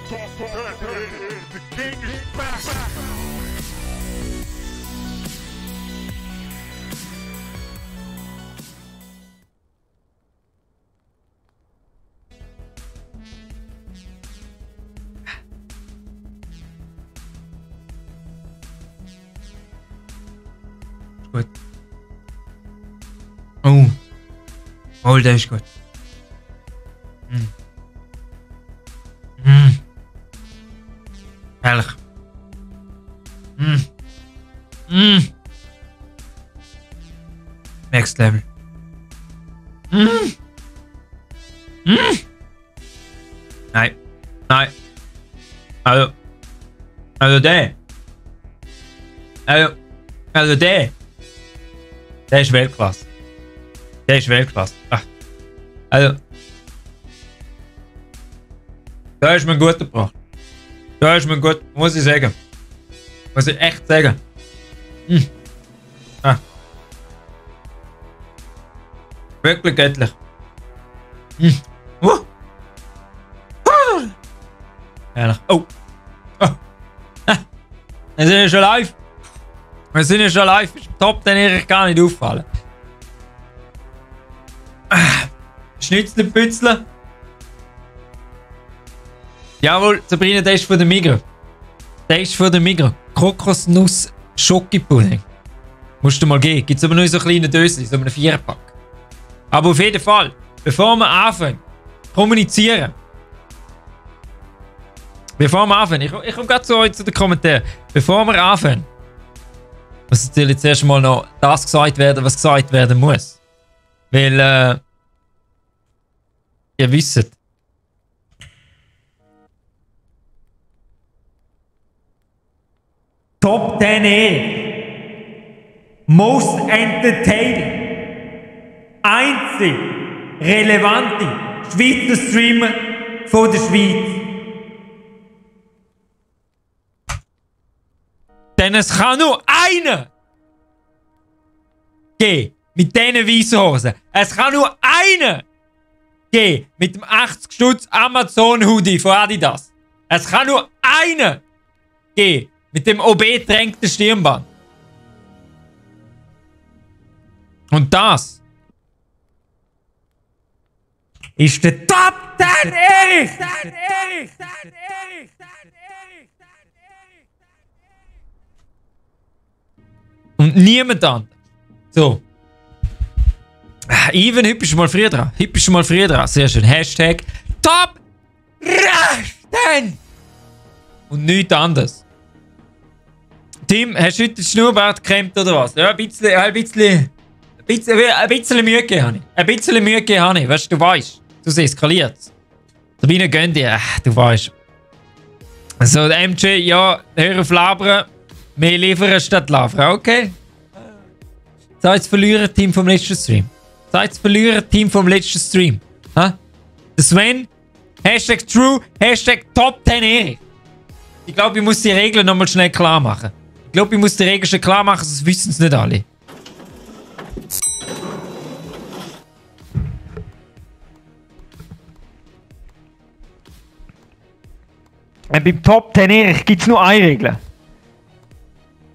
The king is back. Gut. Oh. Oh, der ist gut. Herrlich. Next Level. Nein. Nein. Also der. Also der. Der ist Weltklasse. Der ist Weltklasse. Ach. Also. Da ist mir gut gebracht. Da ist mir gut, muss ich sagen. Muss ich echt sagen. Ah. Wirklich göttlich. Ehrlich. Oh. Oh. Wir sind ja schon live. Wir sind ja schon live. Top, den ich gar nicht auffallen. Schnitzelpützle. Jawohl, Sabrina, der ist von der Migros. Der ist von der Migros. Kokosnuss Schokipudding. Musst du mal gehen. Gibt es aber nur so kleine Döschen, so einen 4-Pack. Aber auf jeden Fall, bevor wir anfangen, kommunizieren. Bevor wir anfangen, ich komme gerade zu euch zu den Kommentaren. Bevor wir anfangen, muss natürlich zuerst mal noch das gesagt werden, was gesagt werden muss. Weil, ihr wisst, Top 10 Most Entertaining. Einzig relevante Schweizer Streamer von der Schweiz. Denn es kann nur einer gehen mit diesen weißen Hosen. Es kann nur einer gehen mit dem 80 Stutz Amazon Hoodie von Adidas. Es kann nur einer gehen mit dem OB-tränkten Stirnband. Und das ist der Top 10 Erich! Und niemand anderes. So. Ivan, heute bist du mal früher dran. Heute bist du mal früher dran. Sehr schön. Hashtag Top 10! Und nichts anderes. Tim, hast du heute den Schnurrbart gekämmt oder was? Ja, ein bisschen Mühe gegeben habe ich. Ein bisschen Mühe gegeben habe ich. Weißt du, weißt. Du eskaliert. Sabine, gönn dir. Du weißt. So, der MJ, ja, hör auf labern. Mehr liefern statt labern. Okay. Seid das Verlierer-Team vom letzten Stream. Seid das Verlierer-Team vom letzten Stream. Ha? Der Sven. Hashtag True. Hashtag Top 10 Erich. Ich glaube, ich muss die Regeln nochmal schnell klar machen. Ich glaube, ich muss die Regeln schon klar machen, sonst wissen es nicht alle. Beim Top 10 Erich gibt es nur eine Regel.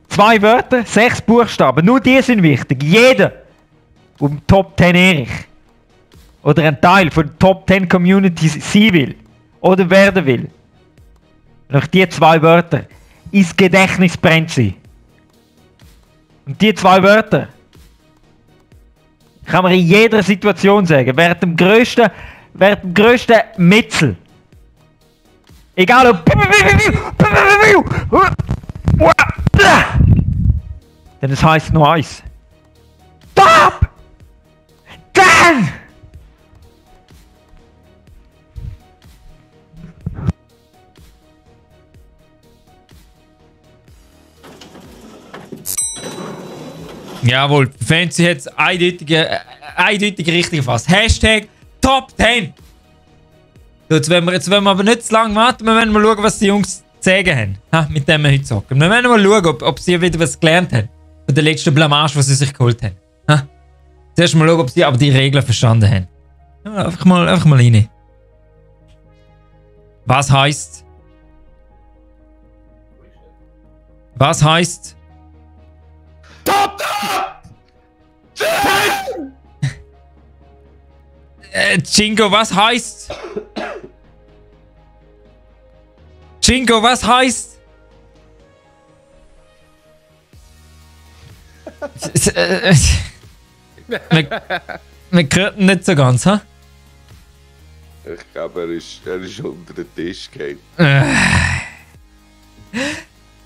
2 Wörter, 6 Buchstaben. Nur die sind wichtig. Jeder, der im Top 10 Erich oder ein Teil von der Top 10 Community sein will oder werden will, durch die 2 Wörter ins Gedächtnis brennt sie. Und die 2 Wörter kann man in jeder Situation sagen. Während dem grössten Metzel. Egal ob. Denn es heißt nur eins. Top 10! Jawohl, Fancy hat es eindeutig richtig gefasst. Hashtag Top 10! So, jetzt wollen wir aber nicht zu lange warten, wir wollen mal schauen, was die Jungs zu sagen haben. Ha, mit dem wir heute zocken. Wir wollen mal schauen, ob sie wieder was gelernt haben. Von der letzten Blamage, was sie sich geholt haben. Ha? Zuerst mal schauen, ob sie aber die Regeln verstanden haben. Ja, einfach mal rein. Was heisst Was heißt... Jingo, was heißt... Jingo, was heißt... wir gehörten nicht so ganz, ha? Ich glaube, er ist unter den Tisch gefallen.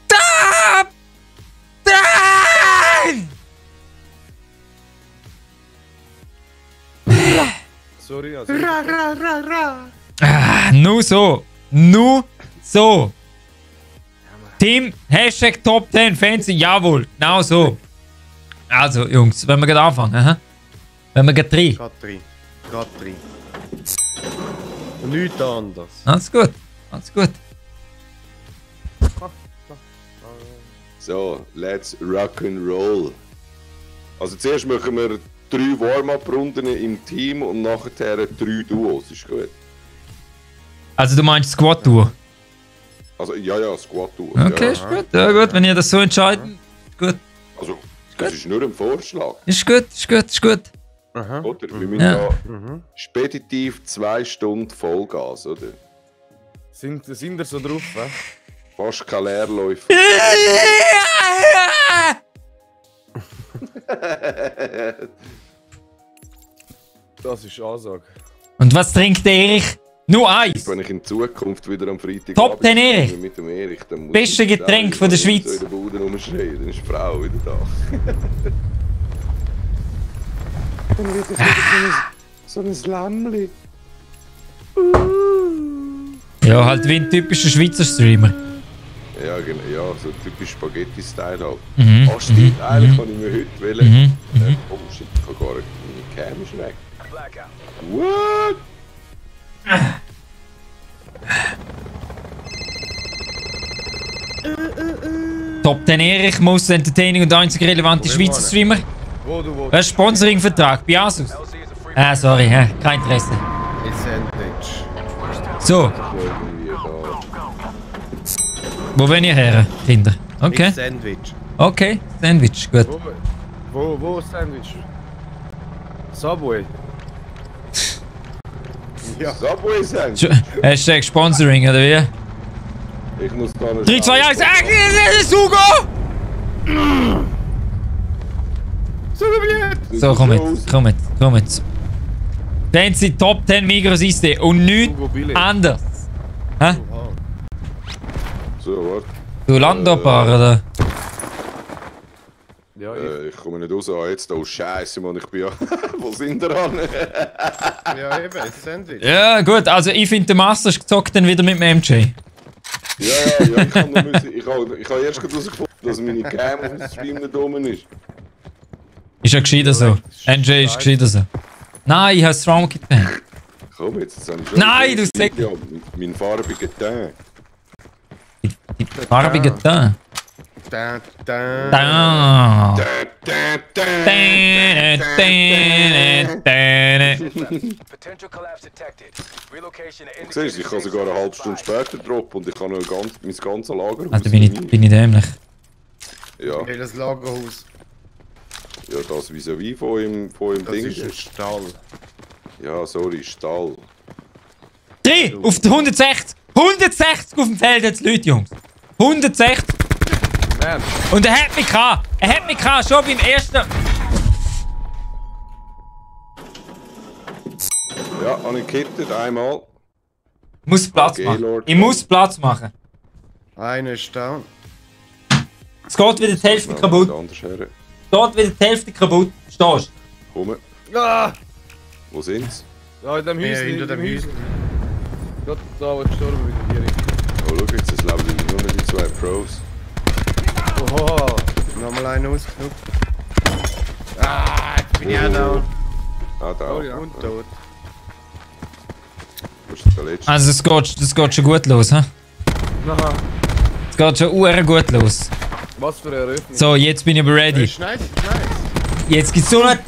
Stop! Nein! Sorry, also. Nur so. Nur so. Team, Hashtag Top 10 Fancy, jawohl, genau so. Also, Jungs, wenn wir gerade anfangen, aha. Wenn wir gerade rein. Gerade rein. Nichts anderes. Alles gut, alles gut. So, let's rock and roll. Also zuerst machen wir 3 Warm-up-Runden im Team und nachher 3 Duos, ist gut. Also du meinst Squad-Duo? Also ja, Squad-Duo. Okay, Ja. ist gut, ja gut, wenn ihr das so entscheidet. Ist gut, Also, das ist nur ein Vorschlag, ist gut, ist gut, ist gut. Aha. oder? Wir müssen Ja. ja speditiv 2 Stunden Vollgas, oder? Sind ihr so drauf, hä? Fast kein Leerläufer. Das ist Ansage. Und was trinkt der Erich? Nur eins. Wenn ich in Zukunft wieder am Freitag Top 10 Erich. mit dem Erich, dann muss Beste ich Getränk von der Schweiz. So in der Bude rumschreien, dann ist die Frau wieder da. Dann wird es wieder so ein Lämmli. Ja, halt wie ein typischer Schweizer Streamer. Ja, genau, ja, so typisch Spaghetti-Style halt. Mhm, Ah, stimmt, eigentlich kann ich mir heute wählen. Mhm, Oh shit, ich kann gar nicht. Meine Cam ist weg. What? Top 10 Erich, most entertaining und einzig relevante Schweizer Streamer. Wo du wo? Was ist Sponsoringvertrag bei Asus? Ah, sorry, kein Interesse. Ist Sandwich. So, Irgendwie da. wo bin ihr her, Kinder? Okay, Ist Sandwich. okay, Sandwich, gut. Wo ist Sandwich? Subway. Ja. Subway sein. Hashtag Sponsoring, oder wie? Ich muss da noch 3, 2, 1, Sugo! So, komm jetzt. Fancy Top 10 Migros Eiste und nichts Hugo Billy. anders. Hä? So, warte. Du Landopar, oder? Ja, Ich komme nicht raus. Ah, jetzt, oh Scheiße, Mann, ich bin ja. Wo sind wir an? ja eben, ist Sandwich. Ja, gut, also ich finde, der Master zockt dann wieder mit dem MJ. Ja, ich kann nur müssen. Ich habe erst gerade herausgefunden, dass meine Cam auf dem Stream nicht oben ist. Ist ja gescheiter so. NJ ist gescheiter so. Nein, ich habe Strong getan. Komm jetzt haben wir schon. Nein, du sagst- Ja, mein farbiger Teint. Die farbige da. Da. Da. Potential collapse detected. Relocation to Siehst du, ich kann sogar eine halbe Stunde später droppen und ich kann noch mein ganzes Lager Also bin ich dämlich. Ja, Das Lagerhaus. ja, das vis-à-vis von ihm Das Ding. ist ein Stall. Ja, sorry, Stall. 3 auf die 160! 160 auf dem Feld jetzt Leute, Jungs! 160! Man, Und er hat mich gehabt! Er hat mich gehabt, schon beim ersten... Ja, habe ich gekittet, einmal. Ich muss Platz Okay, machen. Lord. Ich muss Platz machen. einer ist down. Es geht wieder die Hälfte kaputt. Anders her. Es geht wieder die Hälfte kaputt. Stehst Komm, Ah! wo sind's? Da in dem Ja, Häuschen, hinter dem Häuschen. Gerade da, wo die Sturm wieder hier ist. Oh, schau jetzt, es leben nur noch die 2 Pros. Oho! Nochmal einen ausgenug. Ah, jetzt bin ich auch down. Ah, da. Oh ja. Und tot. Das ist der letzte. Also das geht schon gut los, hä? Aha. Es geht schon gut los. Was für eine Eröffnung. So, jetzt bin ich aber ready. Ist nice, ist nice. Jetzt gibt's so eine...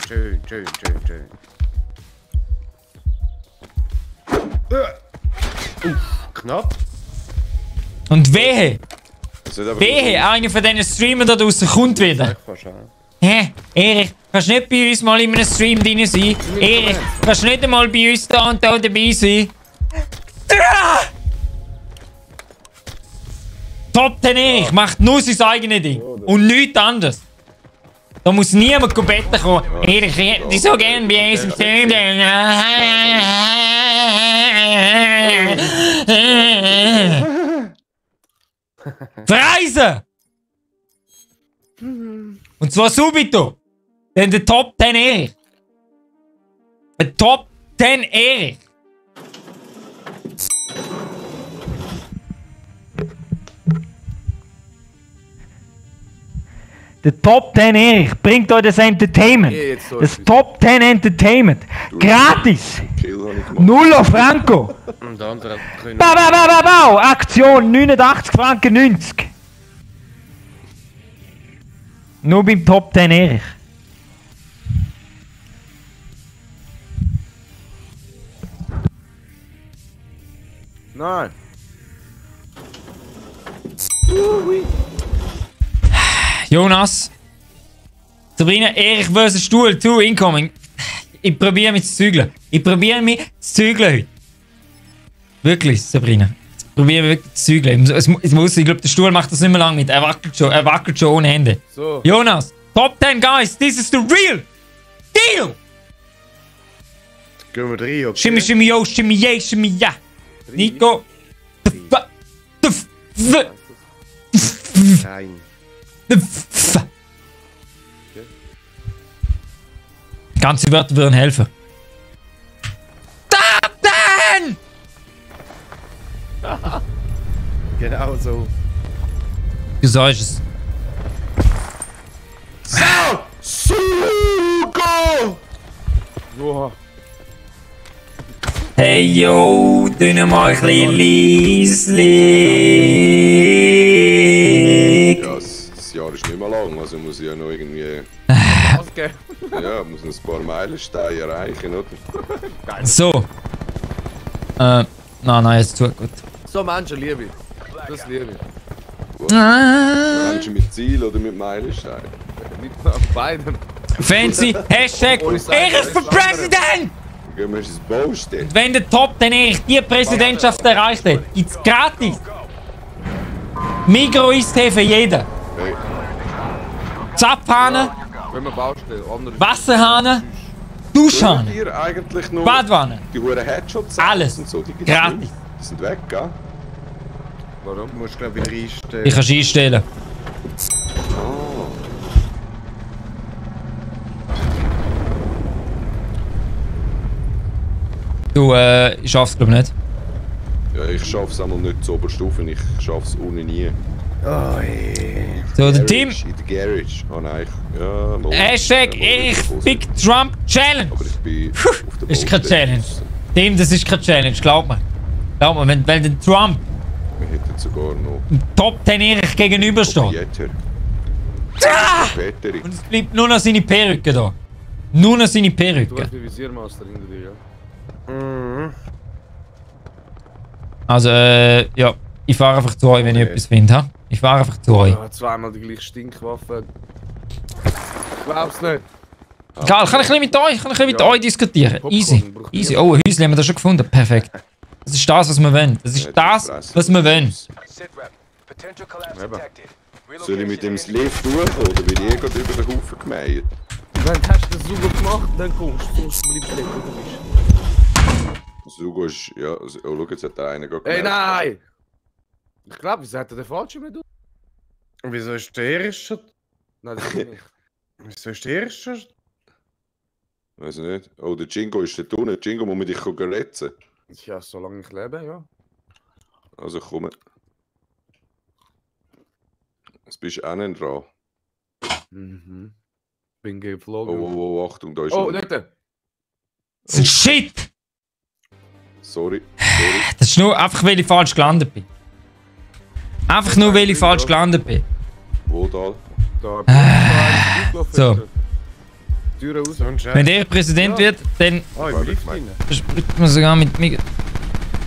Schön. Knapp. Und wehe, Das ist einfach wehe, einer von diesen Streamern da draussen kommt wieder. Ich fast an. Hä? Erich, kannst du nicht bei uns mal in einem Stream drin sein? Erich, kannst du nicht einmal bei uns da und da dabei sein? Top 10 Erich macht nur sein eigenes Ding. Und nichts anderes. Da muss niemand betten kommen. Erich, ich hätte dich so gerne bei uns im Stream. Verreisen! Und zwar subito. Denn der Top 10 Erich. Der Top 10 Erich. Der Top 10 Erich bringt euch das Entertainment. Jetzt so Das etwas. Top 10 Entertainment. Gratis. Kill habe ich gemacht. 0 Franco. Und der andere können. Bau, bau, bau, bau, bau. Aktion 89 Franken 90. Nur beim Top 10 Erich. Nein. Jonas. Sabrina, Erich vs. Stuhl 2 incoming. Ich probiere mich zu zügeln. Ich probiere mich zu zügeln heute. Wirklich, Sabrina. Ich probiere wirklich zu zügeln. Ich muss, ich glaube, der Stuhl macht das nicht mehr lange mit. Er wackelt schon ohne Hände. So. Jonas, Top 10 Guys, this is the real deal! Gehen wir rein, okay? Shimmy, shimmy, yo, shimmy, yeah, shimmy, ja. Nico. Nein. Ganze Wörter würden helfen. Top 10! Genau so. Du sagst es. Sugo! Wow. Hey yo, dünne mal ein bisschen leislich. Ja, das Jahr ist nicht mehr lang, also muss ich ja noch irgendwie. Okay. Ja, muss noch ein paar Meilensteine erreichen, oder? So. Nein, jetzt zu gut. So Menschen liebe ich. Das liebe ich. Menschen mit Ziel oder mit Meilensteinen? Nicht auf beiden. Fancy, Hashtag Erich für Präsident! Gehen wir ins Baustelle. Wenn der Top 10 Erich die Präsidentschaft erreicht hat, gibt's gratis Migros-Eistee für jeden. Hey, Zapfhahn, Wenn wir Baustelle, andere. Wasserhahn, Duschhahn, ihr eigentlich noch Badwanne. die hohen Headshots Alles. und so, die gibt's Gratis. nicht. Die sind weg, gell? Warum? Du musst glaube ich wieder einstellen. Ich kann es einstellen. Du, ich schaff's glaube nicht. Ja, ich schaff's einmal nicht zur Oberstufe, ich schaff's ohne nie. Oh, ey. So, der Team. In der Garage. Oh nein, ja, mal. Hashtag mal Erich wieder Big Trump Challenge. Aber ich bin auf der Ist keine Baustelle. Challenge. Team, das ist keine Challenge, glaub mir. Glaub mir, wenn der Trump Wir hätten sogar noch Top 10 Erich gegenübersteht. Proprietor. Später. Und es bleibt nur noch seine Perücke da. Nur noch seine Du Perücke. hast die Visiermaster hinter dir, ja? Also, ja. Ich fahre einfach zu euch, wenn ich etwas finde. Ha? Ich fahre einfach zu euch. Ja, zweimal die gleiche Stinkwaffe. Ich glaub's nicht. Egal, kann ich ein bisschen mit euch, diskutieren? Popcorn Easy. braucht Easy. niemand. Oh, ein Häuschen haben wir da schon gefunden. Perfekt. Das ist das, was wir wollen. Das ist das, was wir wollen. Sitrep. Potential collapse Eben. detected. Soll ich mit dem Slave durch oder bin ich gerade über den Haufen gemäht? Wenn hast du das super gemacht, dann kommst du. Sonst bleibst du nicht, wo du bist. Sugo ist. Ja, oh, schau, jetzt hat der eine gerade Ey, gemerkt. nein! Ich glaube, wieso hat er den falschen mit? Wieso ist der erste schon? Nein, das ist nicht. Wieso ist der erste schon? Weiß ich nicht. Oh, der Jingo ist dort unten. Jingo muss man dich retten. Ja, solange ich lebe, ja. Also komm. Jetzt bist du auch nicht dran. Mhm. Bin Oh, geflogen. oh, oh, Achtung, da ist Oh, noch- nicht der. Shit! Sorry. Das ist nur einfach, weil ich falsch gelandet bin. Einfach nur, weil ich falsch gelandet bin. Wo da? Da So. Türe raus. So ein Scheiß. Wenn der Präsident wird, dann Oh, im Lift rein. spricht man sogar mit mir.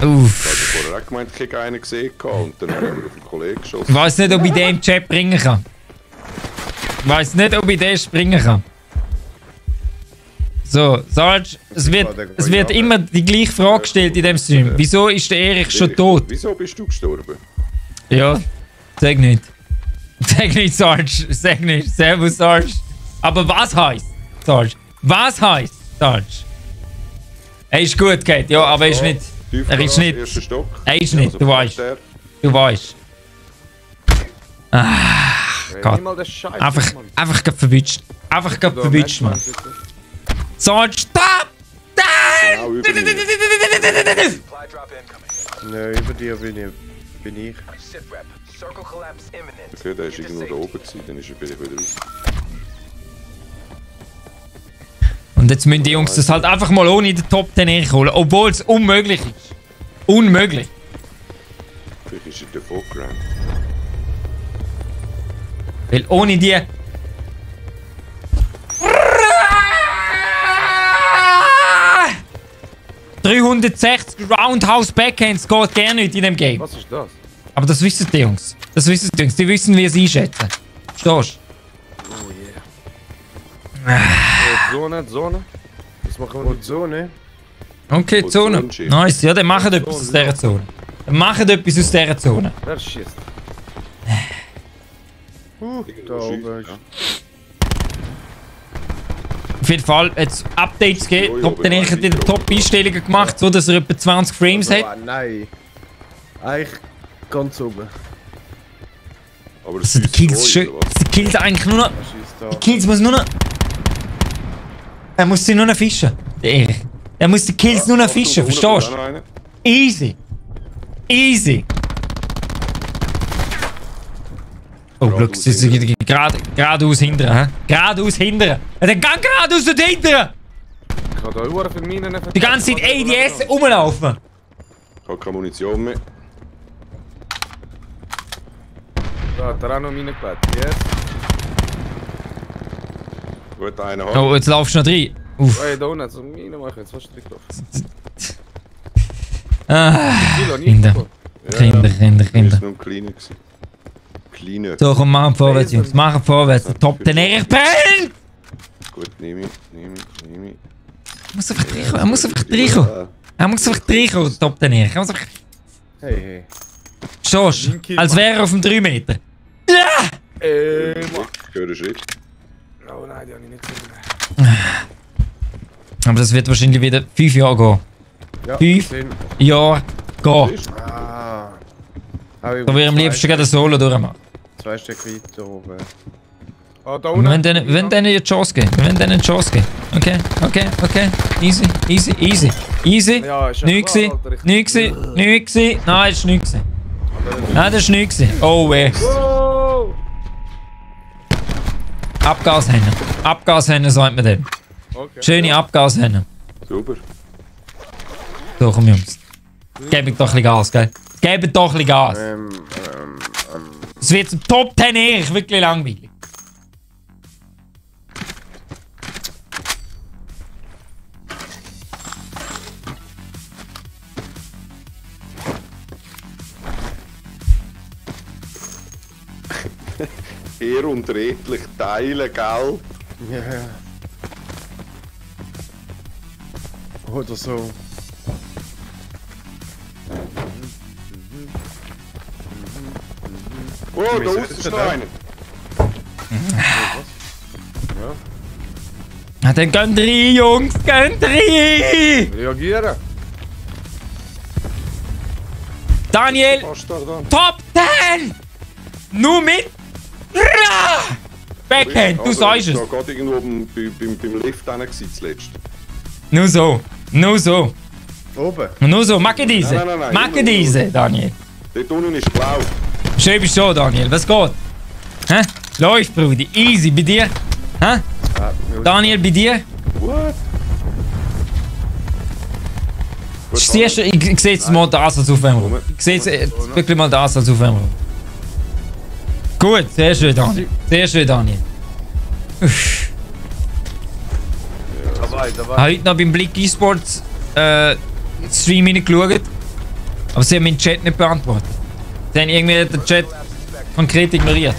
Uff. Ich habe vorher auch gemeint, ich hätte einen gesehen und dann habe ich auf den Kollegen geschossen. Ich weiß nicht, ob ich den im Chat bringen kann. Ich weiß nicht, ob ich den springen kann. So, Sarge, es wird immer die gleiche Frage gestellt in dem Stream. Wieso ist der Erich schon tot? Wieso bist du gestorben? Ja, sag nicht. Sag nicht, Sarge. Sag nicht. Servus, Sarge. Aber was heißt, Sarge? Was heißt, Sarge? Er ist gut, Kate. Ja, aber er ist nicht. Er ist nicht. Erster Stock. Er ist nicht, du weißt. Du weißt. Gott. Einfach verwünscht. Einfach verwünscht, Mann. Sarge, stop! Genau über mir. Supply drop incoming. Nein, über dir bin ich. Sitrep. Circle collapse imminent. Okay, der ist irgendwo da oben gewesen, dann ist er wieder raus. Und jetzt müssen die Jungs das halt einfach mal ohne den Top 10 holen, obwohl es unmöglich ist. Unmöglich. Vielleicht ist er davon gerannt. Weil ohne die... 360 Roundhouse Backhands geht gar nicht in dem Game. Was ist das? Aber das wissen die Jungs. Das wissen die Jungs. Die wissen, wie sie einschätzen. Verstehst Oh yeah. Zone. Was machen wir mit Zone? du? Okay, Und Zone. Zone-Shit. Nice. Ja, dann machen etwas aus dieser Zone. Dann machen etwas aus dieser Zone. Wer schießt? Da oben ist. Auf jeden Fall jetzt Updates gegeben. Top den ich die Top-Einstellungen gemacht, so dass er etwa 20 Frames hat. Oh, nein. Eigentlich ganz oben. Aber Also die Kills schön. Die Kills eigentlich nur noch. Er schießt da. Die Kills muss nur noch. Er muss sie nur noch fischen. Der Erich. Er muss die Kills nur noch fischen, verstehst du? Easy. Easy. Oh, Glück, sie sind geradeaus hindern, hä? Geradeaus hindern. Dann gang geradeaus und hindern! Ich habe da überall für Minen. Die ganze Zeit ADS rumlaufen. Ich habe keine Munition mehr. Da hat er auch noch Minen gelegt. Yes. Gut, einen haben. Oh, jetzt laufst du noch rein. Uff. Hey, da unten, so Minen machen, jetzt fast drauf. Ah, Kilo, nicht Kinder. so. Kinder. Das war nur ein kleiner. Kleiner. So, komm, machen vorwärts, Jungs. Machen vorwärts. Der Top, den Erich brennt! Gut, nehme ich. Er muss einfach reinkommen. Er muss einfach reinkommen. Er muss einfach reinkommen, der Top, den Erich. Er muss einfach... Hey. Verstehst du? Als wäre er auf dem 3 Meter. Ja! Ich höre einen Schritt. Oh nein, die habe ich nicht gesehen. Aber das wird wahrscheinlich wieder 5 Jahre gehen. Ja, 5 Jahre gehen. Ah. Da würde ich am liebsten gerne Solo durchmachen. 2 Stück weiter oben. Ah, da Wir unten. wollen denen eine Chance geben. Wir wollen denen eine Chance geben. Okay. Easy. Ja, ist ja Nichts klar, gewesen. Alter, ich- Nichts gewesen. Nein, das ist nichts gewesen. Nein, das ist nichts gewesen. Oh, weh. Oh! Abgashände sagt man dem. Okay. Schöne Abgashände. Super. So, komm, Jungs. Gebt doch ein bisschen Gas, gell? Gebt doch ein bisschen Gas. Es wird zum Top 10 Erich wirklich langweilig. Ehr und redlich teilen, gell? Ja. Oder so. Oh, da außen ist noch einer. Na, dann gönnt rein, Jungs, gönnt rein! Reagieren. Daniel, Bastard da. Top 10! Nur mit... Backhand, du Also, sagst ich es. war gerade irgendwo beim Lift gewesen, zuletzt. Nur so. Oben. Nur so. Macke diese. Nein. Macke diese, Daniel. Dort unten ist blau. Schön bist du so, Daniel. Was geht? Hä? Läuft, Brudi. Easy. Bei dir? Hä? Daniel, bei dir? What? Siehst du, ich sehe jetzt mal das als Aufwärmung. Ich sehe jetzt wirklich mal das als Aufwärmung. Gut, sehr schön, Daniel. Uff. Dabei. Ich habe heute noch beim Blick eSports Stream reingeschaut. Aber sie haben meinen Chat nicht beantwortet. Sie haben irgendwie den Chat konkret ignoriert.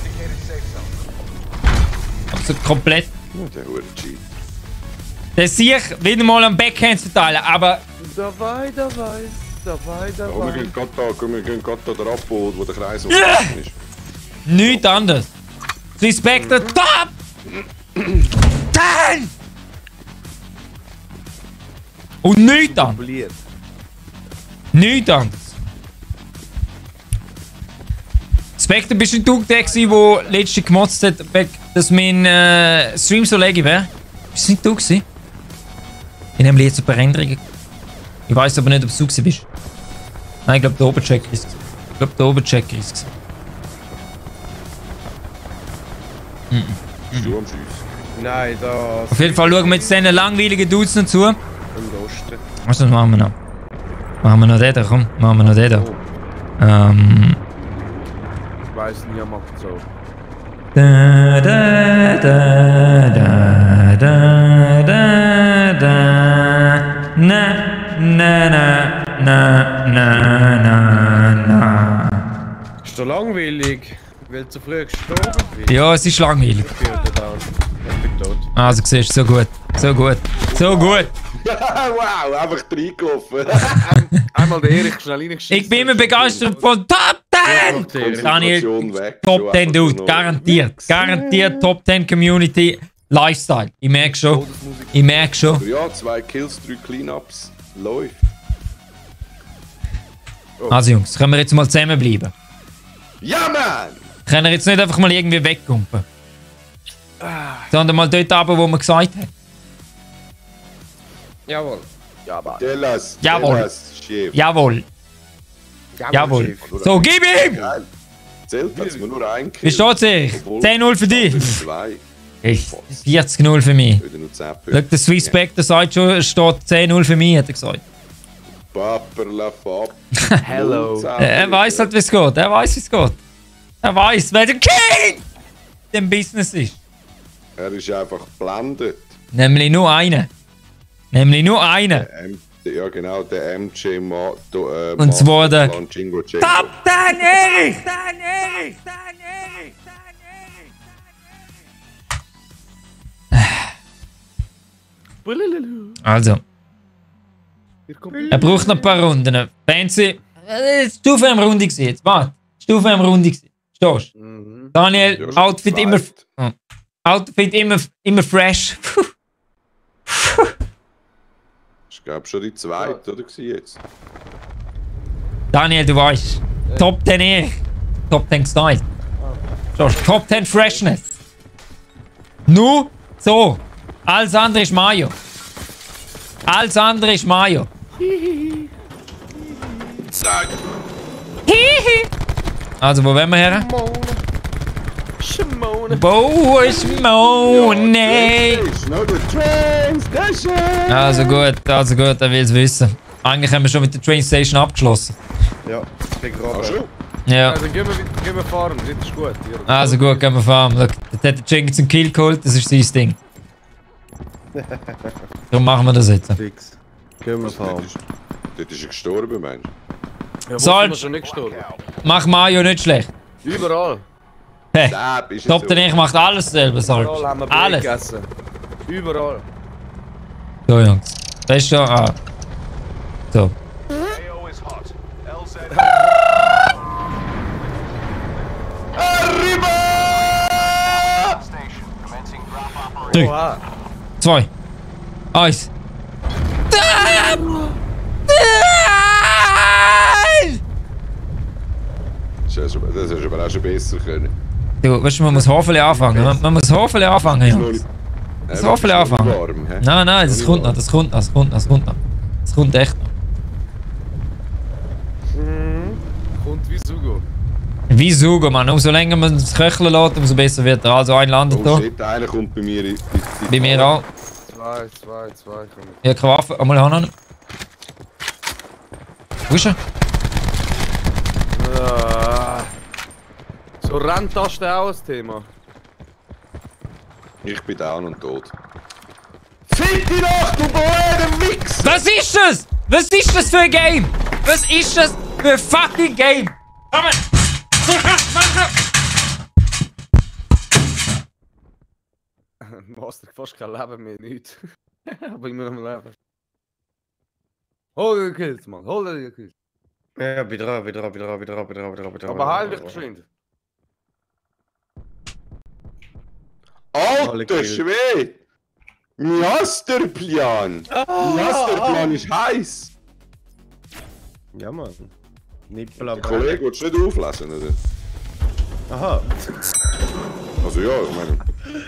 Aber so komplett. Der Hure Cheat. Der sich wieder mal am Backhand verteilen, aber Dabei. Komm, wir gehen gerade da den Abbau, wo der Kreis ist. nichts anderes. Respected Top! 10! Und nichts anderes. Poliert. Nichts anderes. Spectre, bist nicht du der gewesen, der letztens gemotzt hat, dass mein Stream so leger wäre? Bist du nicht du gewesen? Ich nehme jetzt ein paar Änderungen. Ich weiß aber nicht, ob du gewesen bist. Nein, ich glaube, der Oberchecker ist es. Ich glaube, der Oberchecker ist es. Bist du am Schiessen? Nein, da. Auf jeden Fall schauen wir jetzt diesen langweiligen Dudes noch zu. Im Osten. Was machen wir noch? Machen wir noch den da, komm. Machen wir noch den da. Ich weiß nicht, er macht so. Da, da, da, da, da, da, da. Na, na, na, na, na, na, na. Ist doch langweilig. Weil du zu früh gestorben bist. Ja, es ist langweilig. Ich bin tot. Also, siehst du, so gut. So gut. So gut. Wow, einfach reingelaufen. Einmal der Erich schnell reingeschissen. Ich bin immer begeistert von Top 10! Daniel, Konzentration weg. Top 10 Dude. Schon Garantiert. Garantiert Top 10 Community. Lifestyle. Ich merke schon. Ich merke schon. Ja, 2 Kills, 3 Cleanups. Läuft. Also Jungs, können wir jetzt mal zusammenbleiben? Ja, Mann! Können wir jetzt nicht einfach mal irgendwie wegkumpen? Sondern mal dort runter, wo man gesagt hat. Jawohl. Ja, Mann. Tell us. Jawohl. Tell us, Chef. Jawohl. Jawohl. So, gib ihm! Geil. Zählt hat's mir nur ein Kill. Wie steht's euch? Obwohl- 10-0 für dich. 2. Echt? 40-0 für mich. Wieder nur 10 Schau, der Swiss Spectre sagt schon, es steht 10-0 für mich, hat er gesagt. Paperlafab. Hello. Er weiß halt, wie es geht. Er weiß, wie es geht. Er weiß, wer der King im Business ist. Er ist einfach geblendet. Nämlich nur einer. Nämlich nur einer. Ja, genau, der MJ Mato. Und zwar der Jingo Top 10 Erich! Also, er braucht noch ein paar Runden. Fancy. Stufe am Runde gesehen. Jetzt warte. Stufe am Runde gesehen. Stehst du? Daniel, Outfit immer. Outfit immer fresh. Ich glaube schon die zweite, oder? Jetzt. Daniel, du weißt. Top 10 Erich. Top 10 Style. Stehst du? Top 10 Freshness. Nur so. Alles andere ist Mayo. Alles andere ist Mayo. Zack! Hihi. Also, wo wollen wir her? Schimone. Wo ist Mone? Noch der Train Station! Also gut, er will es wissen. Eigentlich haben wir schon mit der Train Station abgeschlossen. Ja, ich bin Ach gerade. schon? Ja. Also gehen wir fahren, das ist gut. Also gut, gehen wir fahren. Schau, dort hat der Jenkins einen Kill geholt, das ist sein Ding. Darum machen wir das jetzt. Fix. Gehen wir fahren. Dort ist er gestorben, Mensch. Ja, Salz. schon nicht gestorben. Mach Mayo nicht schlecht. Überall. Hey, Dab ist Top 10 Erich macht alles selber, Überall Salz. haben wir Brot Alles. gegessen. Überall. So, Jungs. Das ist schon. Ah. So. AO is hot. LZ. Station. Commencing drop operation. 3, Oha. 2, 1. Das hättest du aber auch schon besser können. Du, weißt du, man muss Hofeli anfangen. Man muss Hofeli anfangen, Jungs. Das Hofeli anfangen. Warm, hä? Nein, das kommt noch, das kommt noch. Das kommt echt noch. Kommt wie Sugo. Wie Sugo, Mann. Umso länger man es köcheln lässt, umso besser wird er. Also ein landet Oh da. shit, einer kommt bei mir in Bei mir auch. 2. Ich habe keine Waffe. Einmal haben wir noch. Wo ist er? So Renntaste auch ein Thema. Ich bin down und tot. Fick die Nacht, du blöder Wichser! Was ist das? Was ist das für ein Game? Was ist das The fucking game! Komm! Master, fast kein Leben mehr, nichts. Aber immer am Leben. Hol die Kills, Mann, hol die Kills. Ja, wieder. Aber heil dich geschwind. Alter Schwede! Masterplan! Masterplan ist heiß! Ja, Mann. Nippel Der aber. Kollege, willst du nicht auflesen, oder? Aha. Also ja, ich meine,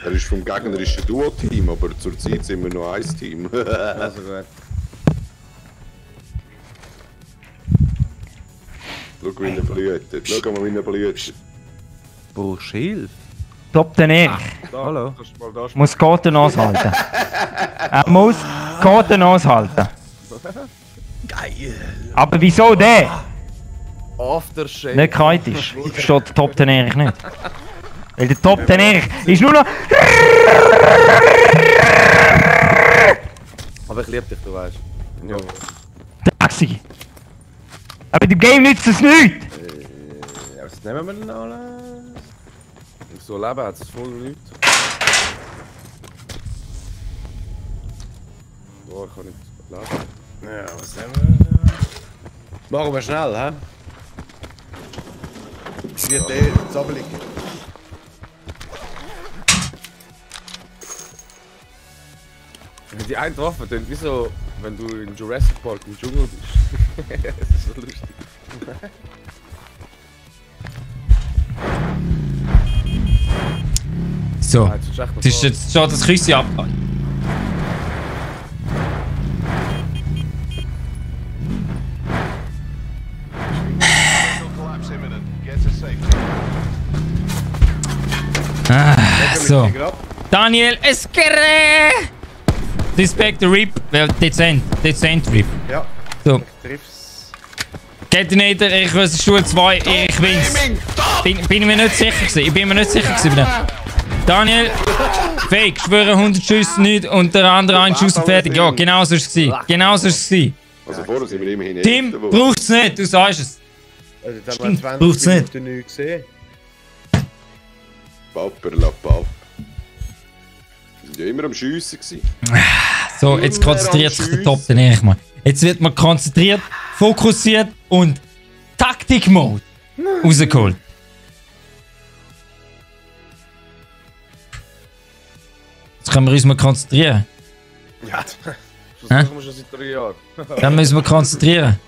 er ist vom gegnerischen Duo-Team, aber zurzeit sind wir noch ein Team. Also gut. Schau, wie er blüht. Schau mal, wie er blüht. Brauchst Hilfe? Stopp den Erik. Hallo. Kannst du mal da Muss Karten aushalten. Er muss Karten aushalten. Geil. Aber wieso der? Aftershave. Nicht kritisch. Ich verstehe den Top den Erik nicht. Weil der Top den Erik ist nur noch... Aber ich liebe dich, du weißt. Ja. Taxi. Aber im Game nützt es nichts. Ja, was nehmen wir denn alles? So leben hat es voll nichts. Boah, ich kann nicht leben. Ja, was nehmen wir denn? Machen wir schnell, hä? Wird der zappelig. Die eine Waffe klingt wie so, wenn du in Jurassic Park im Dschungel bist. Das ist so lustig. So, Ah, jetzt ist echt das ist jetzt schon das Küsse ab. Collapse imminent. Get to safety. So. Daniel Esquerre! Respect the Rip. Well, dezent Rip. Ja. So. Triff's. Ketinator, ich weiß Stuhl 2, ich bin's. Bin mir nicht sicher gewesen. Ich bin mir nicht sicher gewesen. Daniel, fake, schwöre 100 Schüsse nicht und der andere einen Schuss und fertig. Ja, genau so ist es gewesen. Genau so ist es gewesen. Also vorher sind wir immerhin Tim, braucht's nicht, du sagst es. Also, jetzt haben Stimmt, wir 20 braucht's nicht. Minuten nicht gesehen. Papperlapapp. Wir sind ja immer am Schiessen gewesen. So, jetzt konzentriert sich der Top den Erich mal. Jetzt wird man konzentriert, fokussiert und Taktik-Mode rausgeholt. Jetzt können wir uns mal konzentrieren. Ja. Das machen wir schon seit 3 Jahren. Dann müssen wir konzentrieren.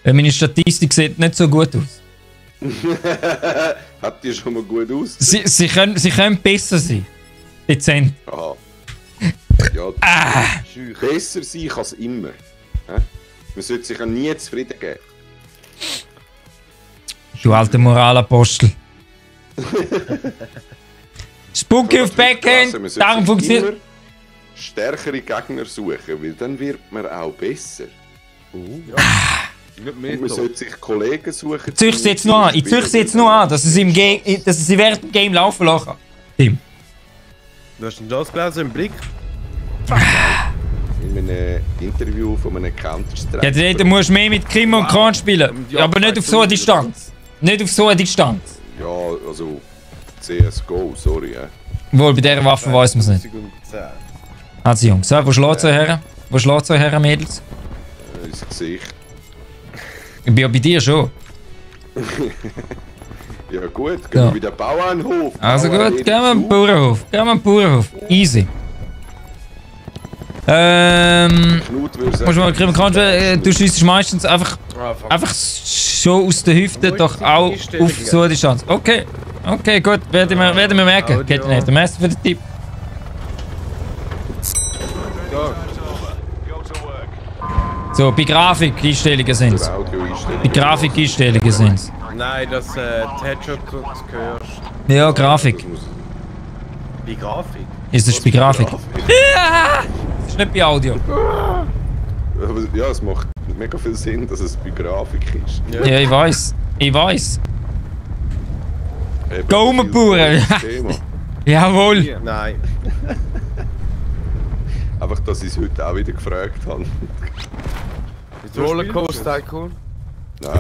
Weil meine Statistik sieht nicht so gut aus. Hat die schon mal gut aus? Sie können besser sein. Dezent. Aha. Ja, besser sein kann es immer. Hä? Man sollte sich ja nie zufrieden geben. Du alter Moralapostel. Spooky auf Backhand, darum funktioniert. Immer stärkere Gegner suchen, weil dann wird man auch besser. Nicht mehr Und man top. sollte sich Kollegen suchen. Züch sie jetzt noch an. Ich züch sie jetzt noch an, dass es sie während dem Game laufen lassen kann. Tim. Du hast den das gelesen im Blick? In einem Interview von einem Counter-Strike. Ja, du musst mehr mit Kim und Kran spielen. Aber nicht auf so eine Distanz. Nicht auf so eine Distanz. Ja, also CSGO, sorry. Wohl, bei dieser Waffe weiß man es nicht. 10. Also Jungs, so, wo schlägt so her? Wo schlägt so her, Mädels? Ins Gesicht. Ich bin ja bei dir schon. Ja gut, gehen Ja. wir wieder Bauernhof. Also gut, gehen wir am Bauernhof. Gehen wir am Bauernhof. Easy. Knut würde sagen, Musst du mal Kim und Kran, du schießt meistens einfach so aus der Hüfte, doch auch auf so eine Distanz. Okay, okay, gut, werden wir merken. Geht nicht. Der Meister für den Tipp. Go to work. So, bei Grafikeinstellungen sind es. Audioeinstellung. Bei Grafikeinstellungen sind es. Nein, das die Headshot hörst. Ja, Grafik. Bei Grafik? Ist das bei Grafik? Ja! Das ist nicht bei Audio. Aber ja, es macht mega viel Sinn, dass es bei Grafik ist. Ja, ich weiß. Ich weiß. Eben, Gaumenbauern. das Thema. Jawohl. Nein. Einfach, dass ich es heute auch wieder gefragt habe. Rollercoaster Tycoon. Nein,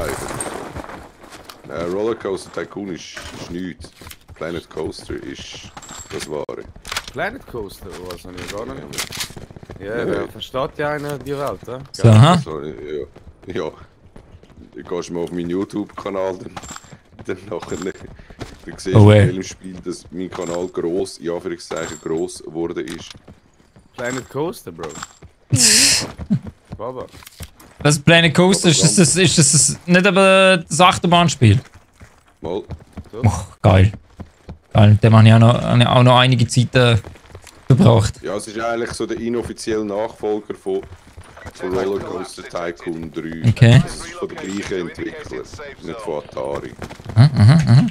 Rollercoaster Tycoon ist nichts. Planet Coaster ist das Wahre. Planet Coaster, was habe ich gar nicht. Ja, der versteht ja einer die Welt, ja? So, aha. Sorry, ja. Du gehst mal auf meinen YouTube-Kanal, dann nachher dann siehst du in welchem Spiel, dass mein Kanal gross, in Anführungszeichen gross geworden ist. Planet Coaster, Bro. Baba. Das Planet Coaster, ist das nicht aber das Achterbahnspiel? Mal. Oh, geil. Geil, dem habe ich auch noch einige Zeit verbracht. Ja, es ist eigentlich so der inoffizielle Nachfolger von Rollercoaster Tycoon 3. Okay. Das ist von der gleichen Entwickler, nicht von Atari. Aha.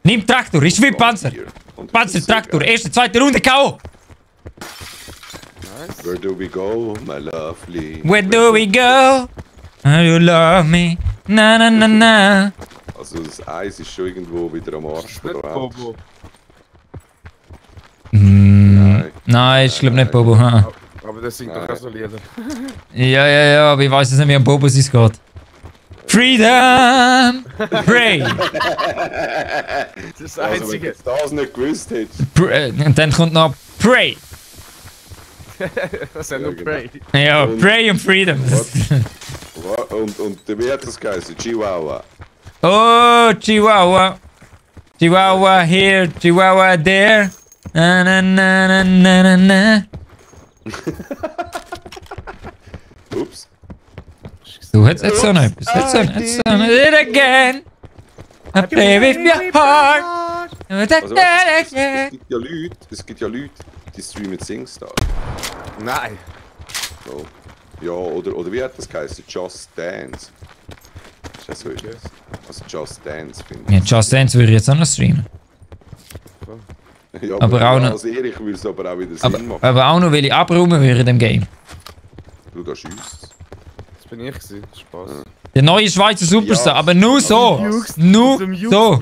Nimm Traktor, ist wie Panzer. Und Panzer, Traktor, erste, zweite Runde K.O. Where do we go, my lovely? Where do we go? You love me. Na na na na. Also das Eis ist schon irgendwo wieder am Arsch der Welt. Bobo. Nein, ich glaube nicht Bobo. Ha. Aber das singt doch auch so Lieder. Ja, aber ich weiß es nicht, wie am Bobo es geht. Freedom! Pray! Das ist das Also wenn Einzige. du das nicht gewusst hättest. Und dann kommt noch Pray! Das ist ja nur genau. Pray. Ja, Pray und Freedom. Und wie hat das geheißen? Chihuahua. Oh, Chihuahua! Chihuahua here, Chihuahua there. Na na na na na na. Ups. Du hättest so noch etwas. Hättest so noch it again. I play with your heart. Also, es gibt ja Leute, die streamen SingStar. Nein. So. Ja, oder wie hat das geheißen? Just Dance. Ist das so etwas? Also Just Dance finde ich. Ja, Just Dance würde ich jetzt auch noch streamen. Ja, aber auch noch- als Erich würde es aber auch wieder Sinn machen. Aber auch noch, weil ich abräumen würde in dem Game. Du da schießt. Das bin ich gewesen. Spaß. Der neue Schweizer Superstar, Ja. aber nur so. Nur so.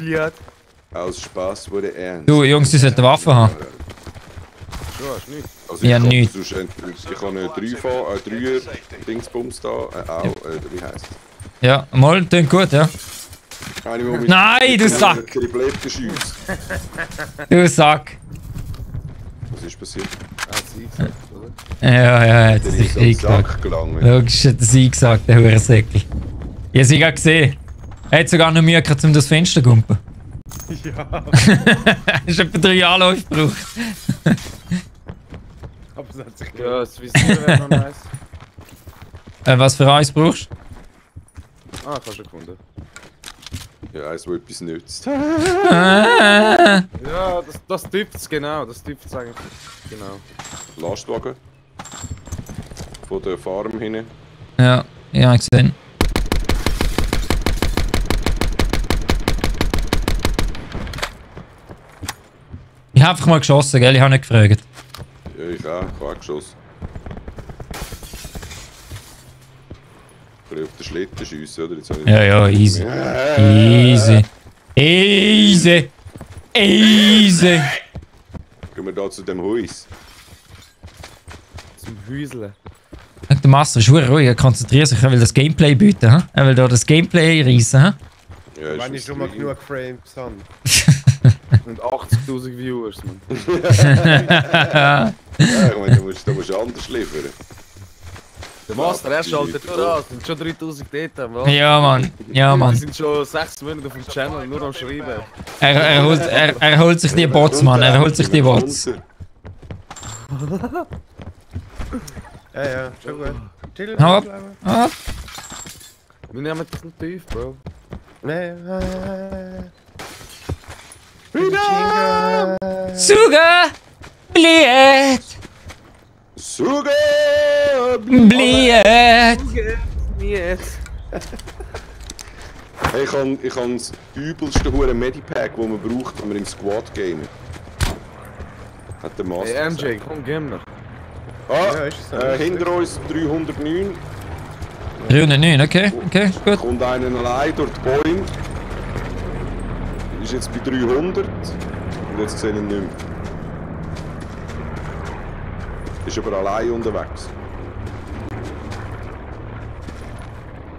Aus Spaß wurde ernst. Du, Jungs, die sollten Waffen haben. Schon, hast du nichts. Also Ja, ich kann- nichts. sonst ich habe einen Dreier Dingsbums da, wie heisst es? Ja, mal, klingt gut, ja. Eine, die mit Nein, du Sack! Tripletten schiesst. Du Sack! Was ist passiert? Hat sie gesagt, oder? Ja, jetzt Der ist ist ich am gesagt. Sack gelangen. Logisch hat er sie gesagt, der Hurensäckel. Ich hab sie gerade gesehen. Er hat sogar noch Mühe gehabt, um das Fenster zu gumpen. Ja, Hast etwa 3 Anläufe gebraucht. aber es hat sich Ja, das Visier wäre noch nice. Was für eins brauchst du? Ah, ich habe schon gefunden. Ja, eins, wo etwas nützt. Ah, Ja, das tippt es genau. Das tippt es eigentlich. Genau. Lastwagen. Von der Farm hin. ja, ja, ich gesehen. Ich hab einfach mal geschossen, gell? Ich hab nicht gefragt. Ja, ich auch geschossen. Ich will auf den Schlitten schiessen, oder? Jetzt habe ich- Ja, easy. Easy. Easy. Easy. Gehen wir da zu dem Haus. Zum Häuseln. Der Master ist verdammt ruhig, er konzentriert sich, er will das Gameplay bieten. He? Er will da das Gameplay reissen. He? Ja, Wenn ich ist schon mal Stream. genug Frames habe. Und 80.000 Viewers, man. Ja, ich meine, da musst du anders liefern. Der Master, er schaltet nur an. Es sind schon 3000 dort. Was? Ja, Mann. Ja, Wir Mann. sind schon 6 Monate auf dem Channel, nur am Schreiben. Er holt sich die Bots, Mann. Er holt sich die Bots. Ja, schon gut. Chill, Hau ab. bleiben. Ah, Wir nehmen das nicht tief, Bro. Nee, Sugar! Bliet! Sugar! Bliet! Jetzt. Hey, ich habe das übelste hure Medipack, das man braucht, wenn man im Squad gamet. Hat der Master Hey, gesagt. MJ, komm, gib mir. Ah, Ja, ist es so. hinter uns 309. 309, okay, ist gut. Kommt einer allein durch die Bäume. Ist jetzt bei 300. Und jetzt sehe ich ihn nicht mehr. Ist aber allein unterwegs.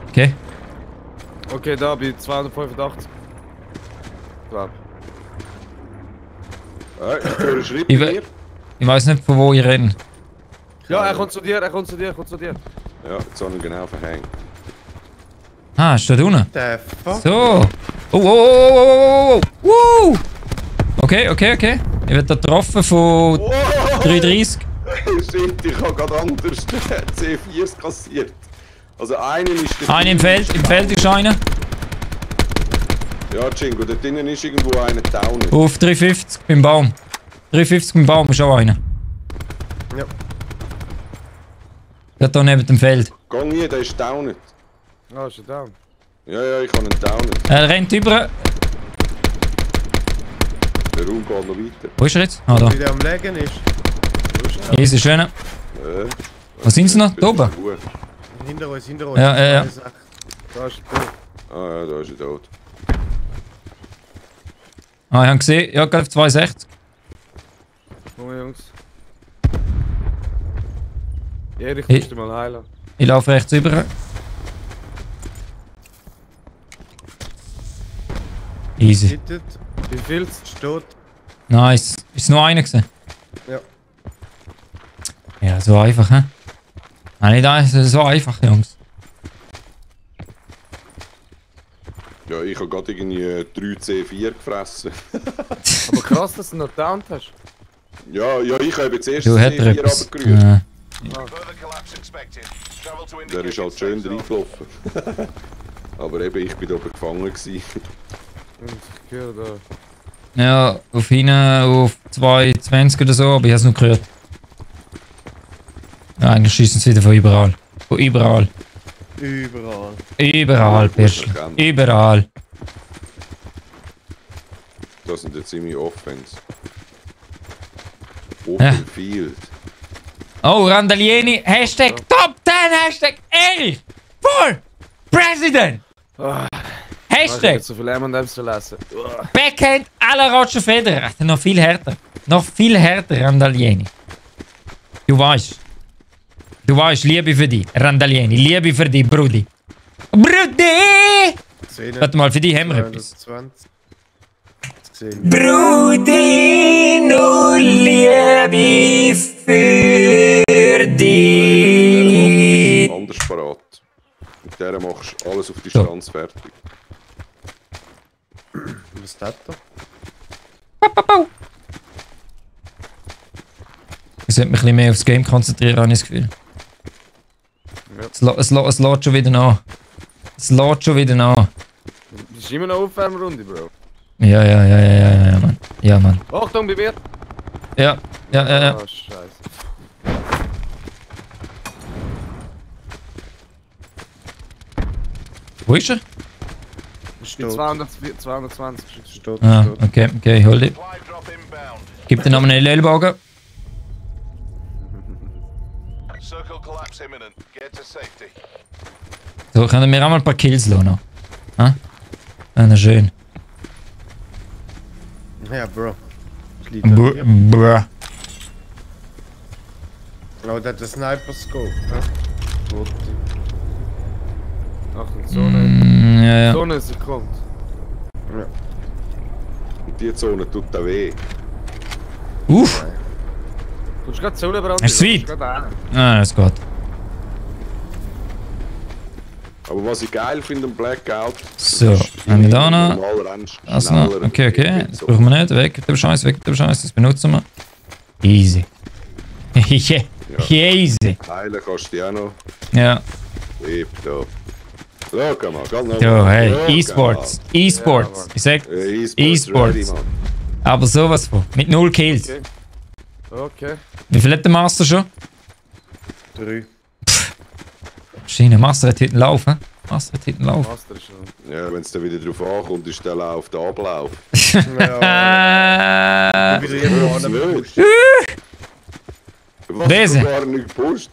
Okay. Okay, da bei 285. Glaub. Ich höre einen Schritt Ich bei we- mir. Ich weiß nicht, von wo ich renne. Ja, er kommt zu dir, er kommt zu dir, er kommt zu dir. Ja, jetzt habe ich ihn genau verhängt. Ah, ist da unten? The fuck? So. Oh, oh, oh, oh, oh, oh, oh. Okay, okay, okay. Ich werde da getroffen von 330. Shit, ich habe gerade anders C4s kassiert. Also einen ist der... Einer im Feld ist einer. Ja, Jingo, da drinnen ist irgendwo einer down. Auf 350 beim Baum. 350 beim Baum ist auch einer. Ja. Der da neben dem Feld. Geh nie, der ist down. Ah, ist er down. Ja, ich habe ihn down. Er rennt über. Der Raum geht noch weiter. Wo ist er jetzt? Ah, da. Wie der am Legen ist. Hier ist schön. Wo sind sie noch? Da oben? Gut. Hinter uns, hinter uns. Ja, ja, ja. Da ist er tot. Ah ja, da ist er tot. Ah, ich habe gesehen. Ja, gerade auf 62. Komm, Jungs. Erich, Hey. musst du mal heilen. Ich laufe rechts über. Easy. Hittet, Wie viel? steht. Nice. Ist es nur einer gewesen? Ja. Ja, so einfach, hä? Nein, nicht einfach, so einfach, Jungs. Ja, ich habe gerade irgendwie 3 C4 gefressen. Aber krass, dass du noch down hast. Ja, ich habe jetzt erst Du hättest C4 etwas. runtergerührt. Further collapse expected. Travel to Der ist halt schön reingelaufen. Aber eben, ich bin da oben gefangen gewesen. Und ich höre da. Ja, auf hinten auf 220 oder so, aber ich habe es noch gehört. Ja, eigentlich schießen sie wieder von überall. Von überall. Überall. Überall, Birschl. Überall. Das sind jetzt ziemlich Offense. Ja. Open Field. Oh, Randalieni, Hashtag Top 10, Hashtag Erich for President. Ich Hashtag habe so viel M&M's zu lesen. Backhand à la Roger Federer. Ach, noch viel härter. Noch viel härter, Randalieni. Du weißt. Du weißt, Liebe für dich, Randalieni. Liebe für dich, Brudi. Brudi! Warte mal, für dich haben wir etwas. 220. Gesehen. Brudi, nur Liebe für dich. Anders parat. Mit der machst du alles auf Distanz fertig. Was ist das da? Ich sollte mich ein bisschen mehr aufs Game konzentrieren, habe ich das Gefühl. Ja. Es lädt schon wieder an. Es lädt schon wieder an. Das ist immer noch eine Aufwärmrunde, Bro. Ja, Mann. Ja, Mann. Achtung, bei mir! Ja. Ah, scheiße. Wo ist er? Bei Steht. 220. Steht. Ah, Steht. okay, hol dich. Supply drop inbound. Gib dir nochmal einen Ellbogen. Circle collapse imminent. Get to safety. So, können wir auch mal ein paar Kills lassen. Ah? Ja, schön. Ja, Bro. Das liegt an mir. Bruh. Oh, der hat den Sniper-Scope. Ja. Achtung, Sonne. Ja. Sonne, sie kommt. Und die Zone tut da weh. Uff. Du hast gerade Sonnenbrand. Ist sweet. Du hast gerade Ah, das geht. Aber was ich geil finde am Blackout... So, haben wir da noch. Normal rennst du Also noch. schneller. Okay. Das brauchen wir nicht. Weg mit dem Scheiß, das benutzen wir. Easy. Yeah. Easy. Heilen kannst du die auch noch. Ja. Tipptopp. Schau mal, ganz noch. Jo, hey. Schau E-Sports. mal. E-Sports. Ich sag, E-Sports. E-Sports. ready, Mann. aber sowas von. Mit 0 Kills. Okay. Okay. Wie viel hat der Master schon? 3. Schiene, Master hat heute einen Lauf, hä? Master hat heute einen Lauf. Master ist schon. Ja, wenn es dann wieder drauf ankommt, ist der Lauf der Ablauf. Ja. Wieder irgendwo Was angepusht. nicht? Was Lese. hast du gar nicht gepusht?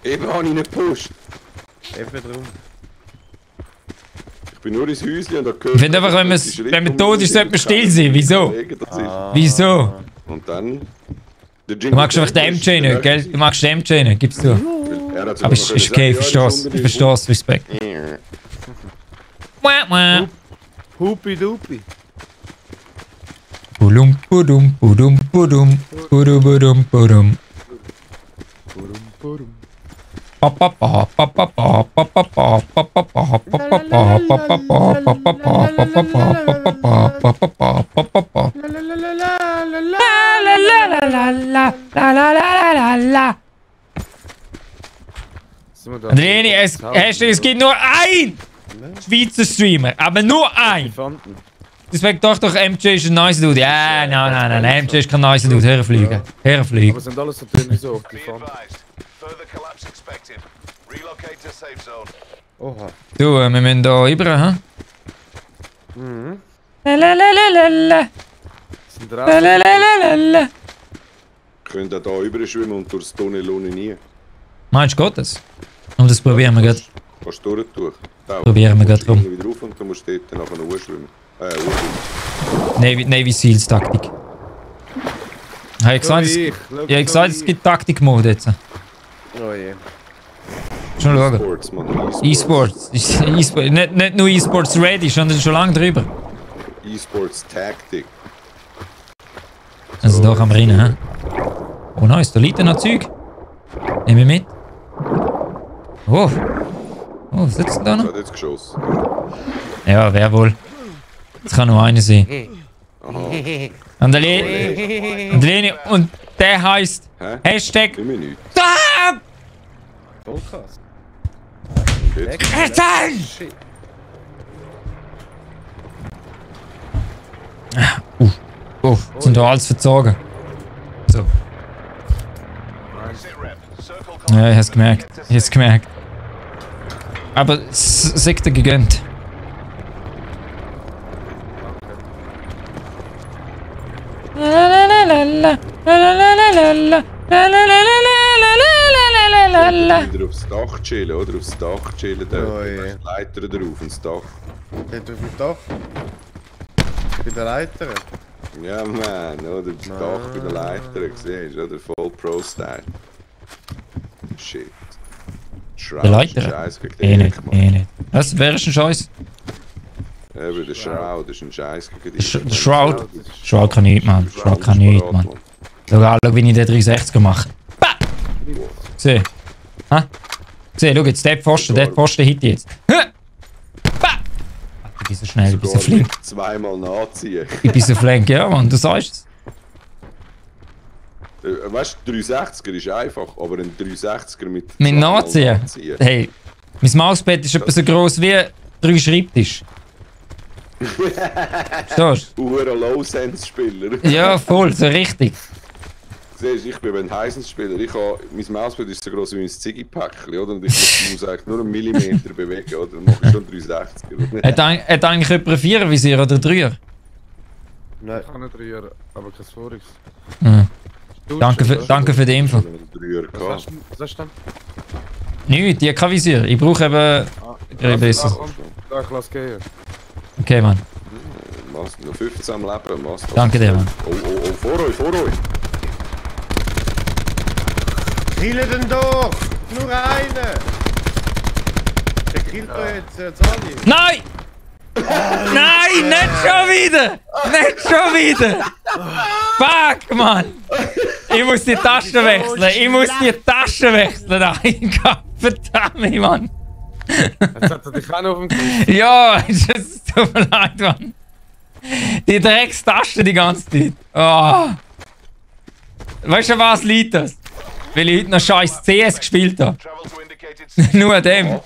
Eben habe ich nicht gepusht. Eben drum. Ich bin nur ins Häuschen und da gehört... Ich finde einfach, wenn man tot ist, sollte man still sein. Wieso? Wieso? Und dann... Du magst einfach den MJ nicht, gell? Du magst den MJ nicht, gibst du. Er Aber ist okay, ich verstehe es. Ich verstehe es, Respekt. Hupi dupi. Budum, budum, budum, budum, budum, budum, budum. Andreni, es gibt nur ein Schweizer Streamer, aber nur ein. Deswegen doch MJ ist ein nice Dude. Ja, nein, MJ ist kein nice Dude. Hör fliegen. Hör fliegen. Aber sind alles so drin wie so auf die Be Pfanne. advised. Further collapse expected. Relocate to safe zone. Oha. Du, wir müssen hier rüber, hä? Mhm. Lalalala. Sind draußen. Lalalala. Könnt ihr hier überschwimmen und durch das Tunnel nie. Meinst du, geht das? Und das probieren wir gerade. Kannst du durch? Probieren wir gerade rum. Wieder rauf und du musst dort nachher noch schwimmen. Navy Seals Taktik. Habe ich gesagt, es gibt Taktikmode jetzt. Oh je. Schon schauen. E-Sports, Mann. E-Sports. Nicht nur E-Sports ready, sondern schon lange drüber. E-Sports Tactic. Also da kann man rein, hä? Oh nice, da liegt ja noch Zeug. Nehmen wir mit. Oh, was sitzt denn da noch? Hat jetzt geschossen. Ja, wer wohl? Es kann nur einer sein. Andreni, und der heisst Hä? Hashtag Nimm mich nicht. Stop! Podcast. Erzähl! Sind da alles verzogen. So. Sit rep. Circle Ja, ich collapse. hab's gemerkt. Ich hab's gemerkt. Aber es sagt dir gegönnt. Wieder aufs Dach chillen, oder? Aufs Dach chillen, da Oh je. ist die Leiter drauf, ins Dach. Dort auf dem Dach. Bei der Leiter. Ja, man, oder? Das Dach bei der Leiter, siehst du, oder? Voll Pro-Style. Shit. Shroud Der Leiter? Scheiß gegen Eh dich, nicht, Mann. eh nicht. Was? Wer ist ein Scheiß? Eben, der Shroud ist ein Scheiß gegen dich. Der Shroud? Shroud kann nichts, Mann. Shroud kann nichts, Mann. Schau, wie ich den 360er mache. Bah! Sieh. Ha? Sieh, schau jetzt, der Pfosten hit jetzt. Bah! Ich bin so schnell, ich bin so Sogar flink. mit zweimal nachziehen. Ich bin so flink, ja, Mann, du sagst es. Weißt du, 360er ist einfach, aber ein 360er mit Mit zweimal Nachziehen? Hey, mein Mauspad ist etwa so gross wie 3 Schreibtisch. Verstehst Uhr Low-Sense-Spieler. du? Ja, voll, so richtig. Siehst du, ich bin ein Heisens-Spieler. Mein Mauspad ist so gross wie mein Ziggy-Päckchen, oder? Und ich muss eigentlich nur einen Millimeter bewegen, oder? Dann mache ich schon 360er. Hat eigentlich jemand einen 4er-Visier oder 3er? Nein. Ich kann nicht rühren, aber kein Voriges. Mhm. Danke für die Info. Ich habe einen 3er Was gehabt. hast du was hast du denn? Nichts, die hat kein Visier. Ich brauche eben... besser. Da, ich lass gehen. Okay, Mann. Machst noch 15 am Leben. Machst du. Danke dir, Mann. Oh, vor euch, vor euch. Killen den doch! Nur einen! Der killt doch jetzt alle. Nein! Nein, nicht schon wieder! Nicht schon wieder! Fuck, Mann! Ich muss die Taschen wechseln! Ich muss die Taschen wechseln! Nein, verdammt, Mann! Jetzt hat er dich auch noch auf dem Tisch. Ja, es tut mir leid, Mann! Die Dreckstaschen die ganze Zeit! Oh. Weißt du, was liegt das? Weil ich heute noch scheiß CS gespielt habe. Travel to indicated safe. Nur an dem.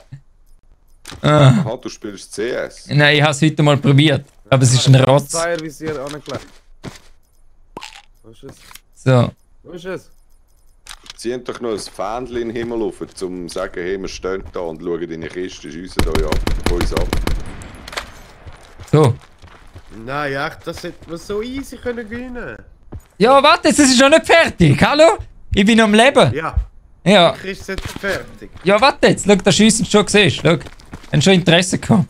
Aha, du spielst CS. Nein, ich habe es heute mal probiert. Aber es ist ein Rotz. Zweiervisier angelegt. Wo ist es? So. Wo ist es? Zieht doch noch ein Fähnchen in den Himmel auf, um zu sagen, hey, wir stehen da und schauen in die Kiste, schiessen euch ab, uns ab. So. Nein, echt, das hätte man so easy können gewinnen. Ja, warte, es ist schon nicht fertig. Hallo? Ich bin am Leben. Ja, Ja. ich ist jetzt fertig. Ja, warte jetzt. Schau, da schiessen schon gesehen. Schau. Haben schon Interesse gehabt.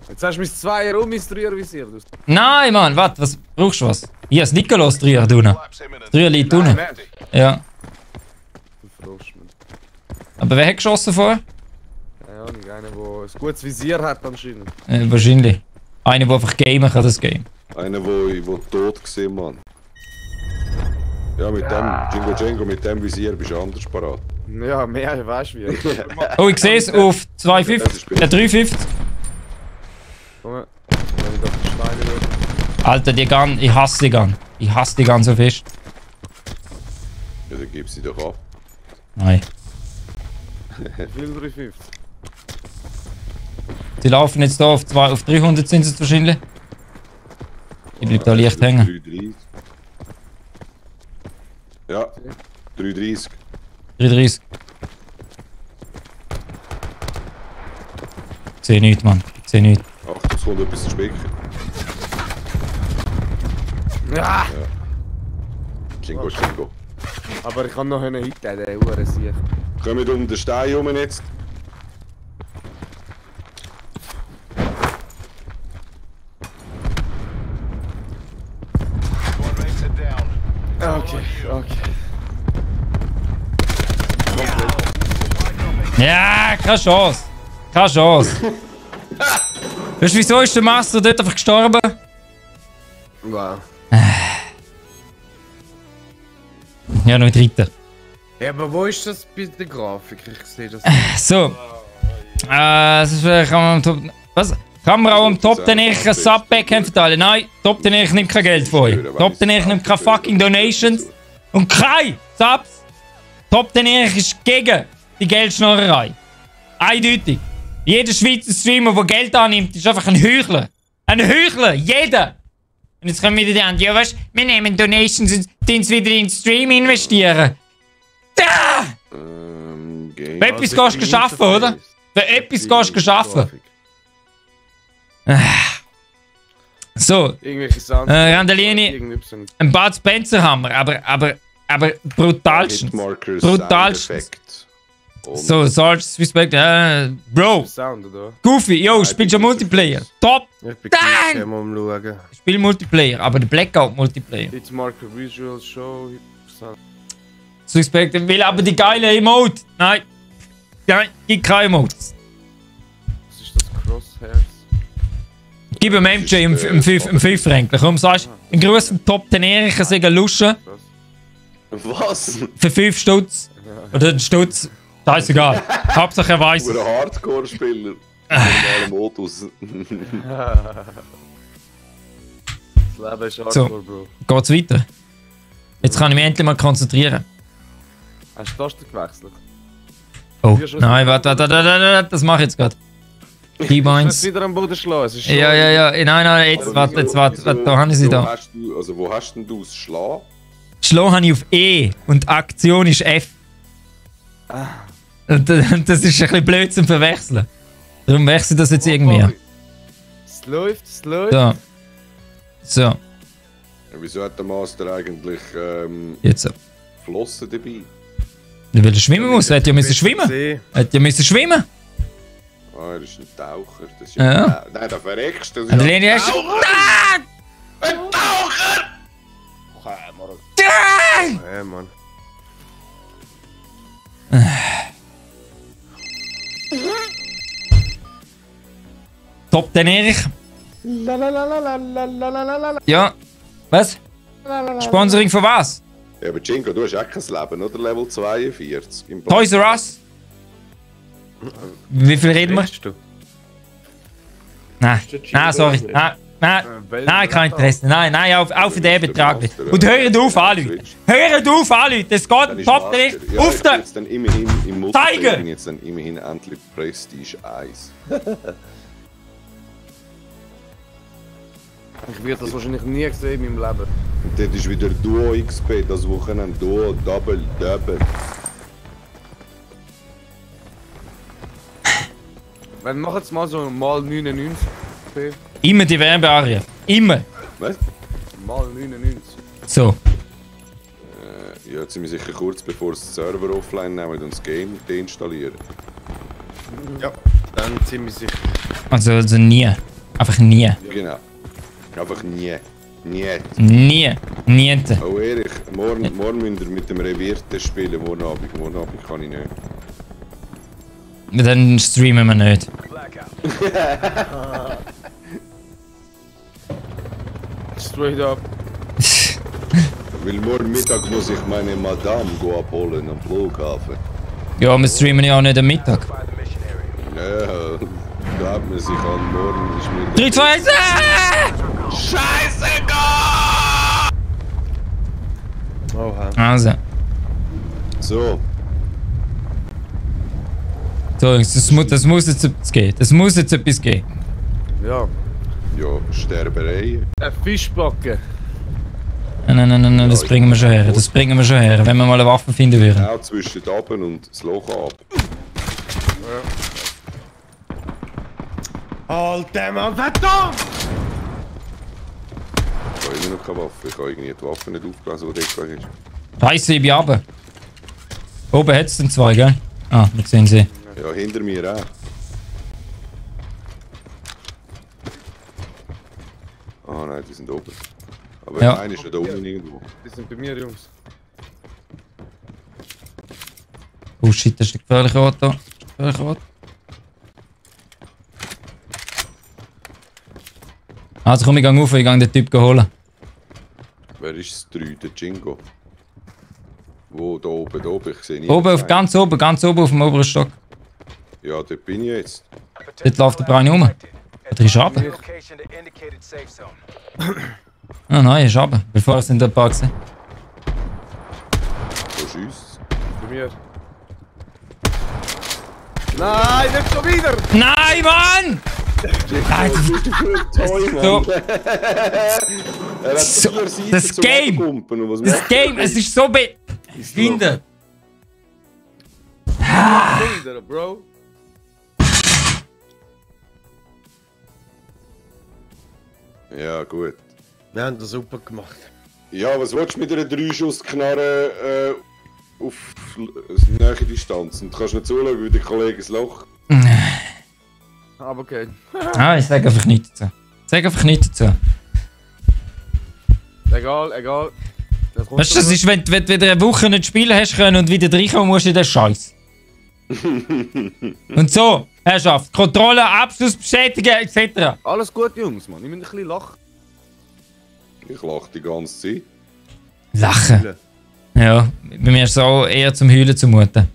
Jetzt hast du mein Zweier und mein Dreiervisier. Nein, Mann, warte, was brauchst du was? Hier ist Nikolaus drüber, du. Collapse imminent. Drüber liegt unten. Ja. Du verrufst mich. Aber wer hat geschossen vorher? Ja, nicht einer, der ein gutes Visier hat anscheinend. Wahrscheinlich. Einer, der einfach gamen kann, das Game. Einer, wo tot gesehen, Mann. Ja, mit dem, Django, mit dem Visier bist du anders parat. Ja, mehr, weißt du wie. Oh, ich sehe es auf 250, 350. Komm, wenn ich auf die Steine würde. Alter, die Gun, ich hasse die Gun. Ich hasse die Gun so fest. Ja, dann gib sie doch ab. Nein. Wie viel 350? Sie laufen jetzt da auf 300 sind es wahrscheinlich. Ich bleib da leicht hängen. 330. Ja, 330. 330. Ich sehe nichts, Mann. Ich sehe nichts. Achtung, es kommt etwas zu spicken. Ja! Django. Aber ich kann noch einen Hit, der Uhr sieht. Kommen wir um den Stein herum jetzt. Squad mates are down. Okay, okay. Ja, keine Chance. Keine Chance. Weißt du, wieso ist der Master dort einfach gestorben? Wow. Ja, noch dritter. Ja, aber wo ist das bei der Grafik? Ich sehe das So. Das ist, kann man, was? Kann man auch am Top den ich ein Sub-Back verteilen? Nein, Top den ich nimmt kein Geld von euch. Top den ich nimmt keine fucking Donations. Und keine Subs. Top den ich ist gegen die Geldschnorrerei. Eindeutig. Jeder Schweizer Streamer, der Geld annimmt, ist einfach ein Heuchler. Ein Heuchler, jeder! Und jetzt kommen wieder die anderen. Ja, weißt du, wir nehmen Donations und tun es wieder in den Stream investieren. Da! Game. Für etwas gehst du geschaffen, oder? Für etwas gehst du geschaffen. So, Irgendwelche Sounds. Randalini, Irgendetwas. ein Bud Spencer Hammer, aber brutalstens. Hitmarkers, Brutalstens. Soundeffekt. Und So, Sarge, Respect, Bro, Sound, oder? Goofy, yo, spielst du Multiplayer? Top! Ich bin Dang! gleich am Schauen. Spiel Multiplayer, aber der Blackout Multiplayer. Hitmarker Visual Show. Sound. Suspect will aber die geile Emote. Nein. Nein, gibt keine Emotes. Was ist das? Crosshairs? Gib ihm MJ im 5 Franken. Komm, sagst du, ein Gruß vom Top den Erich, sagen Luschen. was? Für 5 Stutz. Oder einen Stutz. Scheißegal. Hauptsache er weiß. Ein Hardcore-Spieler. Normaler Modus. Das Leben ist So. hardcore, Bro. Geht's weiter? Jetzt kann ich mich endlich mal konzentrieren. Hast du die Taste gewechselt? Oh, nein, warte, das mache ich jetzt gerade. Du Keypoints. wieder am Boden schlagen. Es ist schon- Ja, nein, jetzt warte, da habe ich sie da. Wo hast denn du das Schlagen? Schlau habe ich auf E und Aktion ist F. Und das ist ein bisschen blöd zum Verwechseln. Darum wechsle ich das jetzt irgendwie. Es läuft, es läuft. So. So, Ja, wieso hat der Master eigentlich jetzt so. Flossen dabei? Weil er schwimmen muss, er hätte ja müssen schwimmen. See. Er hätte ja müssen schwimmen. Ah, er ist ein Taucher. Das ist Ja. Nein, da verreckst du. Und der Leni ist... Ja, Mann. Top den Erich. Ja. Was? Sponsoring von was? Ja, aber Jinko, du hast auch kein Leben, oder? Level 42 im Toys R Us? Wie viel reden wir? Redest du? Nein, nein, sorry. Nein, kein Interesse. Nein, auf für den Betrag. Und hört auf, anrufen. Hört auf, anrufen. Das geht top den Erich. Ja, Auf ich bin den... jetzt dann immerhin im Multiplayer. Zeigen! Ich bin jetzt dann immerhin endlich Prestige 1. Ich werde das wahrscheinlich nie sehen in meinem Leben. Und dort ist wieder Duo XP, das Wochenende Duo, Double. Wenn wir jetzt mal so mal 99. Okay. Immer die Werbearie. Immer. Was? Mal 99. So. Ja, jetzt sind wir sicher kurz bevor es den Server offline nehmen und das Game deinstallieren. Ja, dann ziemlich sicher. Also nie. Einfach nie. Genau. Einfach nie. Niet. Nie. Niente. Oh Erich, morgen müsst ihr mit dem Revierte spielen, morgen Abend. Morgen Abend kann ich nicht. Dann streamen wir nicht. Straight up. Weil morgen Mittag muss ich meine Madame abholen am Flughafen. Ja, wir streamen ja auch nicht am Mittag. Ja, glaub mir, ich kann morgen ist mir... 3, 2, 1! Oha. Also. So, So, Jungs, das muss jetzt etwas gehen. Das muss jetzt etwas gehen. Ja. ja, Sterberei. Ein Fischbacken. Nein, das bringen wir schon her. Das bringen wir schon her, wenn wir mal eine Waffe finden würden. Auch zwischen Aben und das Loch ab. Alter Mann, verdammt! Ich habe immer noch keine Waffe. Ich habe irgendwie die Waffe nicht aufgelesen, die dort ist. Scheiße, ich bin runter. Oben hat es den zwei, gell? Ah, wir sehen sie. Ja, hinter mir auch. Ah nein, die sind oben. Aber Ja. einer ist ja da unten irgendwo. Die sind bei mir, Jungs. Oh shit, das ist der gefährliche Ort da. Gefährliche Ort. Also komm, ich gehe auf, ich gehe den Typ holen. Wer ist das 3? Der Jingo. Wo? Da oben, ich sehe nicht. Oben, ganz oben auf dem oberen Stock. Ja, dort bin ich jetzt. Dort läuft der Brian rum. Oder ist er runter? Ah nein, er ist runter. Bevor er es in der Park gesehen. Wo schießt Bei mir. Nein, nicht schon wieder! Nein, Mann! Alter, so, Er hat So, vier Seiten das zum Game. Abpumpen und was das macht Game, es ist so behindert. Wieder, Bro. er? Ja, gut. Wir haben das super gemacht. Ja, was willst du mit einer 3-Schuss-Knarre auf nahe Distanz? Und du kannst nicht zuschauen, wie der Kollege das Loch. Aber okay. Ah, ich sag einfach nichts dazu. Sag einfach nichts dazu. Egal. Das kommt Weißt du, das ist, wenn du wieder eine Woche nicht spielen hast können und wieder reinkommen musst in den Scheiß. Und so, Herrschaft, Kontrolle, Abschluss bestätigen, etc. Alles gut, Jungs, Mann. Ich muss ein bisschen lachen. Ich lache die ganze Zeit. Lachen. Ja, bei mir ist es auch eher zum Heulen zumuten.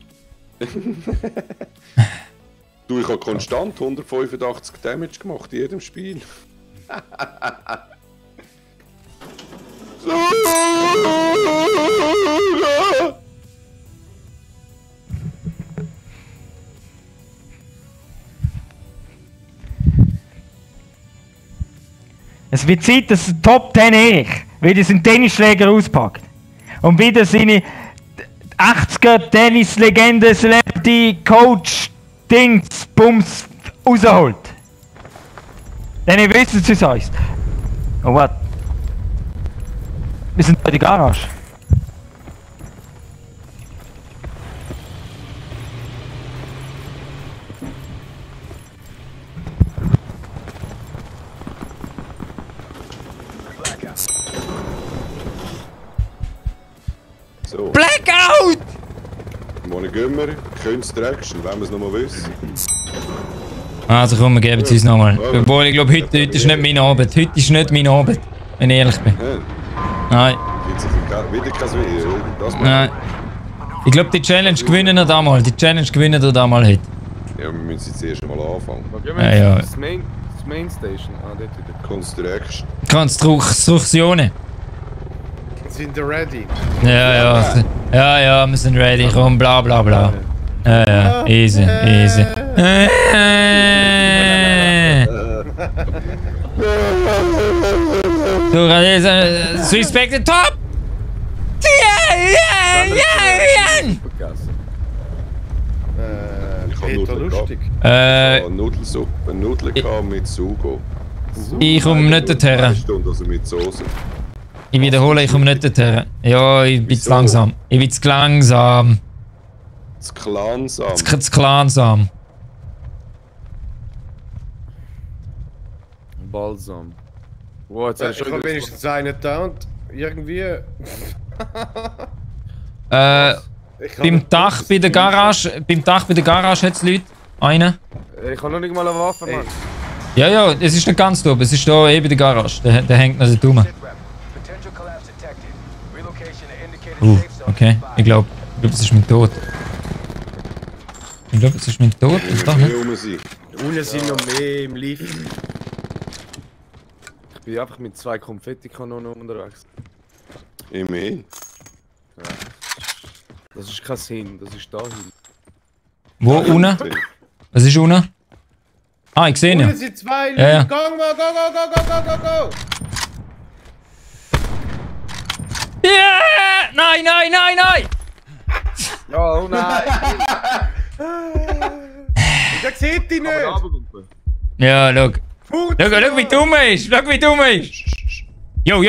Du, ich habe konstant 185 Damage gemacht in jedem Spiel. Es wird Zeit, dass der Top 10 Erich wieder seinen Tennisschläger auspackt. Und wieder seine 80er Tennislegende, Celebrity, Coach, Dings, Bums rausholt. Denn ihr wisst, was es heißt. Oh, was? Wir sind bei der Garage. So, Blackout! morgen gehen wir. Kunsttraction, wenn wir es noch mal wissen. Also komm, wir geben es uns nochmal. Obwohl, ich glaube, heute ist nicht mein Abend. Heute ist nicht mein Abend, wenn ich ehrlich bin. Ja, Nein, jetzt wieder kein Video. Das nein. Ich glaube, die Challenge gewinnen wir da mal. Die Challenge gewinnen wir da mal heute. Ja, wir müssen jetzt erst einmal anfangen. Wo gehen wir Ja, ja. jetzt? Das Main Station. Ah, dort wieder. Construction. Konstruktionen. Sind wir ready? Ja, wir sind ready. Komm, bla bla bla. Ja, easy. Du kannst suspected top! Vergessen. Ich hab Peter Nudeln Lustig. Nudelsuppe, Nudeln gehabt mit Sugo. Ich komme nicht dorthin. 2 Stunden, also mit Soße. Ich wiederhole, ich komme nicht dorthin. Ja, ich bin zu langsam. Ich bin zu langsam. Das Klansam. Zu langsam. Balsam. Wow, jetzt hast Ich habe wenigstens einen da und irgendwie... Beim Dach bei der Garage hat es Leute. Einen. Ich habe noch nicht mal eine Waffe, Mann. Ja, ja, es ist nicht ganz da oben. Es ist da bei der Garage. Der hängt noch nicht rum. Okay. Ich glaube, es ist mein Tod. Ich glaube, es ist mein Tod. Ist doch nicht? Unten sind noch mehr im Lift. Ich bin einfach mit 2 Konfettikanonen unterwegs. Immerhin. Ja. Das ist kein Sinn, das ist dahin. Wo? Unten? Was ist unten? Ah, ich sehe ihn. Unten sind 2 Leute. Ja. Go, go! Yeah! Nein! Oh nein! Der sieht dich nicht! Ja, schau. Schau, wie dumm er ist! Schau, wie dumm er ist! Yo!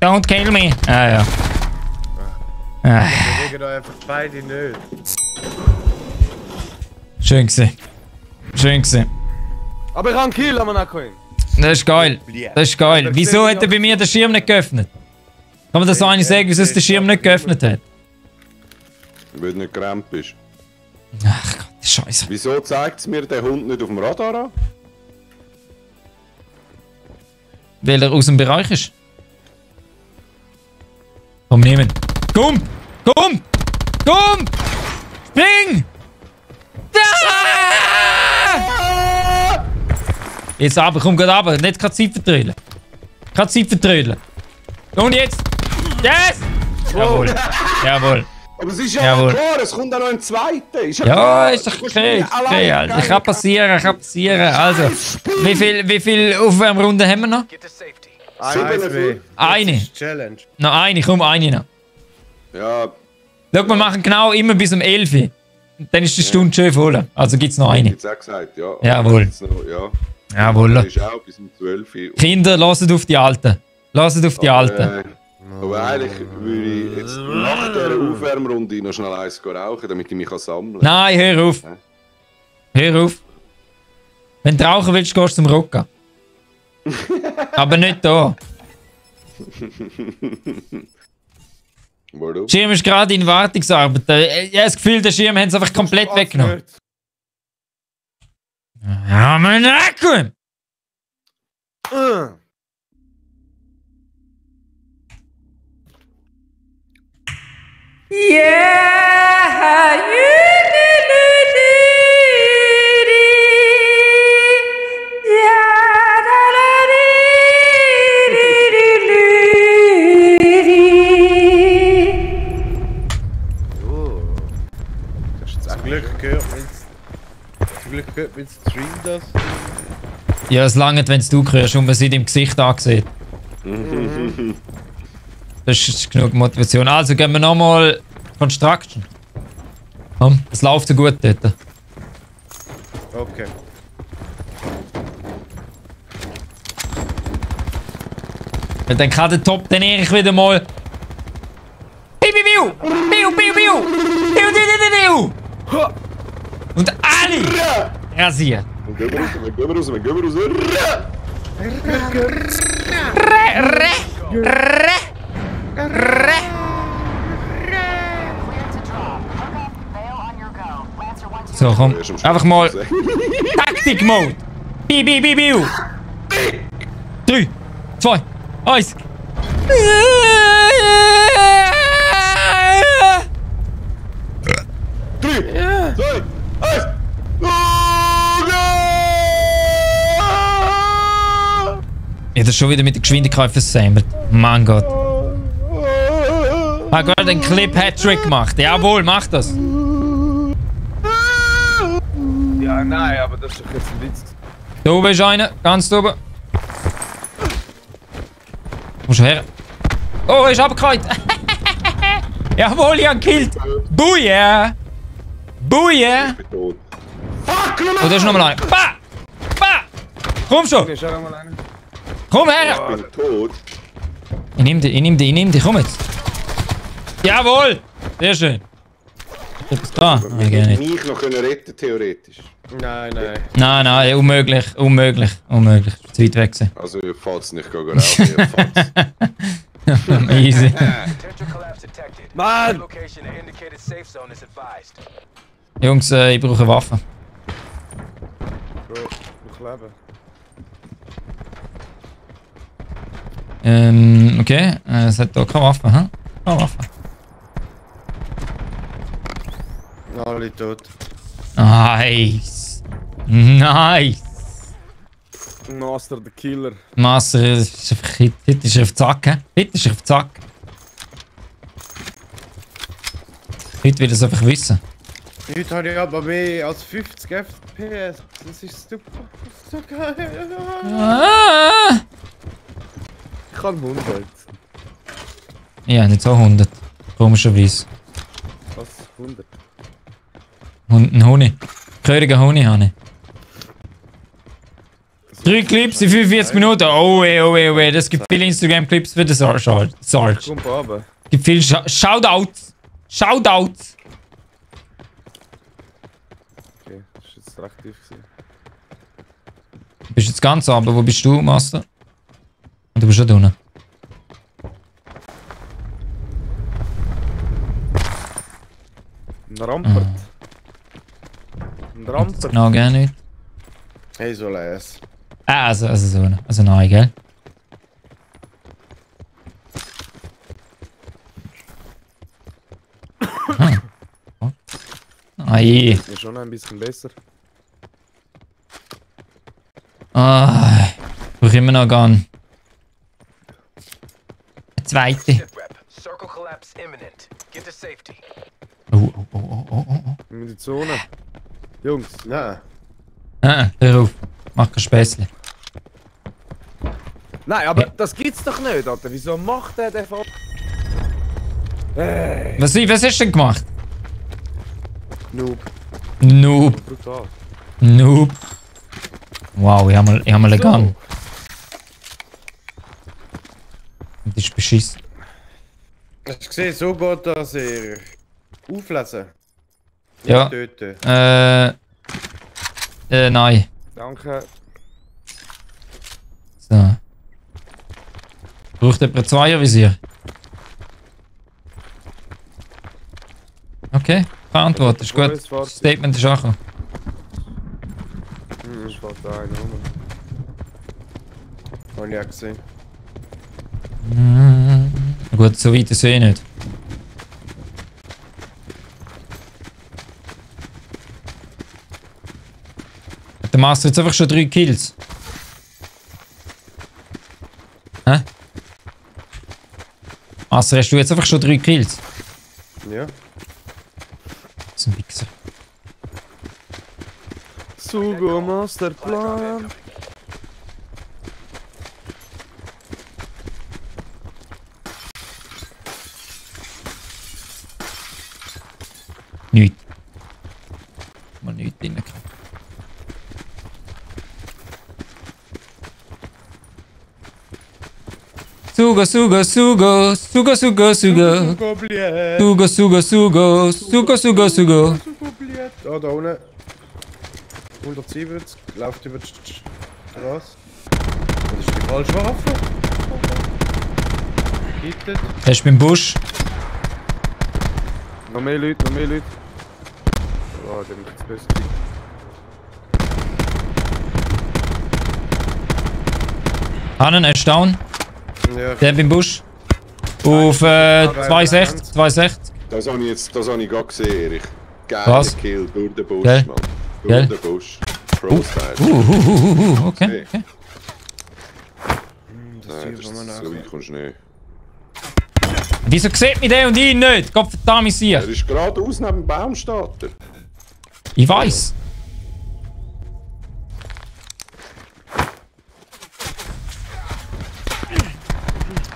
Don't kill me! Ah, ja. Wir regen euch einfach beide nicht. Schön gewesen. Aber ich habe einen Kill, aber nicht können. Das ist geil. Wieso hat er bei mir den Schirm nicht geöffnet? Kann man das so eigentlich sagen, wieso es den Schirm nicht geöffnet hat? Weil du nicht gerammt bist. Ach Gott, Scheiße. Wieso zeigt es mir den Hund nicht auf dem Radar an? Weil er aus dem Bereich ist. Komm, nehmen. Komm! Spring! Ah! Jetzt aber, komm gerade runter. Nicht keine Zeit vertrödeln. Und jetzt! Yes! Jawohl. Aber es ist ja klar, es kommt auch noch ein zweiter. Ist Ja, ist doch okay. Alter. Kann passieren. Also, wie viel Aufwärmrunden haben wir noch? Eine. Challenge. Noch eine, komm, eine noch. Ja. Schau, wir machen genau immer bis um 11 Uhr. Dann ist die Stunde schön voll. Also gibt's noch eine. Jetzt auch gesagt, ja. Jawohl. Ja. Jawohl. Das ist auch bis um 12 Uhr. Kinder, lasst auf die Alten. Aber eigentlich würde ich jetzt nach dieser Aufwärmrunde noch schnell eins rauchen, damit ich mich sammeln kann. Nein, hör auf. Wenn du rauchen willst, gehst du zum Rocker. Aber nicht da. Warum? Schirm ist gerade in Wartungsarbeit. Ich habe das Gefühl, der Schirm haben sie einfach komplett weggenommen. Ja, mein Akku! Zum Glück gehört mein Stream das. Ja, es langt, wenn du hörst und man sieht im Gesicht angesehen. Das ist genug Motivation. Also gehen wir nochmal Construction. Komm, es läuft so gut dort. Okay. Weil dann kann der Top den Erich wieder mal. Biu! Und alle rasieren. Gehen wir raus. So, komm. Einfach mal. Taktik-Mode. Biu. 3, 2, 1. 3, 2, 1. Ja, das ist schon wieder mit der Geschwindigkeit versammelt. Mein Gott. Ich habe gerade einen Clip-Hat-Trick gemacht. Jawohl, mach das. Ja, nein, aber das ist doch jetzt ein Witz. Da oben ist einer, ganz da oben. Komm schon her. Oh, er ist abgekalt. Jawohl, ich habe ihn gekillt. Booyah. Ich bin tot. Fuck, Oh, da ist noch mal einer. Bah! Komm schon. Okay, schau mal einen. Komm her. Ich bin tot. Ich nehm dich. Komm jetzt. Jawohl. Sehr schön. Etwas da? Wir Nein, gar hätten nicht. mich noch können retten, theoretisch. Nein, nein. Nein, unmöglich. Zu weit weg gewesen. Also, falls nicht gehen rauchen, falls. Easy. Potential collapse detected. Mann! Location and indicated safe zone is advised. Jungs, ich brauche Waffen. Bro, ich lebe. Okay. Es hat hier keine Waffe, hä? Keine Waffe. Alle tot. Nice. Nice. Master the Killer. Master ist einfach Hit ist auf Zack, hä? Hit ist auf Zack. Heute will es einfach wissen. Heute habe ich aber mehr als 50 FPS. Das ist super. So geil. Ah! Ich kann 100. Ja, nicht so 100. Komischerweise. Was? 100? Ein Honig. Gehöriger Honig habe ich. 3 Clips in 45 Minuten. Oh weh. Das gibt viele Instagram-Clips für den Sarge. Komm runter. Es gibt viele Shoutouts. Shoutouts. Okay, das ist jetzt recht tief gewesen. Du bist jetzt ganz runter. Wo bist du, Master? Du bist schon da unten. Ein Rampert. Ein Rampert. Genau, gar nicht. Hey, so leise. Also so eine. Also nein, gell? Ei. Ist mir schon ein bisschen besser. Ah, ich brauche immer noch gern. Eine zweite. Sitrep. Circle collapse imminent. Get to safety. Oh. In die Zone. Jungs, Nein. Hör auf. Mach kein Späßchen. nein, aber das gibt's doch nicht, Alter. Wieso macht der Fall? Was hast du denn gemacht? Noob. Noob. Brutal. Noob. Wow, ich hab mal einen Gun. Das ist beschissen. Hast du gesehen, so geht das hier. Auflesen. Ja. Töten. Nein. Danke. So. Braucht jemand 2er-Visier? Okay, verantwortet, ist gut. Das Statement ist angekommen. Es fällt da einer rum. Habe ich auch gesehen. Gut, so weit ist eh nicht. Hat der Master jetzt einfach schon 3 Kills? Hä? Master, hast du jetzt einfach schon 3 Kills? Ja. Das ist ein Wichser. Sugo Masterplan. Nichts. Mal nichts drin. Sugo. Sugo. Da unten. 170. Läuft über die Straße. Das ist die falsche Waffe. Hittet. Er ist beim Busch. Noch mehr Leute. Oh, der macht das Beste. Hannen, er ist down. Ja. Der beim Busch. Auf 260. Das habe ich gerade gesehen, Erich. Geiler Was? Kill durch den Busch, Gell? Mann. Gell? Durch den Busch. Pro-Style. Okay. Nein, das ist so weit kommst du nicht. Wieso sieht mich der und ihn nicht? Gott verdammt sie. Er ist geradeaus neben dem Baum steht er. Ich weiß.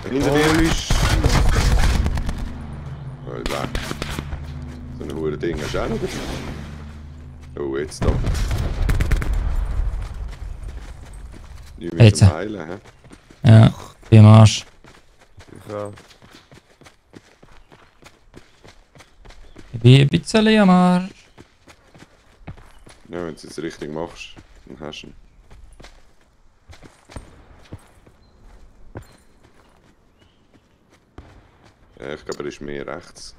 Hinter dir ist... Oh, weg. So ein hohes Ding hast du auch noch gemacht. Oh, jetzt da. Nicht mehr Jetzt. zum Heilen, hä? Ja, wie am Arsch. Ja. Ich bin ein bisschen am Arsch. Ja, wenn du es jetzt richtig machst, dann hast du ihn. Ja, ich glaube, er ist mehr rechts.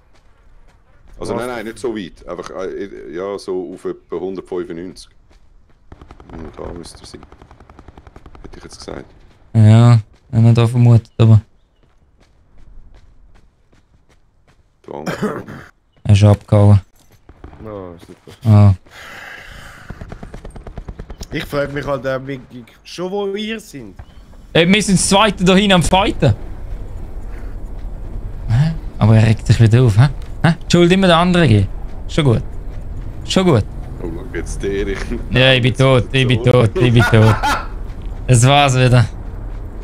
Also nein, nicht so weit. Einfach, ja, so auf etwa 195. Da müsste er sein. Hätte ich jetzt gesagt. Ja, wenn man da vermutet, aber... Da andere. Er ist abgehauen. No, super. Ah. Ich frage mich halt schon, wo ihr seid. Wir sind das Zweite da hinten am Fighten. Hä? Aber er regt sich wieder auf, hä? Die Schuld immer der andere geben. Schon gut. Schon gut. Oh, schau jetzt Erich. Ja, ich bin tot, ich bin tot, ich bin tot. Das war's wieder.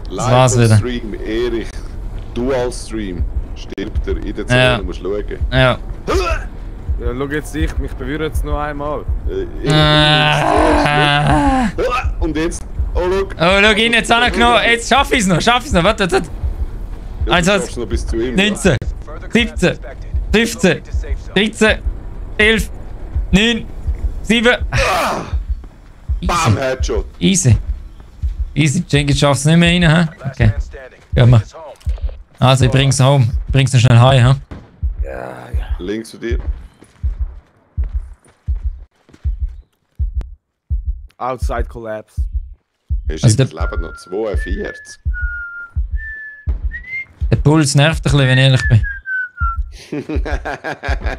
Das war's wieder. Livestream, Erich. Dual-Stream. Stirbt er in der Zone, Ja. du musst schauen. Ja. Ja, schau jetzt ich, mich berührt jetzt noch einmal. Und jetzt, oh schau. Oh, schau ihn, jetzt habe ich genommen. Jetzt schaff ich's noch, Warte, warte. Ja, Also, du schaffst noch bis zu ihm. 19, 17, 15, 13, 11, 9, 7. Bam, Headshot. Easy. Easy, Jenkins schafft's nicht mehr rein, hä? Okay. Gehen wir. Also, ich bring's home. Ich bring's noch schnell heim, hä? Links von dir. Outside Collapse. Hast Also du das Leben noch 42? Der Puls nervt ein bisschen, wenn ich ehrlich bin.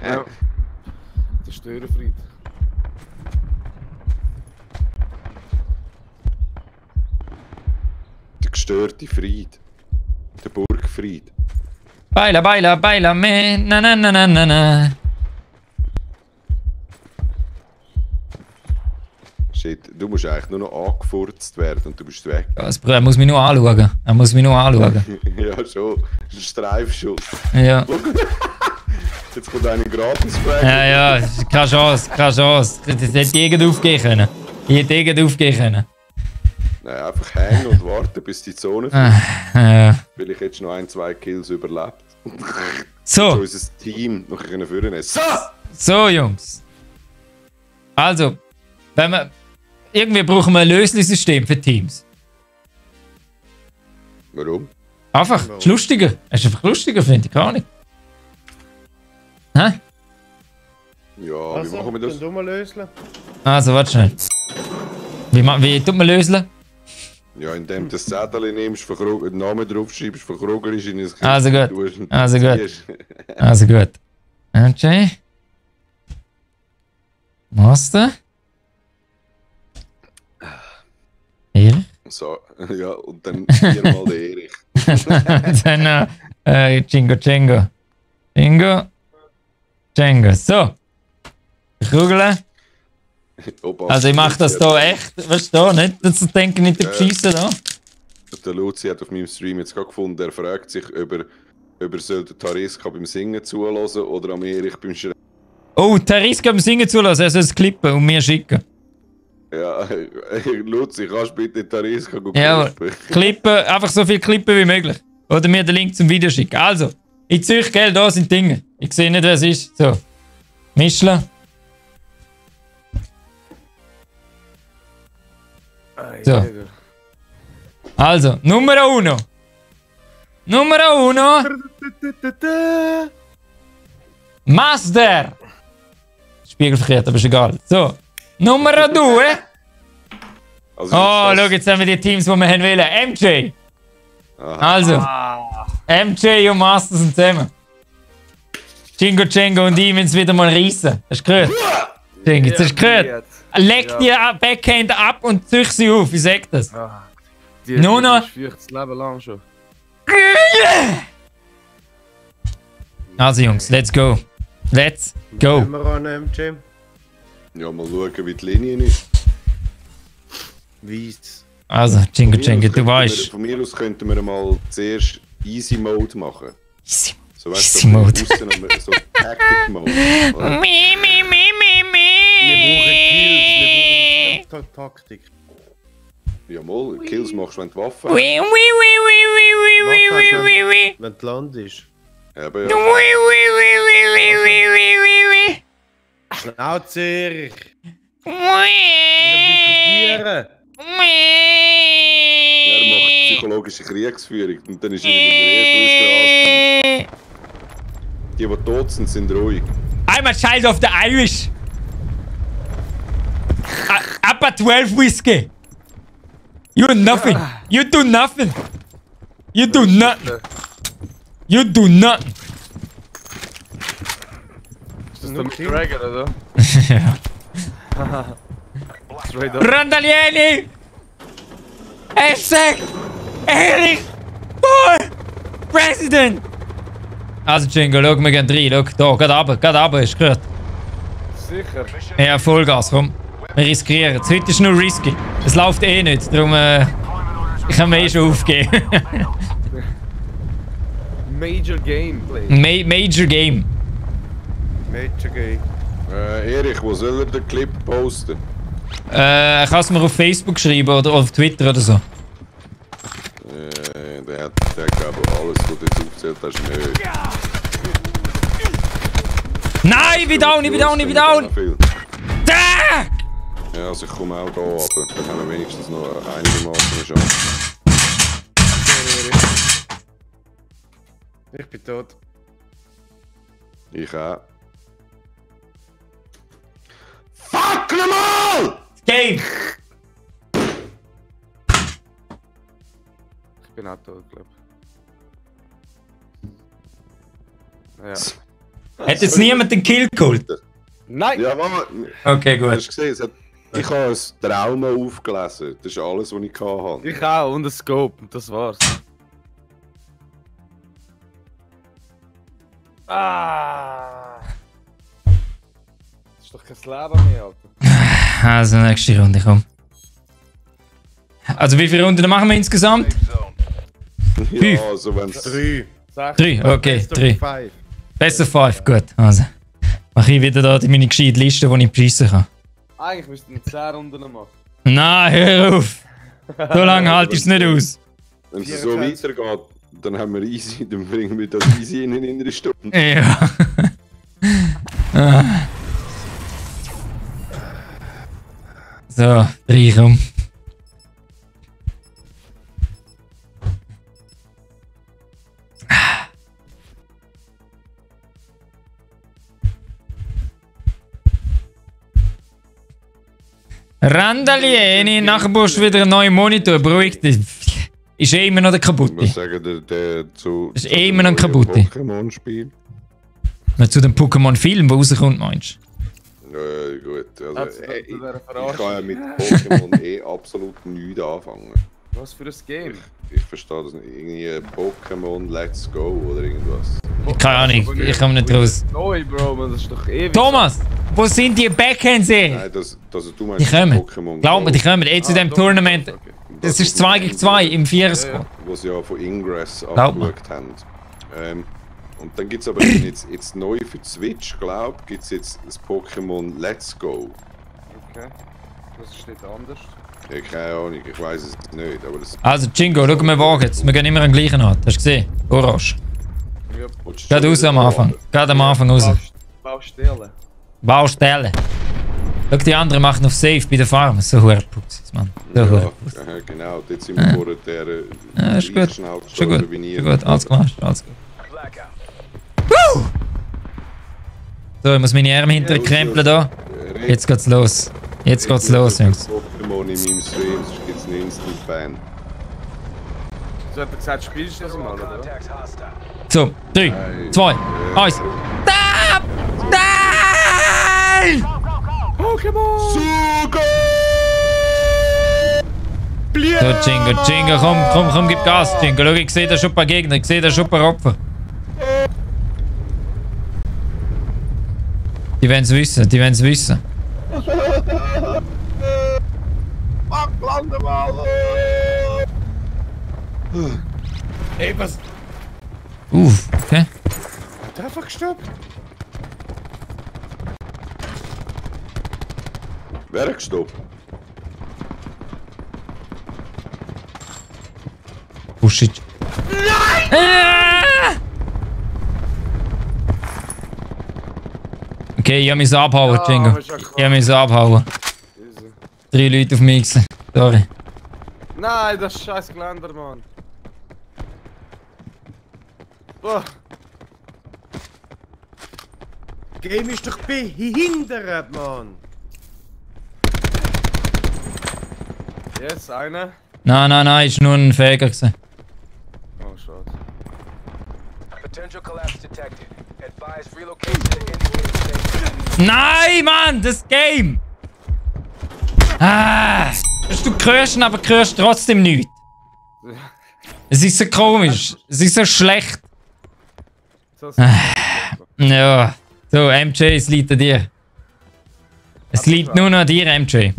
Ja. Der Störenfried. Der gestörte Fried. Der Burgfried. Baila, baila, baila, me, na na na na na na. Shit, du musst eigentlich nur noch angefurzt werden und du bist weg. Er muss mich nur anschauen. Er muss mich nur anschauen. Ja, schon. Das ist ein Streifschuss. Ja. Jetzt kommt einer gratis frei. Ja, ja, keine Chance, keine Chance. Das hätte irgend aufgehen können. Ich hätte irgend aufgehen können. Nein, einfach hängen und warten, bis die Zone Ja. Vielleicht hättest du noch 1-2 Kills überlebt. So, Unser Team noch führen. So! so Jungs. Also, wenn wir... Irgendwie brauchen wir ein Lösungssystem für Teams. Warum? Einfach, ist lustiger. Es ist einfach lustiger, finde ich, gar nicht. Hä? Ja, Also, wie machen wir das? Können du mal lösen? Also, warte schnell. Wie tut man lösen? Ja, indem du das Zettel nimmst, den Namen draufschreibst, verkrugerisch in das Also gut. tust und Also gut. ziehst. Also gut. Okay. Master. Erich. So, ja, und dann viermal der Erich. Dann Jingo Django. Jingo. Django. So. Kugeln. Opa, Also ich mache das hier echt. Weißt du, nicht zu denken, nicht beschissen da. Der Luzi hat auf meinem Stream jetzt gerade gefunden, er fragt sich, ob er soll den Tariska beim Singen zulassen oder am Erich beim Schreiben. Oh, Tariska beim Singen zulassen, er soll es klippen und mir schicken. Ja, Luzi, kannst du bitte den Tariska Ja, klippen? klippen, einfach so viel klippen wie möglich. Oder mir den Link zum Video schicken. Also, ich ziehe gell, da sind Dinge. Ich sehe nicht, wer es ist. So. Mischle. So. Also, Numero uno. Numero uno. Master. Spiegelverkehrt, aber ist egal. So. Numero due. Also, Oh, ist schau, jetzt haben wir die Teams, die wir haben wollen. MJ. Aha. Also. MJ und Master sind zusammen. Jingo Django und ich müssen es wieder mal reissen. Hast du gehört? Jingo, jetzt hast du gehört? Leg die Backhand ab und züch sie auf, ich sag das. Die Nur noch- fürcht das Leben lang schon. Also Jungs, let's go. Let's go. Gehen wir an, MJ. Ja, mal schauen, wie die Linie ist. Weiss. Also, Jingo Django, du Von weißt. Von mir aus könnten wir mal zuerst Easy Mode machen. Easy. So, weißt Easy du, Mode. So Tactic Mode. oder? Wir brauchen Kills, wir brauchen Taktik. Ja, mal, Kills machst du, wenn du Waffen hast. Wenn du Land ist. Eben, ja. Schnauzer! Ich Er macht psychologische Kriegsführung und dann ist er wieder der Erste, der die tot sind, sind ruhig. I'm a child of the Irish. Upper 12 whiskey. You nothing. You do nothing. You do nothing. You do nothing. Ist das der Dragon, oder? Ja. Straight up. Randalieni! Hashtag Erich for President! Also Jingo, schau, wir gehen rein. Schau, da, geht runter, ist gehört. Sicher. Ja, Vollgas, komm. Wir riskieren es. Heute ist nur risky. Es läuft eh nicht, darum ich kann mir eh schon aufgeben. Major Gameplay. Major Game. Major Game. Erich, wo soll er den Clip posten? Ich kann es mir auf Facebook schreiben oder auf Twitter oder so. Der glaube alles, was du jetzt aufgezählt hast, nicht. Nein, ich bin down, ich bin down, ich bin down! Da! Ja, also ich komme auch hier runter. Dann haben wir wenigstens noch einigermaßen eine Chance. Ich bin tot. Ich auch. Fuck nochmal! Game! Ich bin auch tot, glaub ich. Ja. Hat jetzt niemand den Kill geholt? Nein! Ja, Mama, Okay, gut. hast du gesehen? Ich habe ein Trauma aufgelesen. Das ist alles, was ich hatte. Ich auch, und ein Scope, und das war's. Ah! Das ist doch kein Leben mehr, Alter. Also, nächste Runde, komm. Also, wie viele Runden machen wir insgesamt? Ja, also wenn es 3. 3, okay, 3. 5. Besser 5, gut. Also, mache ich wieder da meine gescheite Liste, die ich beschissen kann. Eigentlich müssten wir 10 Runden machen. Nein, hör auf! So lange halte ich es nicht aus. es so 24. weitergeht, dann haben wir easy, dann bringen wir das easy in einer Stunde. Ja. Ah. So, 3 rum. Randalieni, nachher brauchst du wieder einen neuen Monitor, beruhig dich. Ist eh immer noch der Ich muss kaputte. sagen, der zu Das ist eh immer noch ein kaputte. Pokémon-Spiel. Zu dem Pokémon-Film, der rauskommt, meinst Gut, also ich Verarschen. kann ja mit Pokémon absolut nichts anfangen. Was für ein Game? Ich verstehe das nicht. Irgendwie Pokémon Let's Go oder irgendwas. du? Keine Ahnung, ich komme nicht raus. Neu, Bro, man, das ist doch ewig. Thomas, wo sind die Backhand-Serien? Nein, du meinst Die kommen. Pokémon Glaub mir, die Go, kommen. Jetzt zu dem doch, Tournament. okay. Das ist 2 gegen 2 im Vierer-Squad. wo sie ja von Ingress Glaub mir. angeschaut haben. Und dann gibt es aber jetzt neu für die Switch, glaube ich, gibt es jetzt das Pokémon Let's Go. Okay. Das steht anders. Ja, keine Ahnung, ich weiß es nicht, aber das... Also, Jingo, schau mal wagen jetzt. Wir gehen immer am gleichen an. Hast du gesehen? Orange. Ja, Willst du Gerade schon raus wieder am Anfang. fahren? Gerade am Anfang raus. Baustelle. Baustelle. Schau, die anderen machen auf Safe bei der Farm. So Hurenpups, Mann. So Ja, Hurenpups. genau, dort sind wir vor der Ja, ist gut. schnell Schon gut. wie nie. Schon gut. Alles gemacht. Alles gut. Woo! So, ich muss meine Arme hinter krempeln da. Jetzt geht's los. Jetzt geht's los, Jungs. Pokémon in meinem Stream, sonst gibt es einen Instant-Ban. So hat er gesagt, spielst du das mal, oder? So, 3, 2, 1. Stop! Nein! So, Jingo, komm, gib Gas, Jingo. Schau, ich sehe da schon ein paar Gegner, ich sehe da schon ein paar Opfer. Die werden's wissen, die werden's wissen. Fuck, lande mal! Ey, was? Okay. Hat er einfach gestoppt? Wer hat gestoppt? Oh shit. Nein! Okay, Okay, ich muss abhauen, Jingo. aber ist ja klar. Ich muss abhauen. Easy. 3 Leute auf mich gewesen. Sorry. Nein, das ist scheiß Geländer, Mann. Boah. Game ist doch behindert, Mann! Yes, einer. Nein, ist nur ein Fäger gewesen. Oh, schade. Potential collapse detected. Advise relocation to indicated station. Nein, Mann, das Game! Ah! Du hörst ihn, aber du hörst trotzdem nichts. Es ist so komisch. Es ist so schlecht. So, Ja. So, MJ, es liegt an dir. Es liegt nur noch an dir, MJ.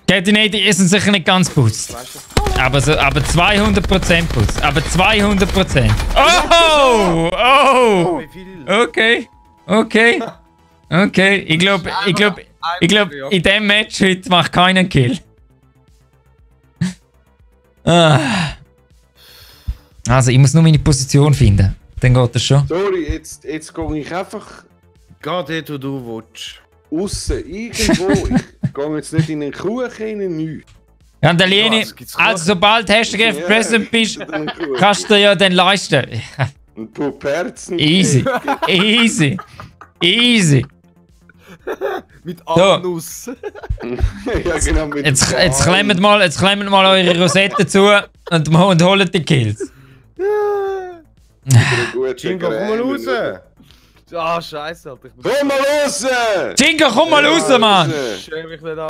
Catinator ist uns sicher nicht ganz Boost. Aber 200% Boost. Aber 200%. Oh! Oh! Wie viel? Okay. Ich glaube, in dem Match heute macht keiner einen Kill. Also, ich muss nur meine Position finden. Dann geht das schon. Sorry, jetzt gehe ich einfach Geh dort, wo du willst. aussen, irgendwo. Ich gehe jetzt nicht in den Kuchen rein, nichts. Ja, und der Lieni, Was gibt's also sobald Hashtag Ja, President bist, in den Kuchen. kannst du ja dann leisten. Ein paar Perzen. Easy. mit Anus. Ja, genau. Mit Jetzt klemmt mal eure Rosette zu und holt die Kills. Jingo, komm mal raus! Ah, scheiße, Alter. Ich muss Komm mal raus! Jingo, komm mal raus, Mann! schäme mich nicht an.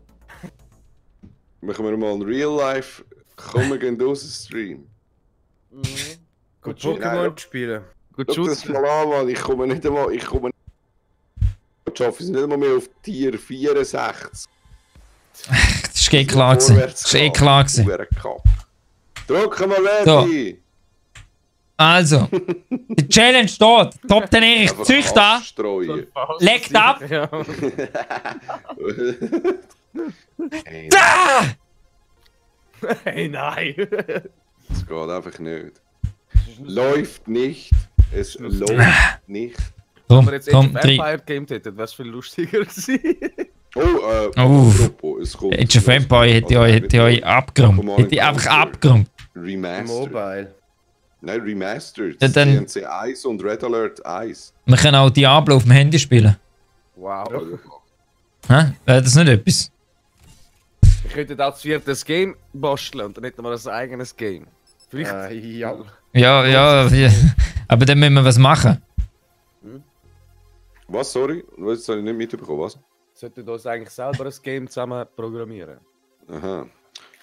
Machen wir mal einen Real-Life Kommen gehen raus Stream. Gut Pokémon spielen. Gut Schau das schützen. mal an, Mann. Ich schaffe es nicht einmal mehr auf Tier 64. Das ist eh klar gewesen. Das ist eh klar gewesen. Drücken wir So. ready! Also, die Challenge steht. Top 10 Erich, Einfach zücht an, streuen. leckt ab. Ja. Hey, Ah! Hey, nein. das geht einfach nicht. Läuft nicht. Es läuft nicht. Wenn Komm, wir jetzt komm, Age of 3. Empire gamed hätten, wäre es viel lustiger gewesen. Oh, apropos, es kommt. Age of Empire hätte ich euch abgeräumt. Hätte ich einfach abgeräumt. Remastered. Mobile. Nein, Remastered. Ja, dann- CNC 1 und Red Alert 1. Wir können auch Diablo auf dem Handy spielen. Wow. Hä? Wäre das nicht etwas? Ich könnte auch das 4. Game basteln und dann hätten wir ein eigenes Game. Vielleicht. Ja. Ja, aber dann müssen wir was machen. Was, sorry? Das habe ich nicht mitbekommen, was? Sollten wir uns eigentlich selber ein Game zusammen programmieren? Aha.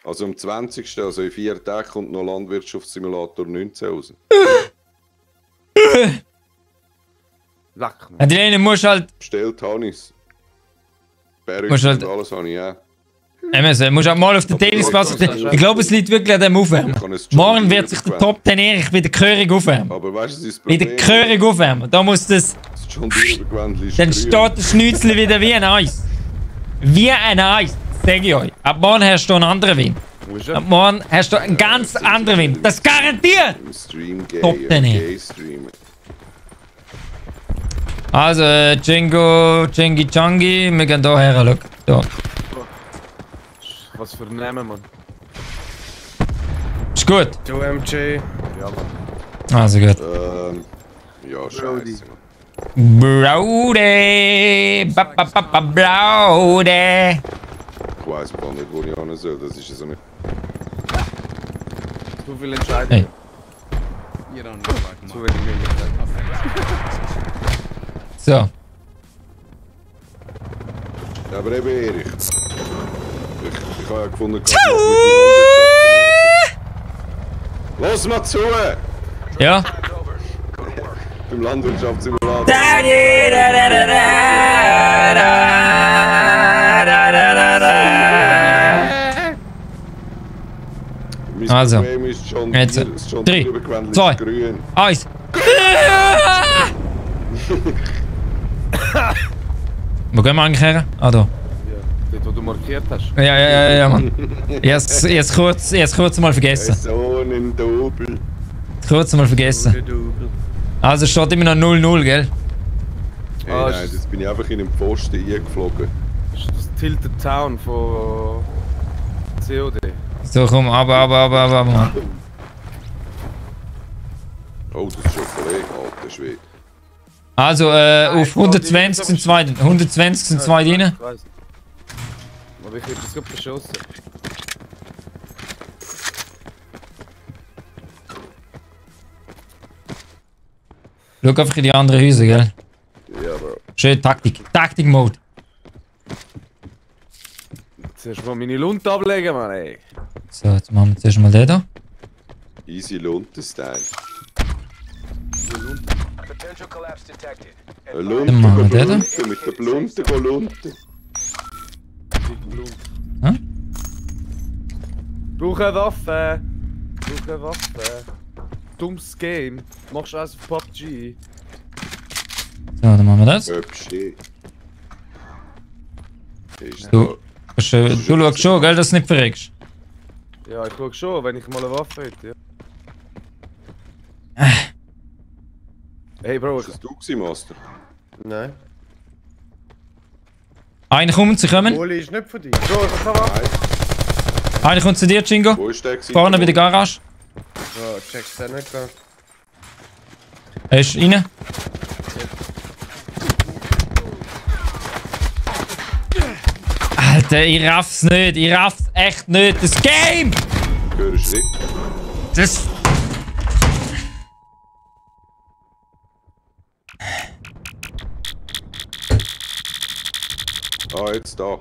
Also am 20. also in 4 Tagen kommt noch Landwirtschaftssimulator 19 raus. Leck mich. Adeline, musst halt. Bestellt habe ich es. Berg Musst halt- und alles habe ich auch. Musst halt mal auf den Tennis passen. Ich glaube, es liegt wirklich an dem Aufwärmen. Ich kann es schon Morgen wieder wird sich der bequem. Top 10 Erich wieder gehörig aufwärmen. Aber weißt du, das ist das Wieder Problem. gehörig aufwärmen. Da muss das. Das ist schon Gewändli. Dann steht der Schnitzel wieder wie ein Eis. Wie ein Eis, sag ich euch. Ab morgen hast du einen anderen Wind. Wo ist Ab er? morgen hast du einen ganz anderen Wind. Das garantiert! Im Stream gay, Top 10. gay Stream. Also, Jingo, Jingy Changi, wir gehen hier her, schau. Da. Was für ein Name, Mann. Ist gut. Du MJ. Ja, Mann. Also gut. Ja, scheiße. Braude! Braude! Ich weiss gar nicht, wo ich hin soll. Das ist so nicht. Zu viel Entscheidungen. Hey. Zu wenig Möglichkeiten. So. Ja, aber eben Erich. Ich habe ja gefunden, Los mal zu! Ja. Beim Landwirtschaftssimulator. Mein Also, Problem ist schon jetzt, das schon 3, Gewändli 2, ist grün. 1. Wo gehen wir eigentlich her? Ah, da. Ja, dort, wo du markiert hast. Ja, Mann. Ich hab's kurz mal vergessen. So ein Double. Kurz mal vergessen. Also steht immer noch 0-0, gell? Hey, Ah, nein, ist- jetzt bin ich einfach in den Pfosten eingeflogen. Das ist das Tilted Town von COD. So, komm, aber. Oh, das ist schon ein Kollege, alter Schwede. Also, auf 120 sind zwei drin. 120 sind zwei drin. Ich weiss. Aber ich hab das gerade verschossen. Schau einfach in die anderen Häuser, gell? Ja, Bro. Schön Taktik. Taktik-Mode. Zuerst mal meine Lunte ablegen, Mann, ey. So, jetzt machen wir zuerst mal den da. Easy Lunte-Style. Potential collapse detected. Lunte, Dann machen wir den da. Lunte, mit der Blunte, go Lunte. Dicke Lunte. Hä? Brauche eine Waffe. Brauche eine Waffe. Dummes Game. Machst du eins auf PUBG? So, dann machen wir das. Öpschi. Ist Du, du schaust schon, gell, dass du nicht verreckst. Ja, ich schau schon, wenn ich mal eine Waffe hätte, ja. Hey Bro, Ist das du gewesen, Master? Nein. Einer kommt, sie kommen. Oli ist nicht von dir. Bro, ich kann Waffe. Nein. Einer kommt zu dir, Jingo. Wo ist der gewesen? Vorne bei der Garage. Ja, checkst du nicht gar. Er ist rein. Alter, ich raff's nicht. Ich raff's echt nicht. Das Game! Ich höre einen Schritt. Das... Ah, jetzt da.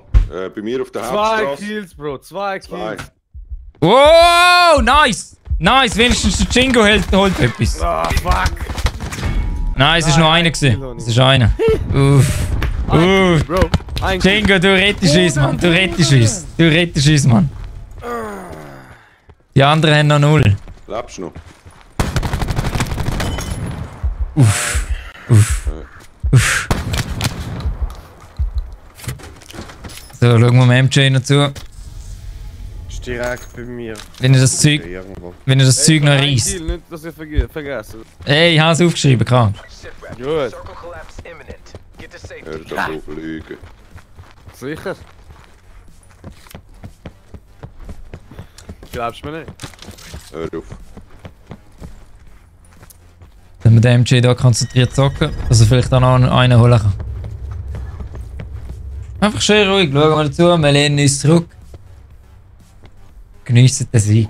Bei mir auf der 2 Hauptstraße. Kills, Bro, 2 Zwei. Kills. Wow, nice! Nice, wenigstens der Jingo holt etwas. Ah, fuck. Nein, es ist nur einer gewesen. Es ist einer. Uff. Uff. Bro, ein Kill. Jingo, du rettest uns, Mann. Du rettest uns. Du rettest uns, Mann. Die anderen haben noch 0. Lebst du noch? Uff. Uff. Uff. So, schauen wir mal MJ noch zu. Ist direkt bei mir. Wenn er das Zeug, Irgendwo. wenn er das Zeug noch Ein reißt. Kill, nicht, dass ich vergesse. Ey, ich habe es aufgeschrieben, krank. Sitrep. Gut. Circle collapse imminent. Get to safety. Hör doch auf Lügen. Sicher? Glaubst du mir nicht? Hör auf. Wenn wir den MJ da konzentriert zocken, dass er vielleicht auch noch einen holen kann. Einfach schön ruhig, schauen wir dazu, wir lehnen uns zurück. Geniessen den Sieg.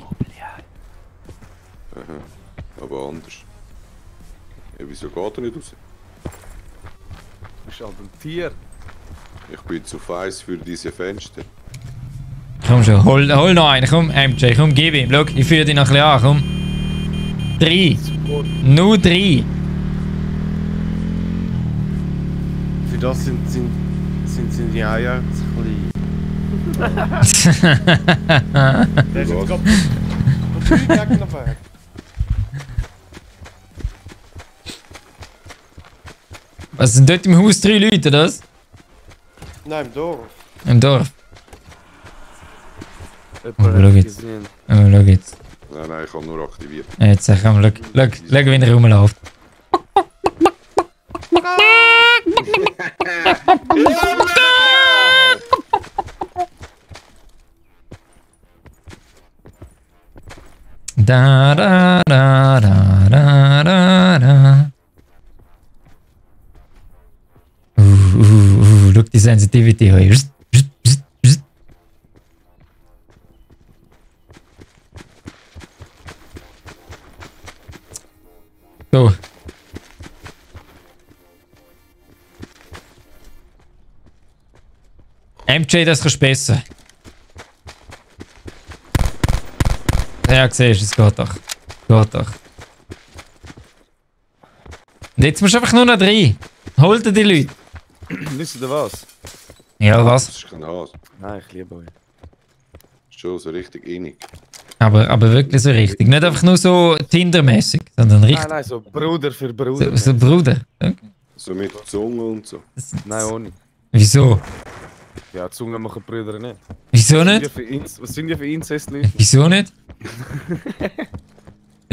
Aber anders. Ja, wieso geht er nicht raus? Du bist halt ein Tier. Ich bin zu feiss für diese Fenster. Komm schon, hol noch einen, komm MJ, komm, gib ihm. Schau, ich führe dich noch ein bisschen an, komm. 3. Nur 3. Für das sind die Eier zu klein. Der ist jetzt gerade von 3 Gegner weg. Was sind dort im Haus 3 Leute, oder was? Nein, im Dorf. Im Dorf. Jemand schau hat jetzt. gesehen. Oh, schau jetzt. Nein, ich habe nur aktiviert. Jetzt komm, schau, wie er rumläuft. Da da da da da da da. Look die Sensitivity hier. So. MJ, das kannst du besser. Ja, siehst du, es geht doch. Geht doch. Und jetzt musst du einfach nur noch rein. Hol dir die Leute. Wisst ihr was? Ja, was? Das ist kein Hase. Nein, ich liebe euch. Schon so richtig innig. Aber wirklich so richtig. Nicht einfach nur so Tinder-mäßig, sondern richtig. Nein, so Bruder für Bruder. So Bruder. Okay. So mit Zunge und so. Nein, ohne. Wieso? Ja, Zungen machen Brüder nicht. Wieso Was nicht? sind die für Inzestleute? Wieso nicht?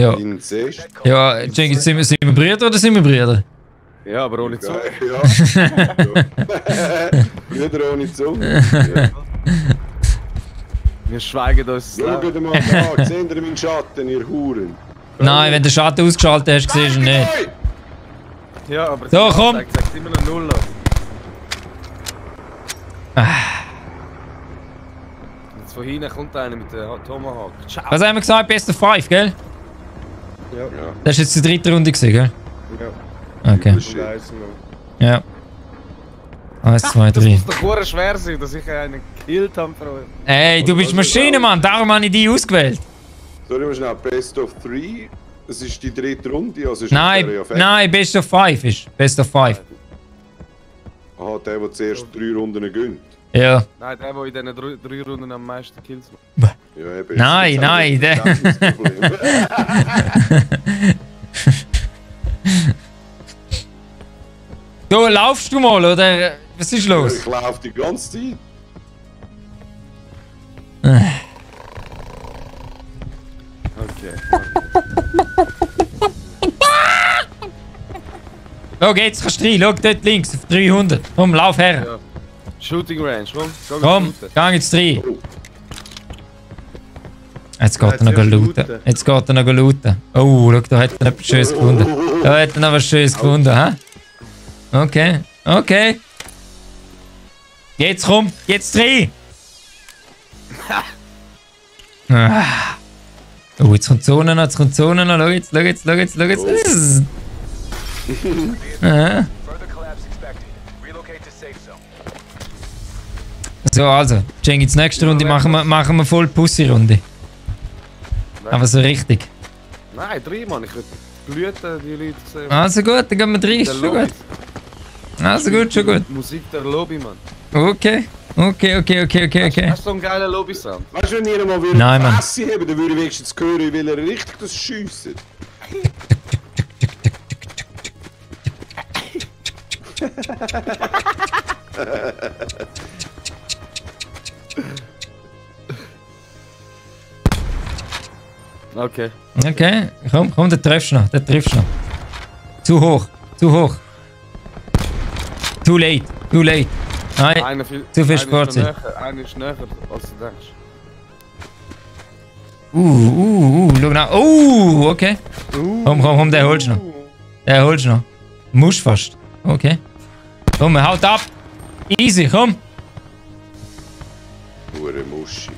Ja. Inzest. Ja, Cengiz, sind wir Brüder oder sind wir Brüder? Ja, aber ohne Zunge. Ja. Brüder ohne Zunge. Ja. Wir schweigen uns das Schaut Leben. mal da, seht ihr meinen Schatten, ihr Huren? Nein, wenn du den Schatten ausgeschaltet hast, siehst du ihn nicht. Ja, aber So, komm. Sagt immer noch 0 aus. Jetzt von hinten kommt einer mit der Tomahawk. Ciao. Was haben wir gesagt? Best of 5, gell? Ja. Ja. Das ist jetzt die dritte Runde gewesen, gell? Ja. Okay. Shit. Und eins noch. Ja. 1, 2, Das 3. muss doch verdammt schwer sein, dass ich einen gekillt habe. Ey, du bist Maschine, Mann. Darum habe ich dich ausgewählt. Sorry, mal schnell. Best of 3. Das ist die dritte Runde. Also ist Nein, der ja fertig. nein, Best of 5 ist. Best of 5. Aha, der zuerst 3 Runden gönnt. Ja. Nein, der in diesen 3 Runden am meisten Kills macht. Ja, eben. Nein, Das nein, ist der- das Problem. Du, laufst du mal, oder? Was ist los? Ich laufe die ganze Zeit. Okay. Schau, jetzt kannst du rein. Schau, dort links, auf 300. Komm, lauf her. Ja. Shooting Range, komm. Komm, geh jetzt rein. Jetzt geht er noch zuerst looten. looten. Jetzt geht er noch looten. Oh, schau, da hat er etwas Schönes gefunden. Da hat er noch was Schönes gefunden, hä? Okay, okay. Jetzt komm, jetzt rein. Ah. Oh, jetzt kommt die Sonne noch, jetzt kommt die Sonne noch. Schau jetzt, schau jetzt, schau jetzt, schau jetzt. Ah. Further collapse expected. Relocate to safe zone. So, also, Cengiz, nächste Runde machen wir voll Pussy-Runde. Aber so richtig. Nein, 3 Mann, ich würde glühen, die Leute sehen. Also gut, dann gehen wir rein, ist Der schon Lobby. gut. Also gut, schon gut. Musik der Lobby, Mann. Okay, okay, okay, okay, okay, okay. Hast du so einen geilen Lobby-Sound? Weißt du, wenn ihr mal wieder Nein, Mann. Fresse haben, dann würde ich wenigstens hören, weil er richtig das schiessen. Okay. Okay, komm, den triffst du noch, den triffst du noch. Zu hoch, zu hoch. Too late, too late. Nein, Einer viel, zu viel einer ist Sportzeit. näher- Einer ist näher, als du denkst. schau nach. Okay. Komm, den holst du noch. Den holst du noch. Musst fast. Okay. Komm, haut ab. Easy, komm. Hure Muschi.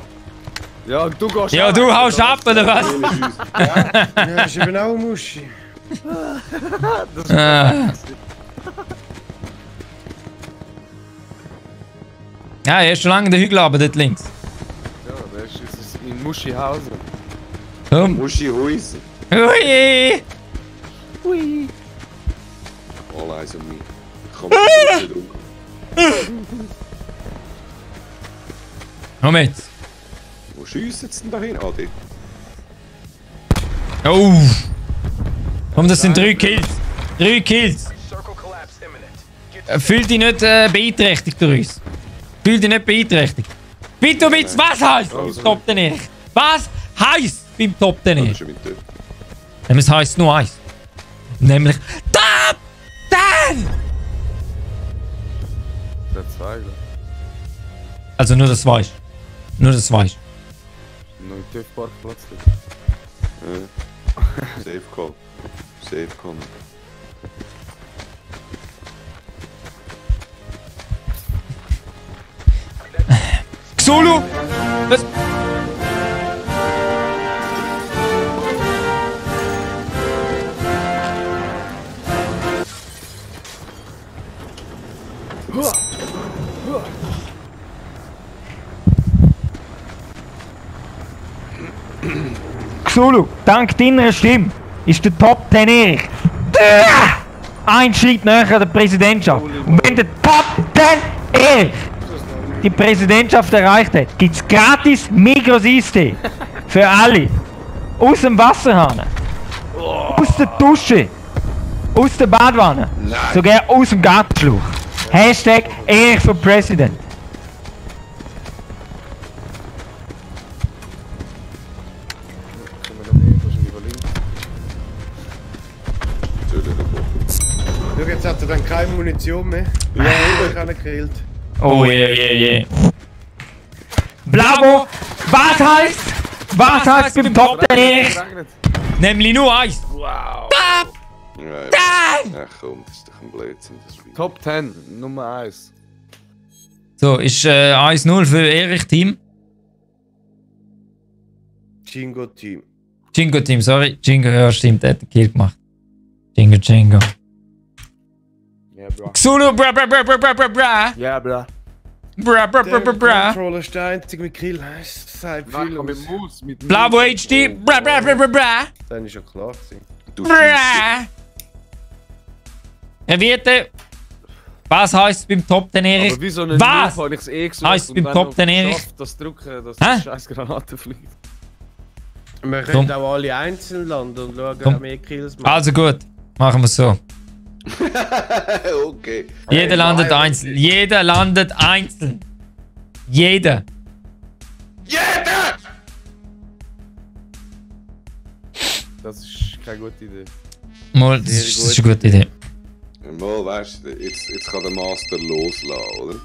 Ja, und du gehst Ja, auch du weg, haust ab, oder was? Ja, das ist eben auch ein Muschi. Ah. Ja, er ist schon lange in der Hügel, aber dort links. Ja, der ist jetzt in Muschihausen. Komm. Muschi Huisen. Ui. All eyes on me. Komm, ich bin Komm jetzt. Wo schiessen sie denn da hin? Ah, dort. Oh. Komm, das sind 3 Kills. 3 Kills. Circle collapse imminent. Fühl dich nicht beeinträchtigt durch uns. Fühl dich nicht beeinträchtigt. Bitte, bitte, was heisst beim Top 10? Was heisst beim Top Das 10? ist schon mit dort. Es heisst nur eins. Nämlich Top 10! Der 2, glaube Also nur das weißt. Nur das weißt. ich. Noch im TÜV-Parkplatz. Safe Call. Safe Call. Xulu! Was? Xulu, dank deiner Stimme ist der Top 10 Erich ein Schritt näher an der Präsidentschaft. Und wenn der Top 10 Erich die Präsidentschaft erreicht hat, gibt es gratis Migros Eistee. Für alle. Aus dem Wasserhahn. Aus der Dusche. Aus der Badwanne. Sogar aus dem Gartenschlauch. Hashtag Erich for President. Können wir noch mehr? Das ist über links. Schau, jetzt hat er dann keine Munition mehr. Ja, ich habe ihn gekillt. Oh je. Blavo, was heißt beim Top 10? Nämlich nur eins. Wow. Ja, komm, das ist doch ein Blödsinn, das Spiel. Top 10, Nummer 1. So, ist 1-0 für Erich-Team. Jingo-Team. Jingo-Team, sorry. Jingo, ja stimmt, der hat den Kill gemacht. Jingo. Ja, bra. Xulu, bra. Ja, bra. Bra. Der Controller ist der einzige mit Kill. Das sagt Nein, viel mit aus. Maus, mit Maus. Blavo HD, bra. Dann ist ja klar gewesen. Du Bra. Erwiderte. Was heisst beim Top 10 Erich? Aber wie so ein Was? Noob habe ich es eh gesucht Heisst und beim dann Top noch 10 Erich? geschafft, das drücken, dass Hä? die scheiß Granate fliegt. Wir können auch alle einzeln landen und schauen, Komm. wer mehr Kills macht. Also gut, machen wir es so. Okay. Jeder landet einzeln. Jeder landet einzeln. Jeder. Das ist keine gute Idee. Mal, das ist eine gute Idee. Mal, weißt du, jetzt kann der Master loslassen, oder?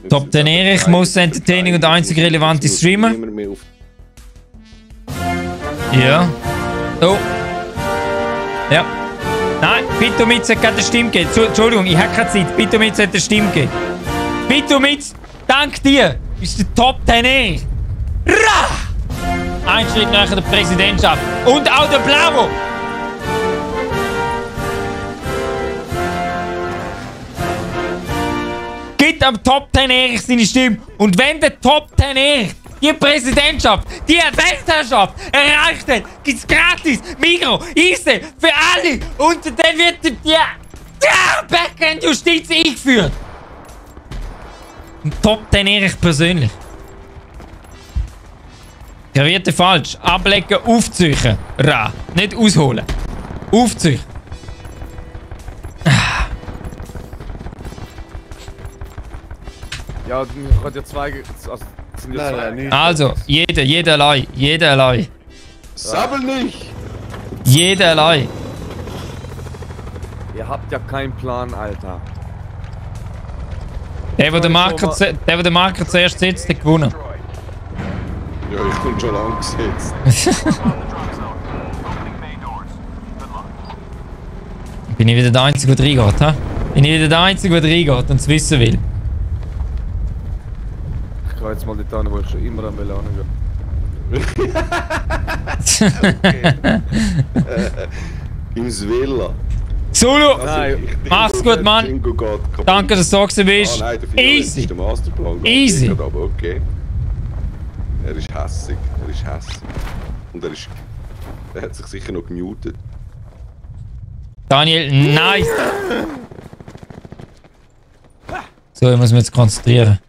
Top 10 Erich muss Entertaining und einzig relevante Streamer. Niemand mehr auf. Ja. Oh. Ja. Nein, Bitomitz hat keine Stimme gegeben. Entschuldigung, ich habe keine Zeit. Bitomitz hat eine Stimme gegeben. Bitomitz, dank dir, ist der Top 10 Erich. Ra! Ein Schritt nach der Präsidentschaft. Und auch der Blavo. Gibt am Top 10 Erich seine Stimme. Und wenn der Top 10 Erich die Präsidentschaft, die Weltherrschaft erreicht hat, gibt es gratis Migros, Easy für alle. Und dann wird die Backend-Justiz eingeführt. Und Top 10 Erich persönlich. Gerierte falsch. Ablecken, aufzeichnen. Ra. Nicht ausholen. Aufzeichnen. Ja, ich hatte ja zwei. Also, es sind ja zwei. Nein, nicht. Also, jeder allein. Jeder allein. Sabbel nicht! Jeder allein. Ihr habt ja keinen Plan, Alter. Der, der den Marker zuerst setzt, hat gewonnen. Ja, ich bin schon lang gesetzt. Bin ich wieder der Einzige, der reingeht, ha? Bin ich wieder der Einzige, der reingeht und es wissen will. Ich gehe jetzt mal dort hin, wo ich schon immer an Melane Im Svilla. Zulu! Nein, Mach's gut, Mann. Jingo geht kaputt. Danke, dass du da gewesen Ah, bist. nein, der Violet Easy! ist der Masterplan. Easy. Aber okay. Er ist hässig. Und er hat sich sicher noch gemutet. Daniel, nice! So, ich muss mich jetzt konzentrieren.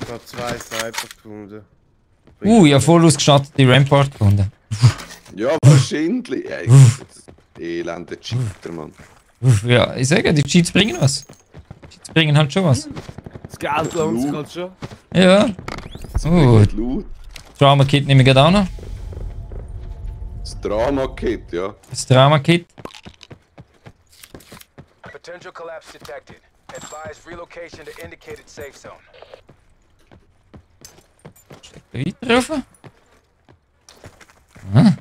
Ich habe 2 Sniper gefunden. Ich habe voll ausgestattete Rampart gefunden. Ja, wahrscheinlich. Ey, elende Cheater, Mann. Ja, ich sage, die Cheats bringen was. Cheats bringen halt schon was. das Geld lohnt sich halt schon. Ja. Bringt Loot. Drama Kit nehme ich gerade auch noch. Das Drama-Kit, ja. Das Drama Kit. Potential collapse detected. Advise relocation to indicated safe zone. Weiter rauf. Ah.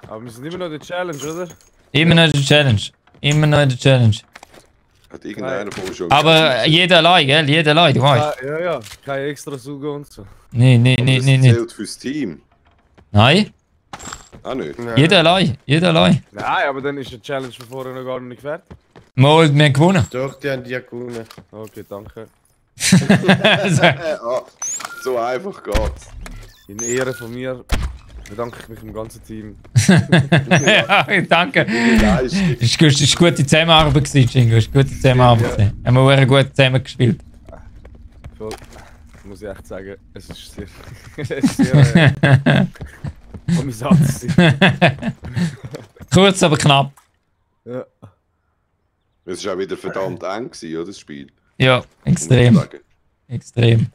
Aber wir sind immer noch in der Challenge, oder? Immer noch die Challenge. Immer noch die Challenge. Hat irgendeiner von uns schon Aber jeder allein, gell? Jeder allein, du weißt. Ja. Kein extra Suche und so. Nee. Das zählt fürs Team. Nein, Auch nicht. Nein. jeder allein. Nein, aber dann ist die Challenge von vorher noch gar nicht fertig. Mal, wir haben gewonnen. Doch, die haben die gewonnen. Okay, danke. Ah, so einfach geht's. In Ehre von mir bedanke ich mich im ganzen Team. Ja, danke. Leistung. Ist gute Zusammenarbeit gewesen, Jingo. Ist gute Zusammenarbeit gewesen. Haben wir sehr gut zusammen gespielt. Voll. Muss ich echt sagen, es ist sehr. es ist sehr. Amüsant. Kurz, aber knapp. Ja. Es war auch wieder verdammt eng, gewesen, oder, das Spiel? Ja, extrem. muss ich sagen. Extrem.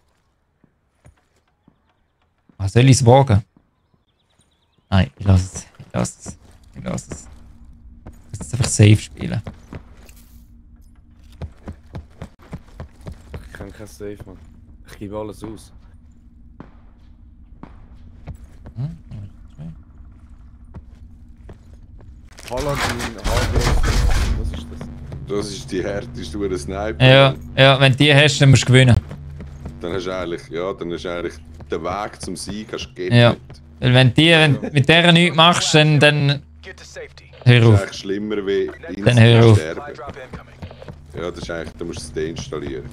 Ah, soll ich es wagen? Nein, ich lasse es. Ich lasse es. Ich lasse es. Ich muss jetzt einfach safe spielen. Ich kann kein Safe, Mann. Ich gebe alles aus. Holland in HB. Was ist das? Das ist die härteste Uhr Sniper. Ja, ja, wenn du die hast, dann musst du gewinnen. Dann hast du eigentlich, den Weg zum Sieg hast du gegeben. Ja. Weil wenn du mit der nichts machst, dann Get to safety. hör Das ist auf. eigentlich schlimmer wie Dann hör auf. sterben. Supply drop incoming. Ja, das ist eigentlich, da musst du es deinstallieren.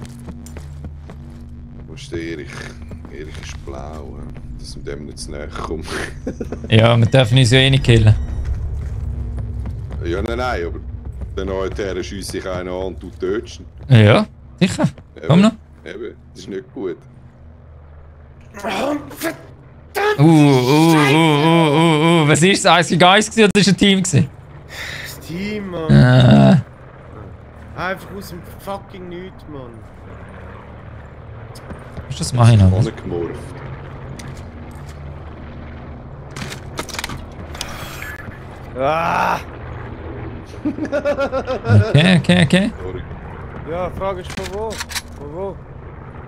Du musst Erich ist blau, dass wir dem nicht zu näher kommen. Ja, wir dürfen uns ja eh nicht killen. Ja, nein, aber dann nachher schiesse ich einen an und du tötest ihn. Ja, sicher. Komm noch. Eben, das ist nicht gut. Was ist das? Ice Guys gewesen oder ist ein Team gewesen? Das Team, Mann. Einfach aus dem fucking Nichts, Mann. Das mache ich noch. Ohne gemurft. Ah! Okay. Sorry. Ja, die Frage ist von wo? Von wo?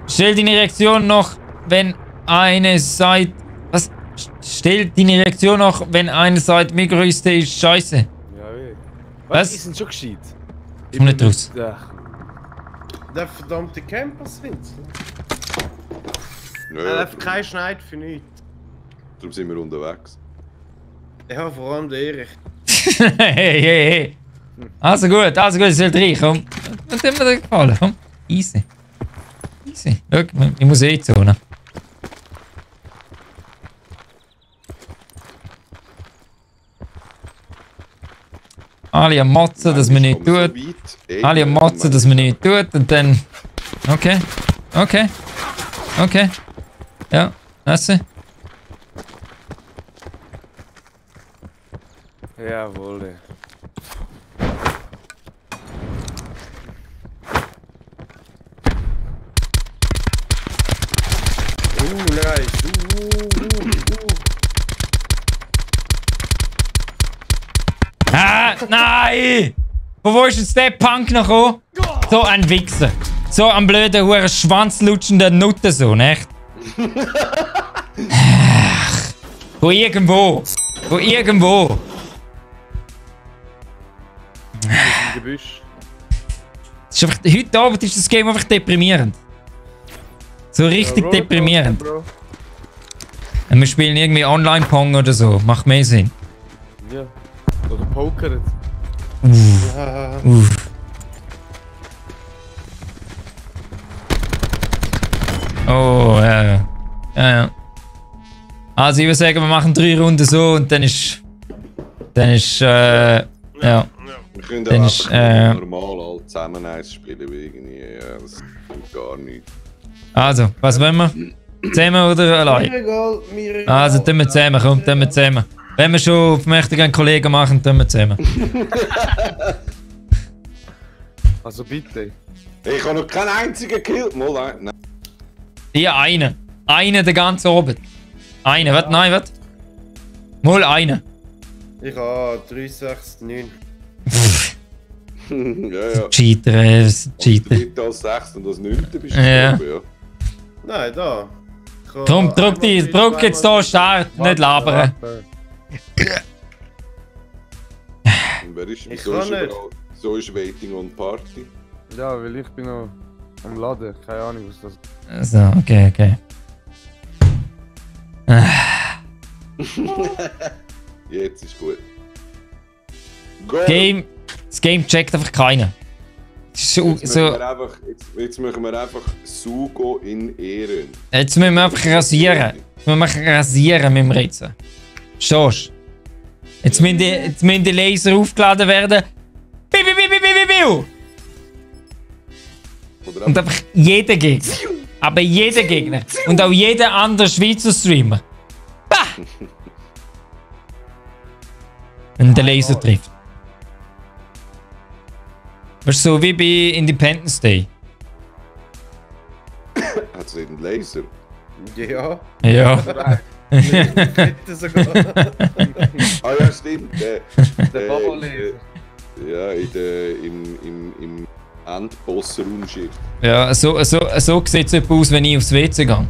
Stell deine Reaktion noch, wenn eine Seite. Was? Stell deine Reaktion noch, wenn eine Seite mir größte ist scheiße. Ja, wie? Was? Die sind schon gescheit. Komm nicht raus. Ja. Der verdammte Camper sind Er Ja, darf kein Schneid für nichts. darum sind wir unterwegs. Ja, vor allem der Erich. hey. Also gut, ich soll rein, komm. Was hat mir gefallen? Komm. Easy. Schau, ich muss eh zone. Alle am Motzen, dass man nicht tut. Alle am Motzen, dass man nicht tut. Und dann... Okay. Ja, lasse. Jawohl. Nice. Ah, nein! Von wo ist jetzt der Punk noch gekommen? So ein Wichser. So ein blöder, huren schwanzlutschender Nuttensohn, echt? Ach, von irgendwo. Im Gebüsch. Das ist einfach, heute Abend ist das Game einfach deprimierend. So richtig deprimierend. Bro. Und wir spielen irgendwie Online-Pong oder so. Macht mehr Sinn. Ja. Oder pokert. Uff. Oh, ja. Also ich würde sagen, wir machen 3 Runden so und dann ist... ja. Wir können Dann auch ist, einfach normal alle zusammen eins spielen, weil irgendwie, ja, das tut gar nichts. Also, was wollen wir? Zusammen oder allein? Mir egal. Also, tun wir zusammen, komm, tun wir zusammen. Wenn wir schon auf Mächtigen Kollegen machen, tun wir zusammen. Also bitte. Ich habe noch keinen einzigen Kill. Mal nein. Hier einen. Einen den ganzen Abend. Einen, was? Nein, was? Mal einen. Ich habe 369. Ja. Cheater, Als Cheater. dritte, als sechste und als neunte bist du Ja. gestorben, ja. Nein, da. Ich habe Komm, drück einmal jetzt hier Start, nicht labern. Und wer ist, Ich wieso kann ist nicht. überall, so ist Waiting on Party. Ja, weil ich bin noch am Laden. Keine Ahnung, was das ist. So, okay. Jetzt ist gut. Go! Das Game checkt einfach keiner. So, Jetzt machen wir einfach Sugo in Ehren. jetzt müssen wir einfach rasieren. Wir machen rasieren mit dem Rätsel. Verstehst du? Jetzt müssen die Laser aufgeladen werden. Biu. Oder Und einfach jeder Gegner. Aber jeder Gegner. Und auch jeder andere Schweizer Streamer. Bah! Wenn der Laser trifft. Weißt du, so wie bei Independence Day. Laser. Ja, Ja. bitte sogar. Ah ja, stimmt. Der Babo-Laser. Ja, im Endboss-Raumschiff. Ja, so sieht es aus, wenn ich aufs WC gehe.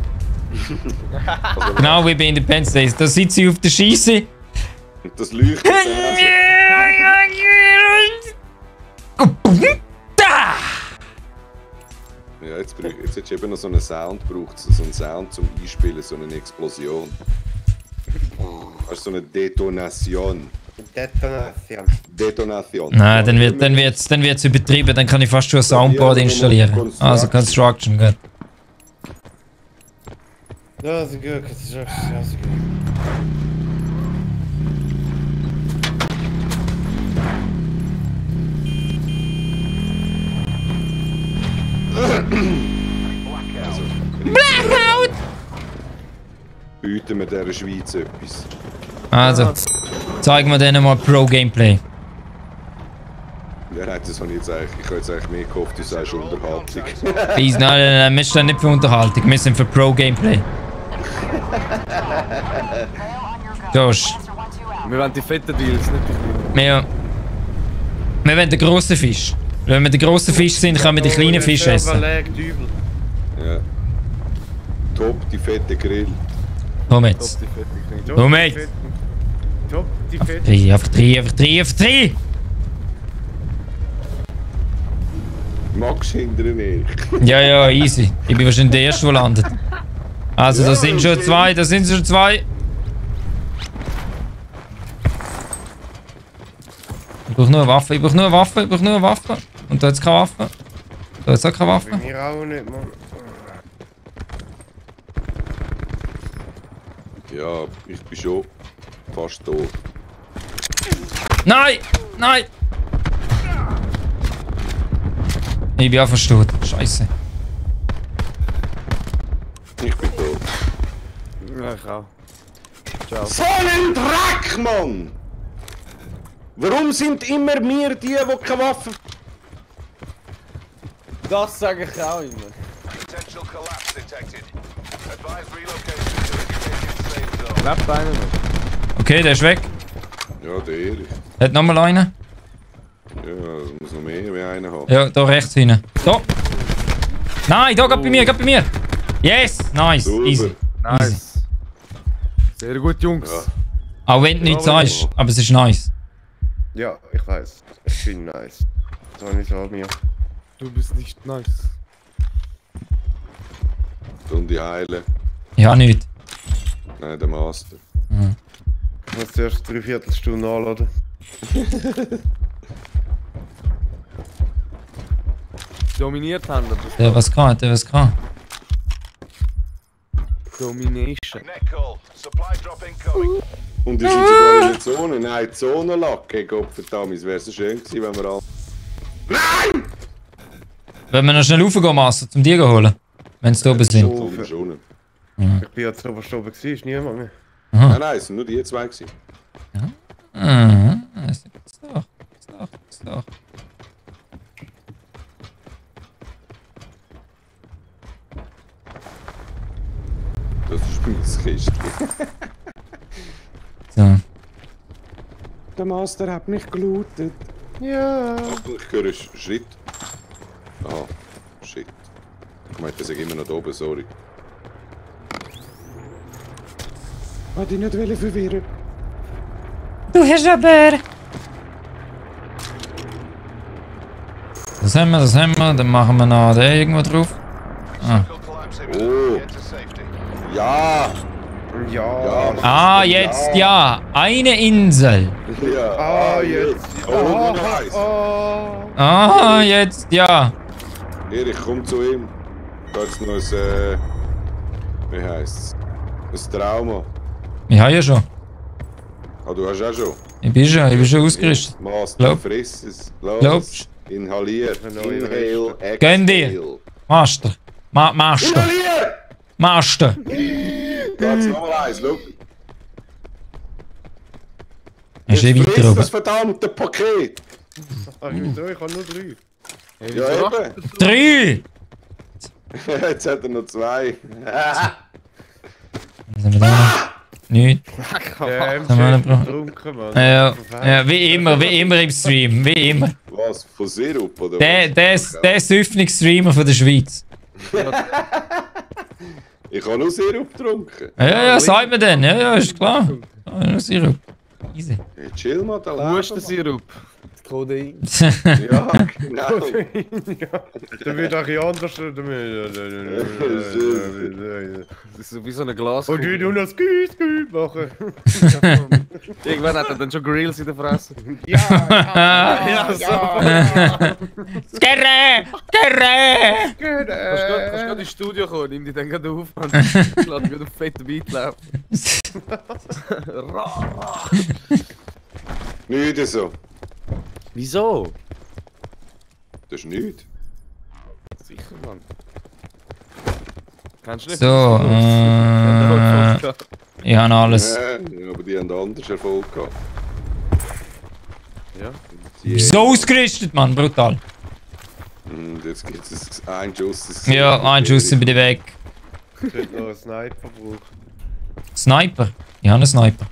Genau wie bei Independence Days. Da sitze ich auf der Scheisse. Und das leuchtet dann Ja, jetzt hättest du eben noch so einen Sound gebraucht. So einen Sound zum Einspielen, so eine Explosion. Also so eine Detonation. Detonation. Nein, dann wird's übertrieben. Dann kann ich fast schon ein Soundboard installieren. Also Construction, gut. Ja, so gut, Construction, ja, so gut. Blackout! Bieten wir dieser Schweiz etwas. Also, zeigen wir denen mal Pro-Gameplay. Ja, nein, das habe ich jetzt eigentlich. Ich habe jetzt eigentlich mehr gehofft, du sagst Unterhaltung. Please, nein, wir stehen nicht für Unterhaltung, wir sind für Pro-Gameplay. Josh, Wir wollen die fetten Deals, nicht die kleinen. wir wollen den grossen Fisch. Wenn wir den grossen Fisch sind, können wir den kleinen Fisch essen. Ja. Top, die fette Grill. Komm jetzt. Die fetten Kleinen. Komm jetzt. Top, die Fette. Auf drei. Magst du hinter mir? Ja, easy. Ich bin wahrscheinlich der Erste, der landet. Also, da sind schon zwei. Ich brauche nur eine Waffe. Und da jetzt keine Waffe. Da jetzt auch keine Waffe. Bei mir auch nicht, Mann. Ja, ich bin schon fast tot. Nein! Ich bin auch verstört. Scheiße. Ich bin tot. Ja, ich auch. Ciao. So ein Dreck, Mann! Warum sind immer wir die keine Waffen... Das sage ich auch immer. Potential collapse detected. Advise relocation to indicated safe zone. Lebt einer noch? Okay, der ist weg. Ja, der Erich. Hat nochmal einen? Ja, es muss noch mehr wie einen haben. Ja, da rechts hinten. Da! Nein, da, gerade bei mir! Yes! Nice! Super. Easy. Nice. Sehr gut, Jungs. Ja. Auch wenn du nichts sagst, aber es ist nice. Ja, ich weiß. Ich bin nice. So nicht so mir. Du bist nicht nice. Und die Heile. Ja, nicht. Nein, der Master. Ich muss zuerst 3/4 Stunde anladen. Dominiert haben wir das. Der was kann. Domination. Net call. Supply drop incoming. Und wir sind sogar in der Zone. Nein, die Zone lag. Hey Gott verdammt, es wäre so schön gewesen, wenn wir alle... Wenn wir noch schnell raufgehen, Master, zum dir holen. Wenn sie da oben sind. So verschonen. Ich bin jetzt oben gestorben, ist niemand mehr. Nein, es sind nur die zwei gewesen. Ist doch. Das ist meine Kiste. So. Der Master hat mich gelootet. Ja. Achtung, ich höre einen Schritt. Ah, shit. Ich meinte, das ist immer noch da oben, sorry. Wollte ich nicht verwirren. Du hast aber... Das haben wir. Dann machen wir noch den irgendwo drauf. Circle collapse imminent. Oh. Get to safety. Ja! Ja. Ah, jetzt ja. Eine Insel. Ja! Ah, jetzt. Oh, nice! Oh. Ah, jetzt ja. Erich, komm zu ihm. Da hat's noch ein... wie heisst's? Ein Trauma. Ich habe ja schon. Ah, du hast auch schon? Ich bin schon ausgerüstet. Master, Glaub- friss es. Glaubst Inhalier. Inhale, exhale. Gönn dir. Master. Master. Inhalier! Master. Da hat's nochmal eins, schau. Ist eh Jetzt weiter friss oben. das verdammte Paket! Ich habe nur 3. Ja, eben. 3! Jetzt hat er noch 2. Was haben wir da? Nichts. Der Haben wir MC noch- ist betrunken, Mann. Ja, wie immer im Stream, wie immer. Was? Von Sirup oder Der Süffnungsstreamer von der Schweiz. Ich habe nur Sirup getrunken. Ja, sagt mir dann. Ja, ist klar. Nur Sirup. Easy. Hey, chill mal, da Hustensirup. Kodein. Ja, genau. Der wird auch ein anders. Das ist so wie so ein Glas. Und ich nur noch Skü machen. Irgendwann hat er dann schon Grills in der Fresse. Ja, so. Gerre! Kannst du gerade ins Studio kommen, nimm dich dann gerade auf und lass mich auf fetten Beat laufen. Nicht so. Wieso? Das ist nichts. Sicher, Mann. Kennst du nicht? So, ich habe alles. Ja, aber die haben anders Erfolg gehabt. Ja. So ausgerüstet, Mann, brutal. Und jetzt gibt es einen Schuss. Ja, ein Schuss sind wieder weg. Ich hätte noch einen Sniper brauchen. Sniper? Ich habe einen Sniper.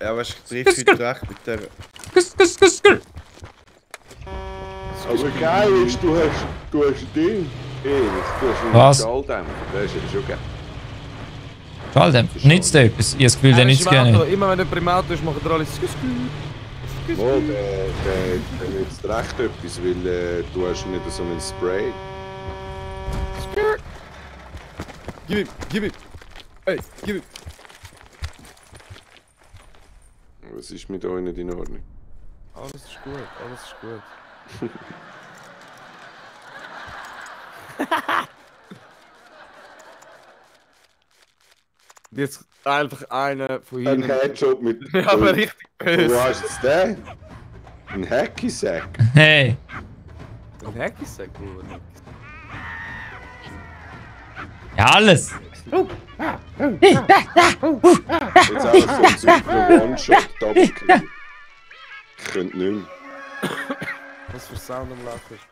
Ja, aber ich treffe heute recht mit der. Aber geil ist, du hast ein Ding. Du hast einen Was? Schalldämpfer. Das ist ja schon geil. Schalldämpfer. Nützt dir etwas? Ich habe das Gefühl, der nützt gar nicht. Immer wenn jemand im Auto ist, machen alle Oh, der nützt recht etwas, weil du hast nicht so einen Spray. Gib ihm! Hey, gib ihm! Was ist mit euch nicht in Ordnung? Alles ist gut, alles ist gut. Jetzt einfach einer von Ein ihnen. Headshot mit. Ja, aber richtig Wo böse. hast du jetzt den? Ein Hacky-Sack? Hey, Ein Hacky-Sack, Bruder. ja, alles. Jetzt einfach so ein super One-Shot-Double-Kill. Ich könnte nicht mehr. Was für Sound am Laufen ist.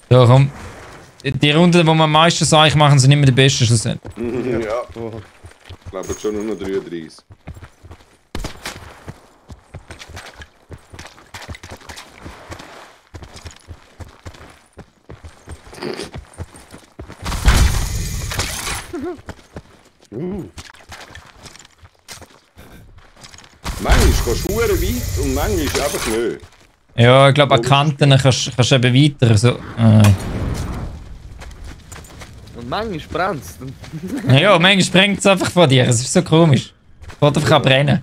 Ja, komm. Die Runde, wo wir am meisten Seich machen, sind immer die besten schlussendlich. Ja. Ich glaube jetzt schon nur noch 33. Manchmal kannst du verdammt weit und manchmal einfach nicht. Ja, ich glaube, an Kanten kannst du eben weiter. So. Und manchmal brennt es. Ja, manchmal sprengt es einfach von dir. Es ist so komisch. Es wird einfach brennen.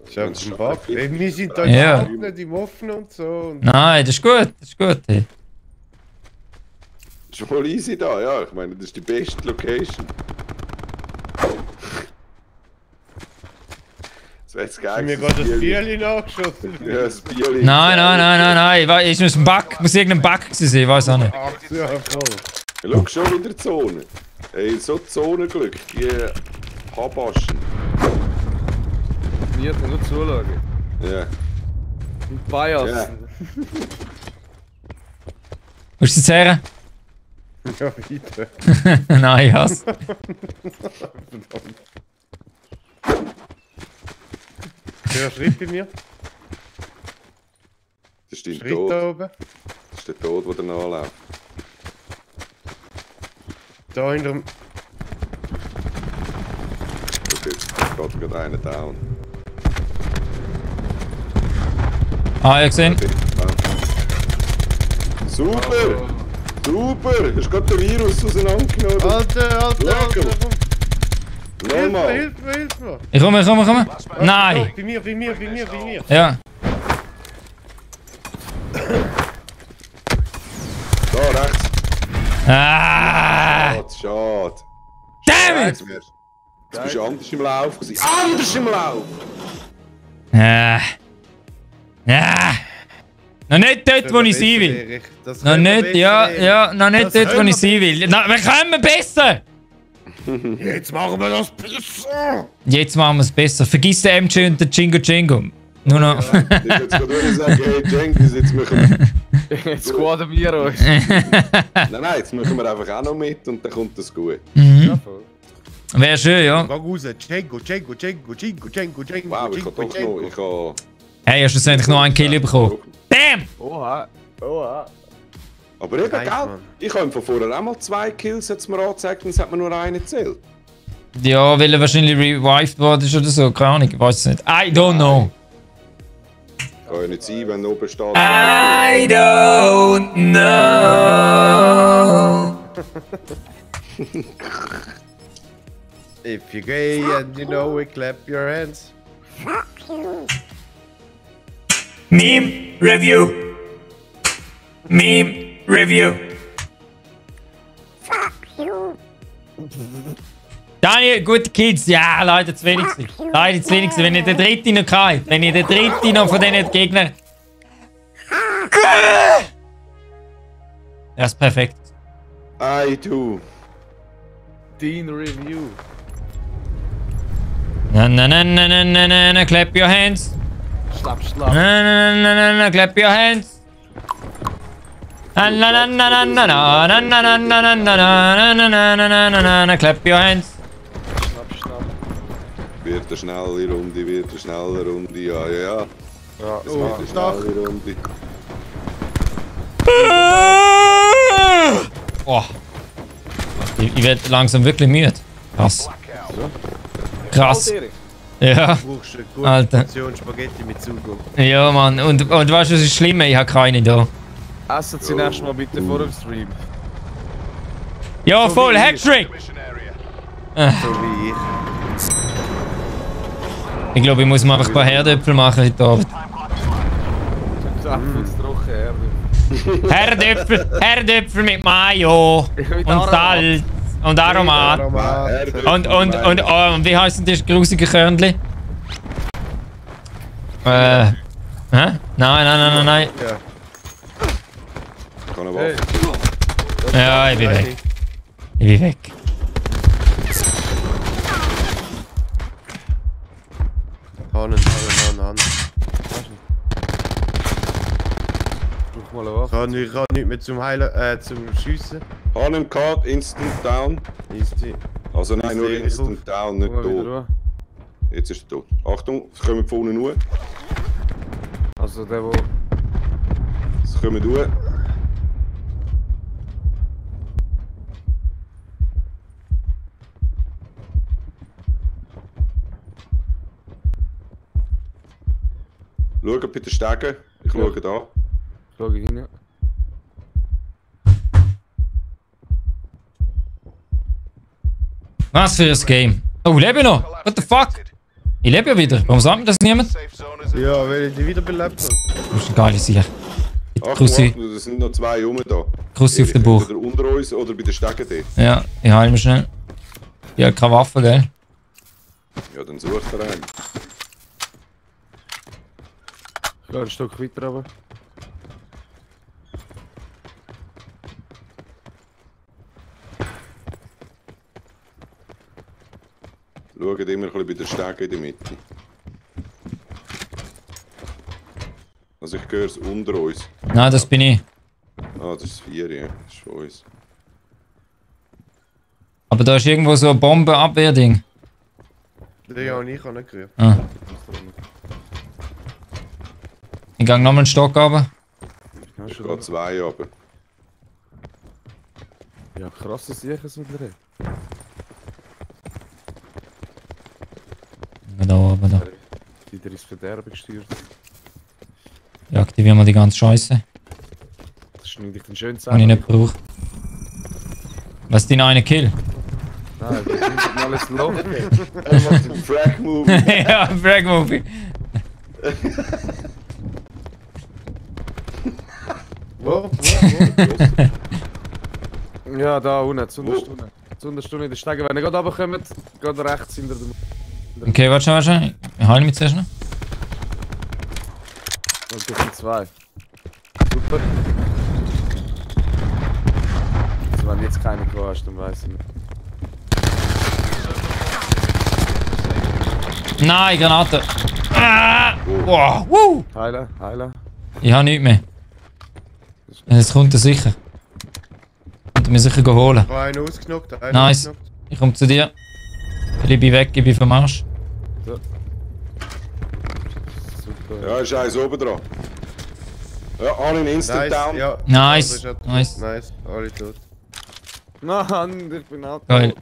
Ist einfach ein Bug. Ey, wir sind da Ja. nicht im Offenen und so. Und Nein, das ist gut. Das ist gut. Hey. Das ist voll easy da, ja. Ich meine, das ist die beste Location. Das wäre jetzt geil. mir gerade das Bierli nachgeschossen. Ja, das Bierli. Nein. Ist ein Bug. Muss irgendein Bug gewesen sein. Ich weiß auch nicht. Ach, ja, voll. Ja, schau schon wieder die Zone. Ey, so Zonenglück. Die Habaschen. Mir kann nur zuschauen. Ja. Und Bias. Ja. Wo ist jetzt her? Ja, weiter. Nein, ich hasse. Ja, Schritt bei mir. Das ist dein Schritt Tod. da oben. Das ist der Tod, der nachläuft. Da hinter dem. Okay, jetzt geht gerade einer down. Ah, ich gesehen. Super! Super! Hast du gerade den Virus auseinandergenommen? Alter, Lecker. komm. Hilf Nochmal! mir. Ich komme. Nein. Bei mir. Ja. Da, rechts! Ah. Schade. Damn it! Jetzt bist du anders im Lauf gewesen. Anders im Lauf! Ja. Noch nicht dort, wo ich sein will. Noch nicht, ja, noch nicht dort, wo ich sein will. Na, wir können besser! Jetzt machen wir das besser. Jetzt machen wir es besser. Vergiss den MJ und den Jingo Jingo. Nur noch. Ich jetzt gerade sagen, hey Jenkins, jetzt machen wir... Jetzt squaden wir uns. Nein, jetzt machen wir einfach auch noch mit und dann kommt das gut. Ja, voll. Wäre schön, ja. Geh raus. Django. Wow, ich habe doch noch... Ich habe... Hey, hast du schlussendlich noch einen Kill bekommen? Bam! Oha. Oha. Aber eben, Nice, gell? Mann. Ich habe von vorher auch mal 2 Kills jetzt mir angezeigt und es hat mir nur einen gezählt. Ja, weil er wahrscheinlich revived worden ist oder so. Keine Ahnung, ich weiß es nicht. I don't know. Kann ja nicht sein, wenn oben steht... I don't know. If you're gay and you know it, clap your hands. Meme Review. Meme Review. Daniel, gute Kids. Ja, leider zu wenig. Leider zu wenig. Wenn ich den dritten noch kann. Wenn ich den dritten noch von diesen Gegnern. Ja, ist perfekt. I do. Dean Review. Na, na, na, na, na, na, na, na, clap your hands. Schlapp, Na, schlapp. na, na, na, na, na, clap your hands. Na, na, na, na, na, na, na, na, na, na, na, na, na, na, na, na, na, na, na, clap your hands. Schlapp, schlapp. Wird eine schnelle Runde, wird eine schnelle Runde, ja, ja, ja. Ja. Es wird eine schnelle Runde. Oh. Ich werde langsam wirklich müde. Krass. Krass. Ja, Du brauchst eine gute Alter. Portion Spaghetti mit Zugang. ja, Mann. Und weißt du, was ist schlimm? Ich habe keine da. Essen Sie nächstes Mal bitte vor dem Stream. Ja, voll, Hattrick! Mission area. So wie ich. Ich glaube, ich muss mir einfach ein paar Herdöpfel machen heute Abend. Herdöpfel mit Mayo und Salz und Aromat. Und wie heißen die grusigen Körnchen? Hä? Nein. Ja. Kann aber Ja, ich bin weg. Ich bin weg. Hand. Brauch mal eine Waffe. Ich kann nicht mehr zum Heilen, zum Schiessen. Hanem Card, Instant Down. Easy. Also nein, nur Ist der Instant Down, nicht Guck mal wieder tot. an. Jetzt ist er tot. Achtung, es kommen von unten nur. Also der, wo... Es kommen nur. Schaut bitte Stegen. Ich schaue da. Schau ich rein. Was für ein Game. Oh, lebe ich noch? What the fuck? Ich lebe ja wieder. Warum sagt mir das niemand? Safe zone is Ja, weil ich die wiederbelebt habe. Das ist eine geile Sache. Achtung, Kussi. Achtung, es sind noch 2 rum da. Kussi auf den Bauch. Entweder unter uns oder bei den Stegen dort. Ja, ich heile mich schnell. Ich habe keine Waffe, gell? Ja, dann sucht er einen. Ich gehe ein Stück weiter runter. Schaut immer ein bisschen bei den Stegen in der Mitte. Also ich höre es unter uns. Nein, das bin ich. Ah, das ist 4, ja. Das ist von uns. Aber da ist irgendwo so ein Bombenabwehrding. Ja, und ich habe nicht gehört. Ah. Ich gehe nochmal einen Stock runter. Ja, Ich schon gehe 2 runter. Ja, krass, dass ich es wieder habe. Da oben, da. Wieder ins Verderben gesteuert. Ich aktiviere mal die ganze Scheiße, Das schneide ich dann schön die ich zusammen. nicht brauche. Was ist dein einer Kill? Nein, das ist alles Loch. Er macht einen Frag-Move. Ja, Frag Movie. Wo? Ja, da unten, Zunderstunde. Zunderstunde in der Stege. Wenn ihr gerade runterkommt, geht rechts hinter dem... Okay, warte schon. Ich heile mich zuerst noch. Und das sind 2. Super. Also wenn jetzt keine Qual hast, dann weiss ich nicht. Nein, Granate. Ah! Wow, woo! Heilen, heilen. Ich habe nichts mehr. Es kommt er sicher. Kommt er mir sicher holen. Ich habe einen ausgenockt, einen Nice. ausgenockt. Ich komme zu dir. Ich bin weg, ich bin vom Arsch. Super. Ja, ist eins oben dran. Ja, alle instant Nice, down. ja. Nice, Also ist er tot. nice. Nice, alle tot. Mann, ich bin auch Geil.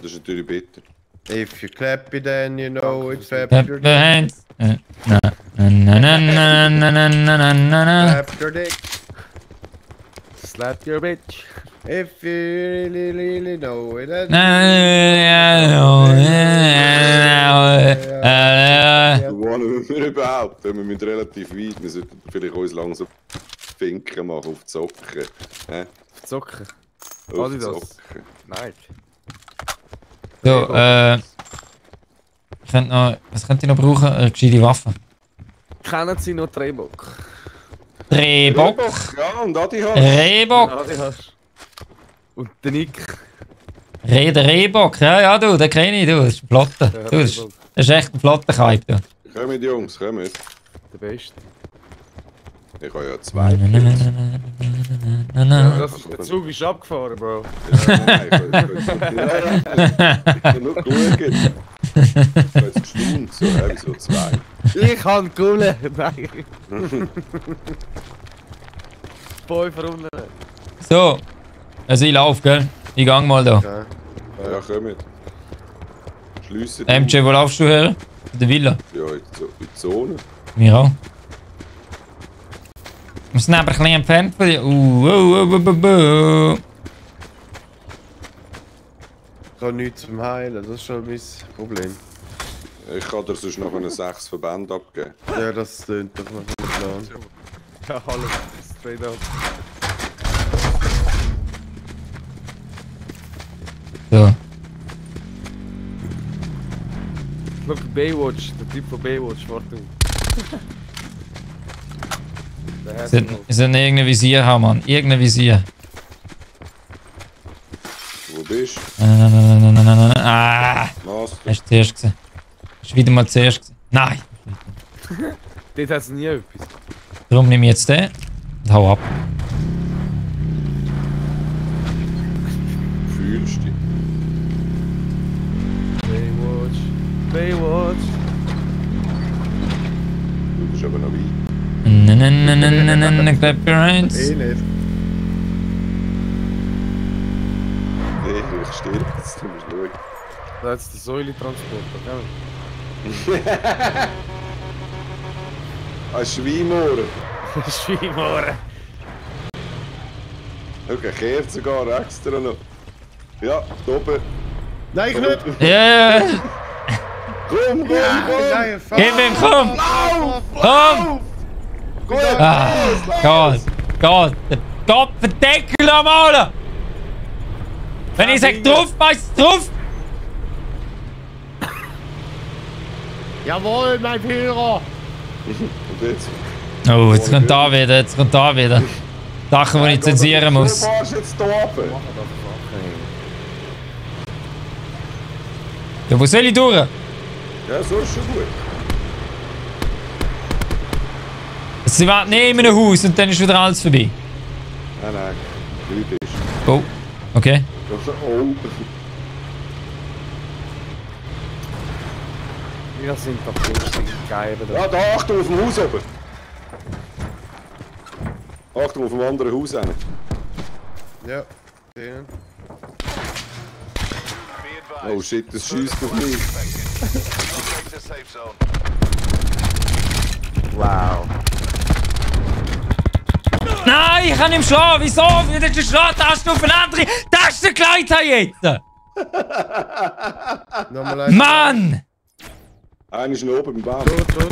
Das ist natürlich bitter. If you clap it then you know it's Clap clap your the hands. Na, na, na, na, na, na, na, na, na, na. clap your dick. Slap your bitch. If you really know it then Wollen wir überhaupt? Wir müssen relativ weit. Wir sollten vielleicht uns langsam Finken machen auf die Socken. Zocken. Auf die Adidas. Socken. Nein. So, ich könnte noch, was könnte ich noch brauchen? Eine gescheite Waffe. Kennen Sie noch Drehbock? Rehbock. Ja, und Adi hat. Rehbock. Ja, die hast. Und der Nick. Der Rehbock. Ja, ja, du, den kenne ich, du. Das ist ein Flotte. Du, das ist echt ein flotter Kaib, du. Kommt, Jungs, kommt. Der Beste. Ich habe ja zwei. Der Zug ist abgefahren, Bro. Nein, ich habe nur geschaut. Ich habe jetzt gestaunt, so, wieso zwei? Ich kann gewonnen. Nein. 5 Runden. So. Also ich lauf, gell? Ich gang mal da. Ja, kommt. Schliessen. MJ, wo laufst du her? In der Villa. Ja, in die Zone. Mir auch. Wir sind aber ein bisschen entfernt von dir. Ich habe nichts zum Heilen, das ist schon mein Problem. Ich kann dir sonst noch einen 6 Verband abgeben. Ja, das klingt doch nach einem Plan. Ja, hallo. Straight up. So. Look, Baywatch. Der Typ von Baywatch, warte. Der hat Ich sollte irgendein Visier haben, Mann. Irgendein Visier. Wo bist du? Ah! Master. Hast du zuerst gesehen? Hast du wieder mal zuerst gesehen? Nein! Dort hat es nie etwas. Darum nehme ich jetzt den und hau ab. Fühlst du dich? Baywatch. Baywatch. Du bist aber noch weit. Clap your hands. Eh nicht. Nee, ich stehe jetzt, du musst schauen. Da hat es den Säuletransporter, gell? Ein Schweimohren. Schweimohren. Okay, kehrt sogar extra noch. Ja, da oben. Nein, ich nicht! Ja! Komm, komm, Nein, fuck! Gib ihm, komm! Komm! Ah, Gott! Gott! Gott, verdeckel nochmal! Wenn ich sag drauf, weißt du drauf! Jawohl, mein Führer! Und jetzt? Oh, jetzt kommt da wieder, jetzt kommt da wieder. Sachen, die ich zensieren muss. Du fahrst jetzt hier runter. Ja, wo soll ich durch? Ja, so ist schon gut. Sie warten neben einem Haus und dann ist wieder alles vorbei. Nein, nein. Leute ist. Oh, okay. Oh. Wir sind doch lustige Geiber. Ja, da Achtung auf dem Haus oben. Achtung auf dem anderen Haus hin. Ja, den. Be advised. Oh shit, das schießt auf mich. Locate the safe zone. Wow. Nein, ich kann nicht schlagen. Wieso? Wie das ist eine Taste auf eine andere Taste geleitet jetzt? Nochmal ein. Mann! Einer ist noch oben im Baum. Tot.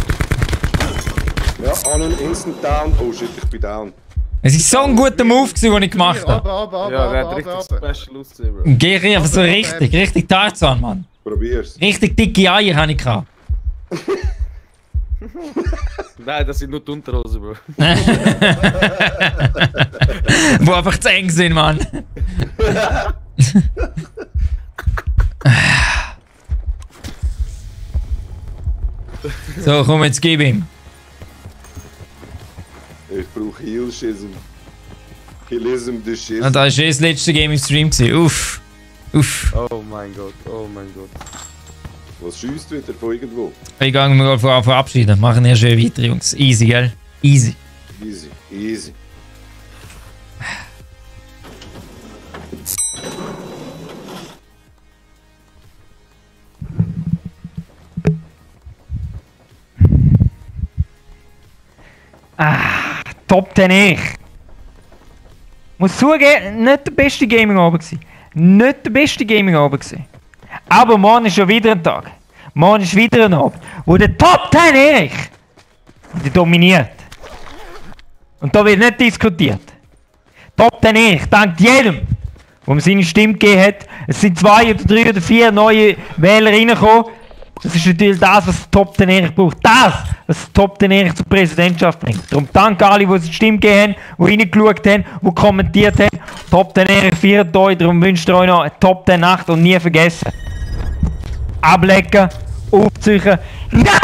Ja, einen instant down. Oh shit, ich bin down. Es war so ein guter Move, den ich gemacht habe. Aber, Ja, der hat richtig special ausgesehen, Bro. Geh ich einfach so richtig Tarzan, Mann. Probier's. Richtig dicke Eier hatte ich gehabt. Nein, das sind nur die Unterhosen, Bro. Wo einfach zu eng sind, Mann. So, komm, jetzt gib ihm. Ich brauche Heal-Schism. Healism the Schism. Und das war das letzte Game im Stream. Uff. Uff. Oh mein Gott, oh mein Gott. Was schießt wieder von irgendwo? Ich gehe mich verabschieden. Machen hier schön weiter, Jungs. Easy, gell? Easy. Easy, easy. Top 10 ich. Muss zugeben, nicht der beste Gaming-Abend gewesen. Nicht der beste Gaming-Abend gewesen. Aber morgen ist schon wieder ein Tag. Morgen ist wieder ein Abend, wo der Top 10 Erich die dominiert. Und da wird nicht diskutiert. Top 10 Erich dankt jedem, der ihm seine Stimme gegeben hat. Es sind 2 oder 3 oder 4 neue Wähler reingekommen. Das ist natürlich das, was Top 10 Erich braucht. Das, was Top 10 Erich zur Präsidentschaft bringt. Darum danke alle, die sich die Stimme gegeben haben, die reingeschaut haben, die kommentiert haben. Top 10 Erich feiert euch, darum wünscht ihr euch noch eine Top 10 Nacht und nie vergessen. Ablecken, aufziehen. Ja!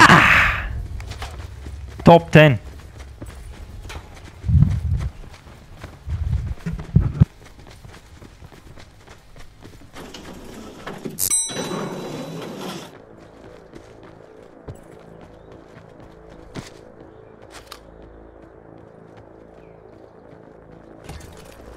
Top 10.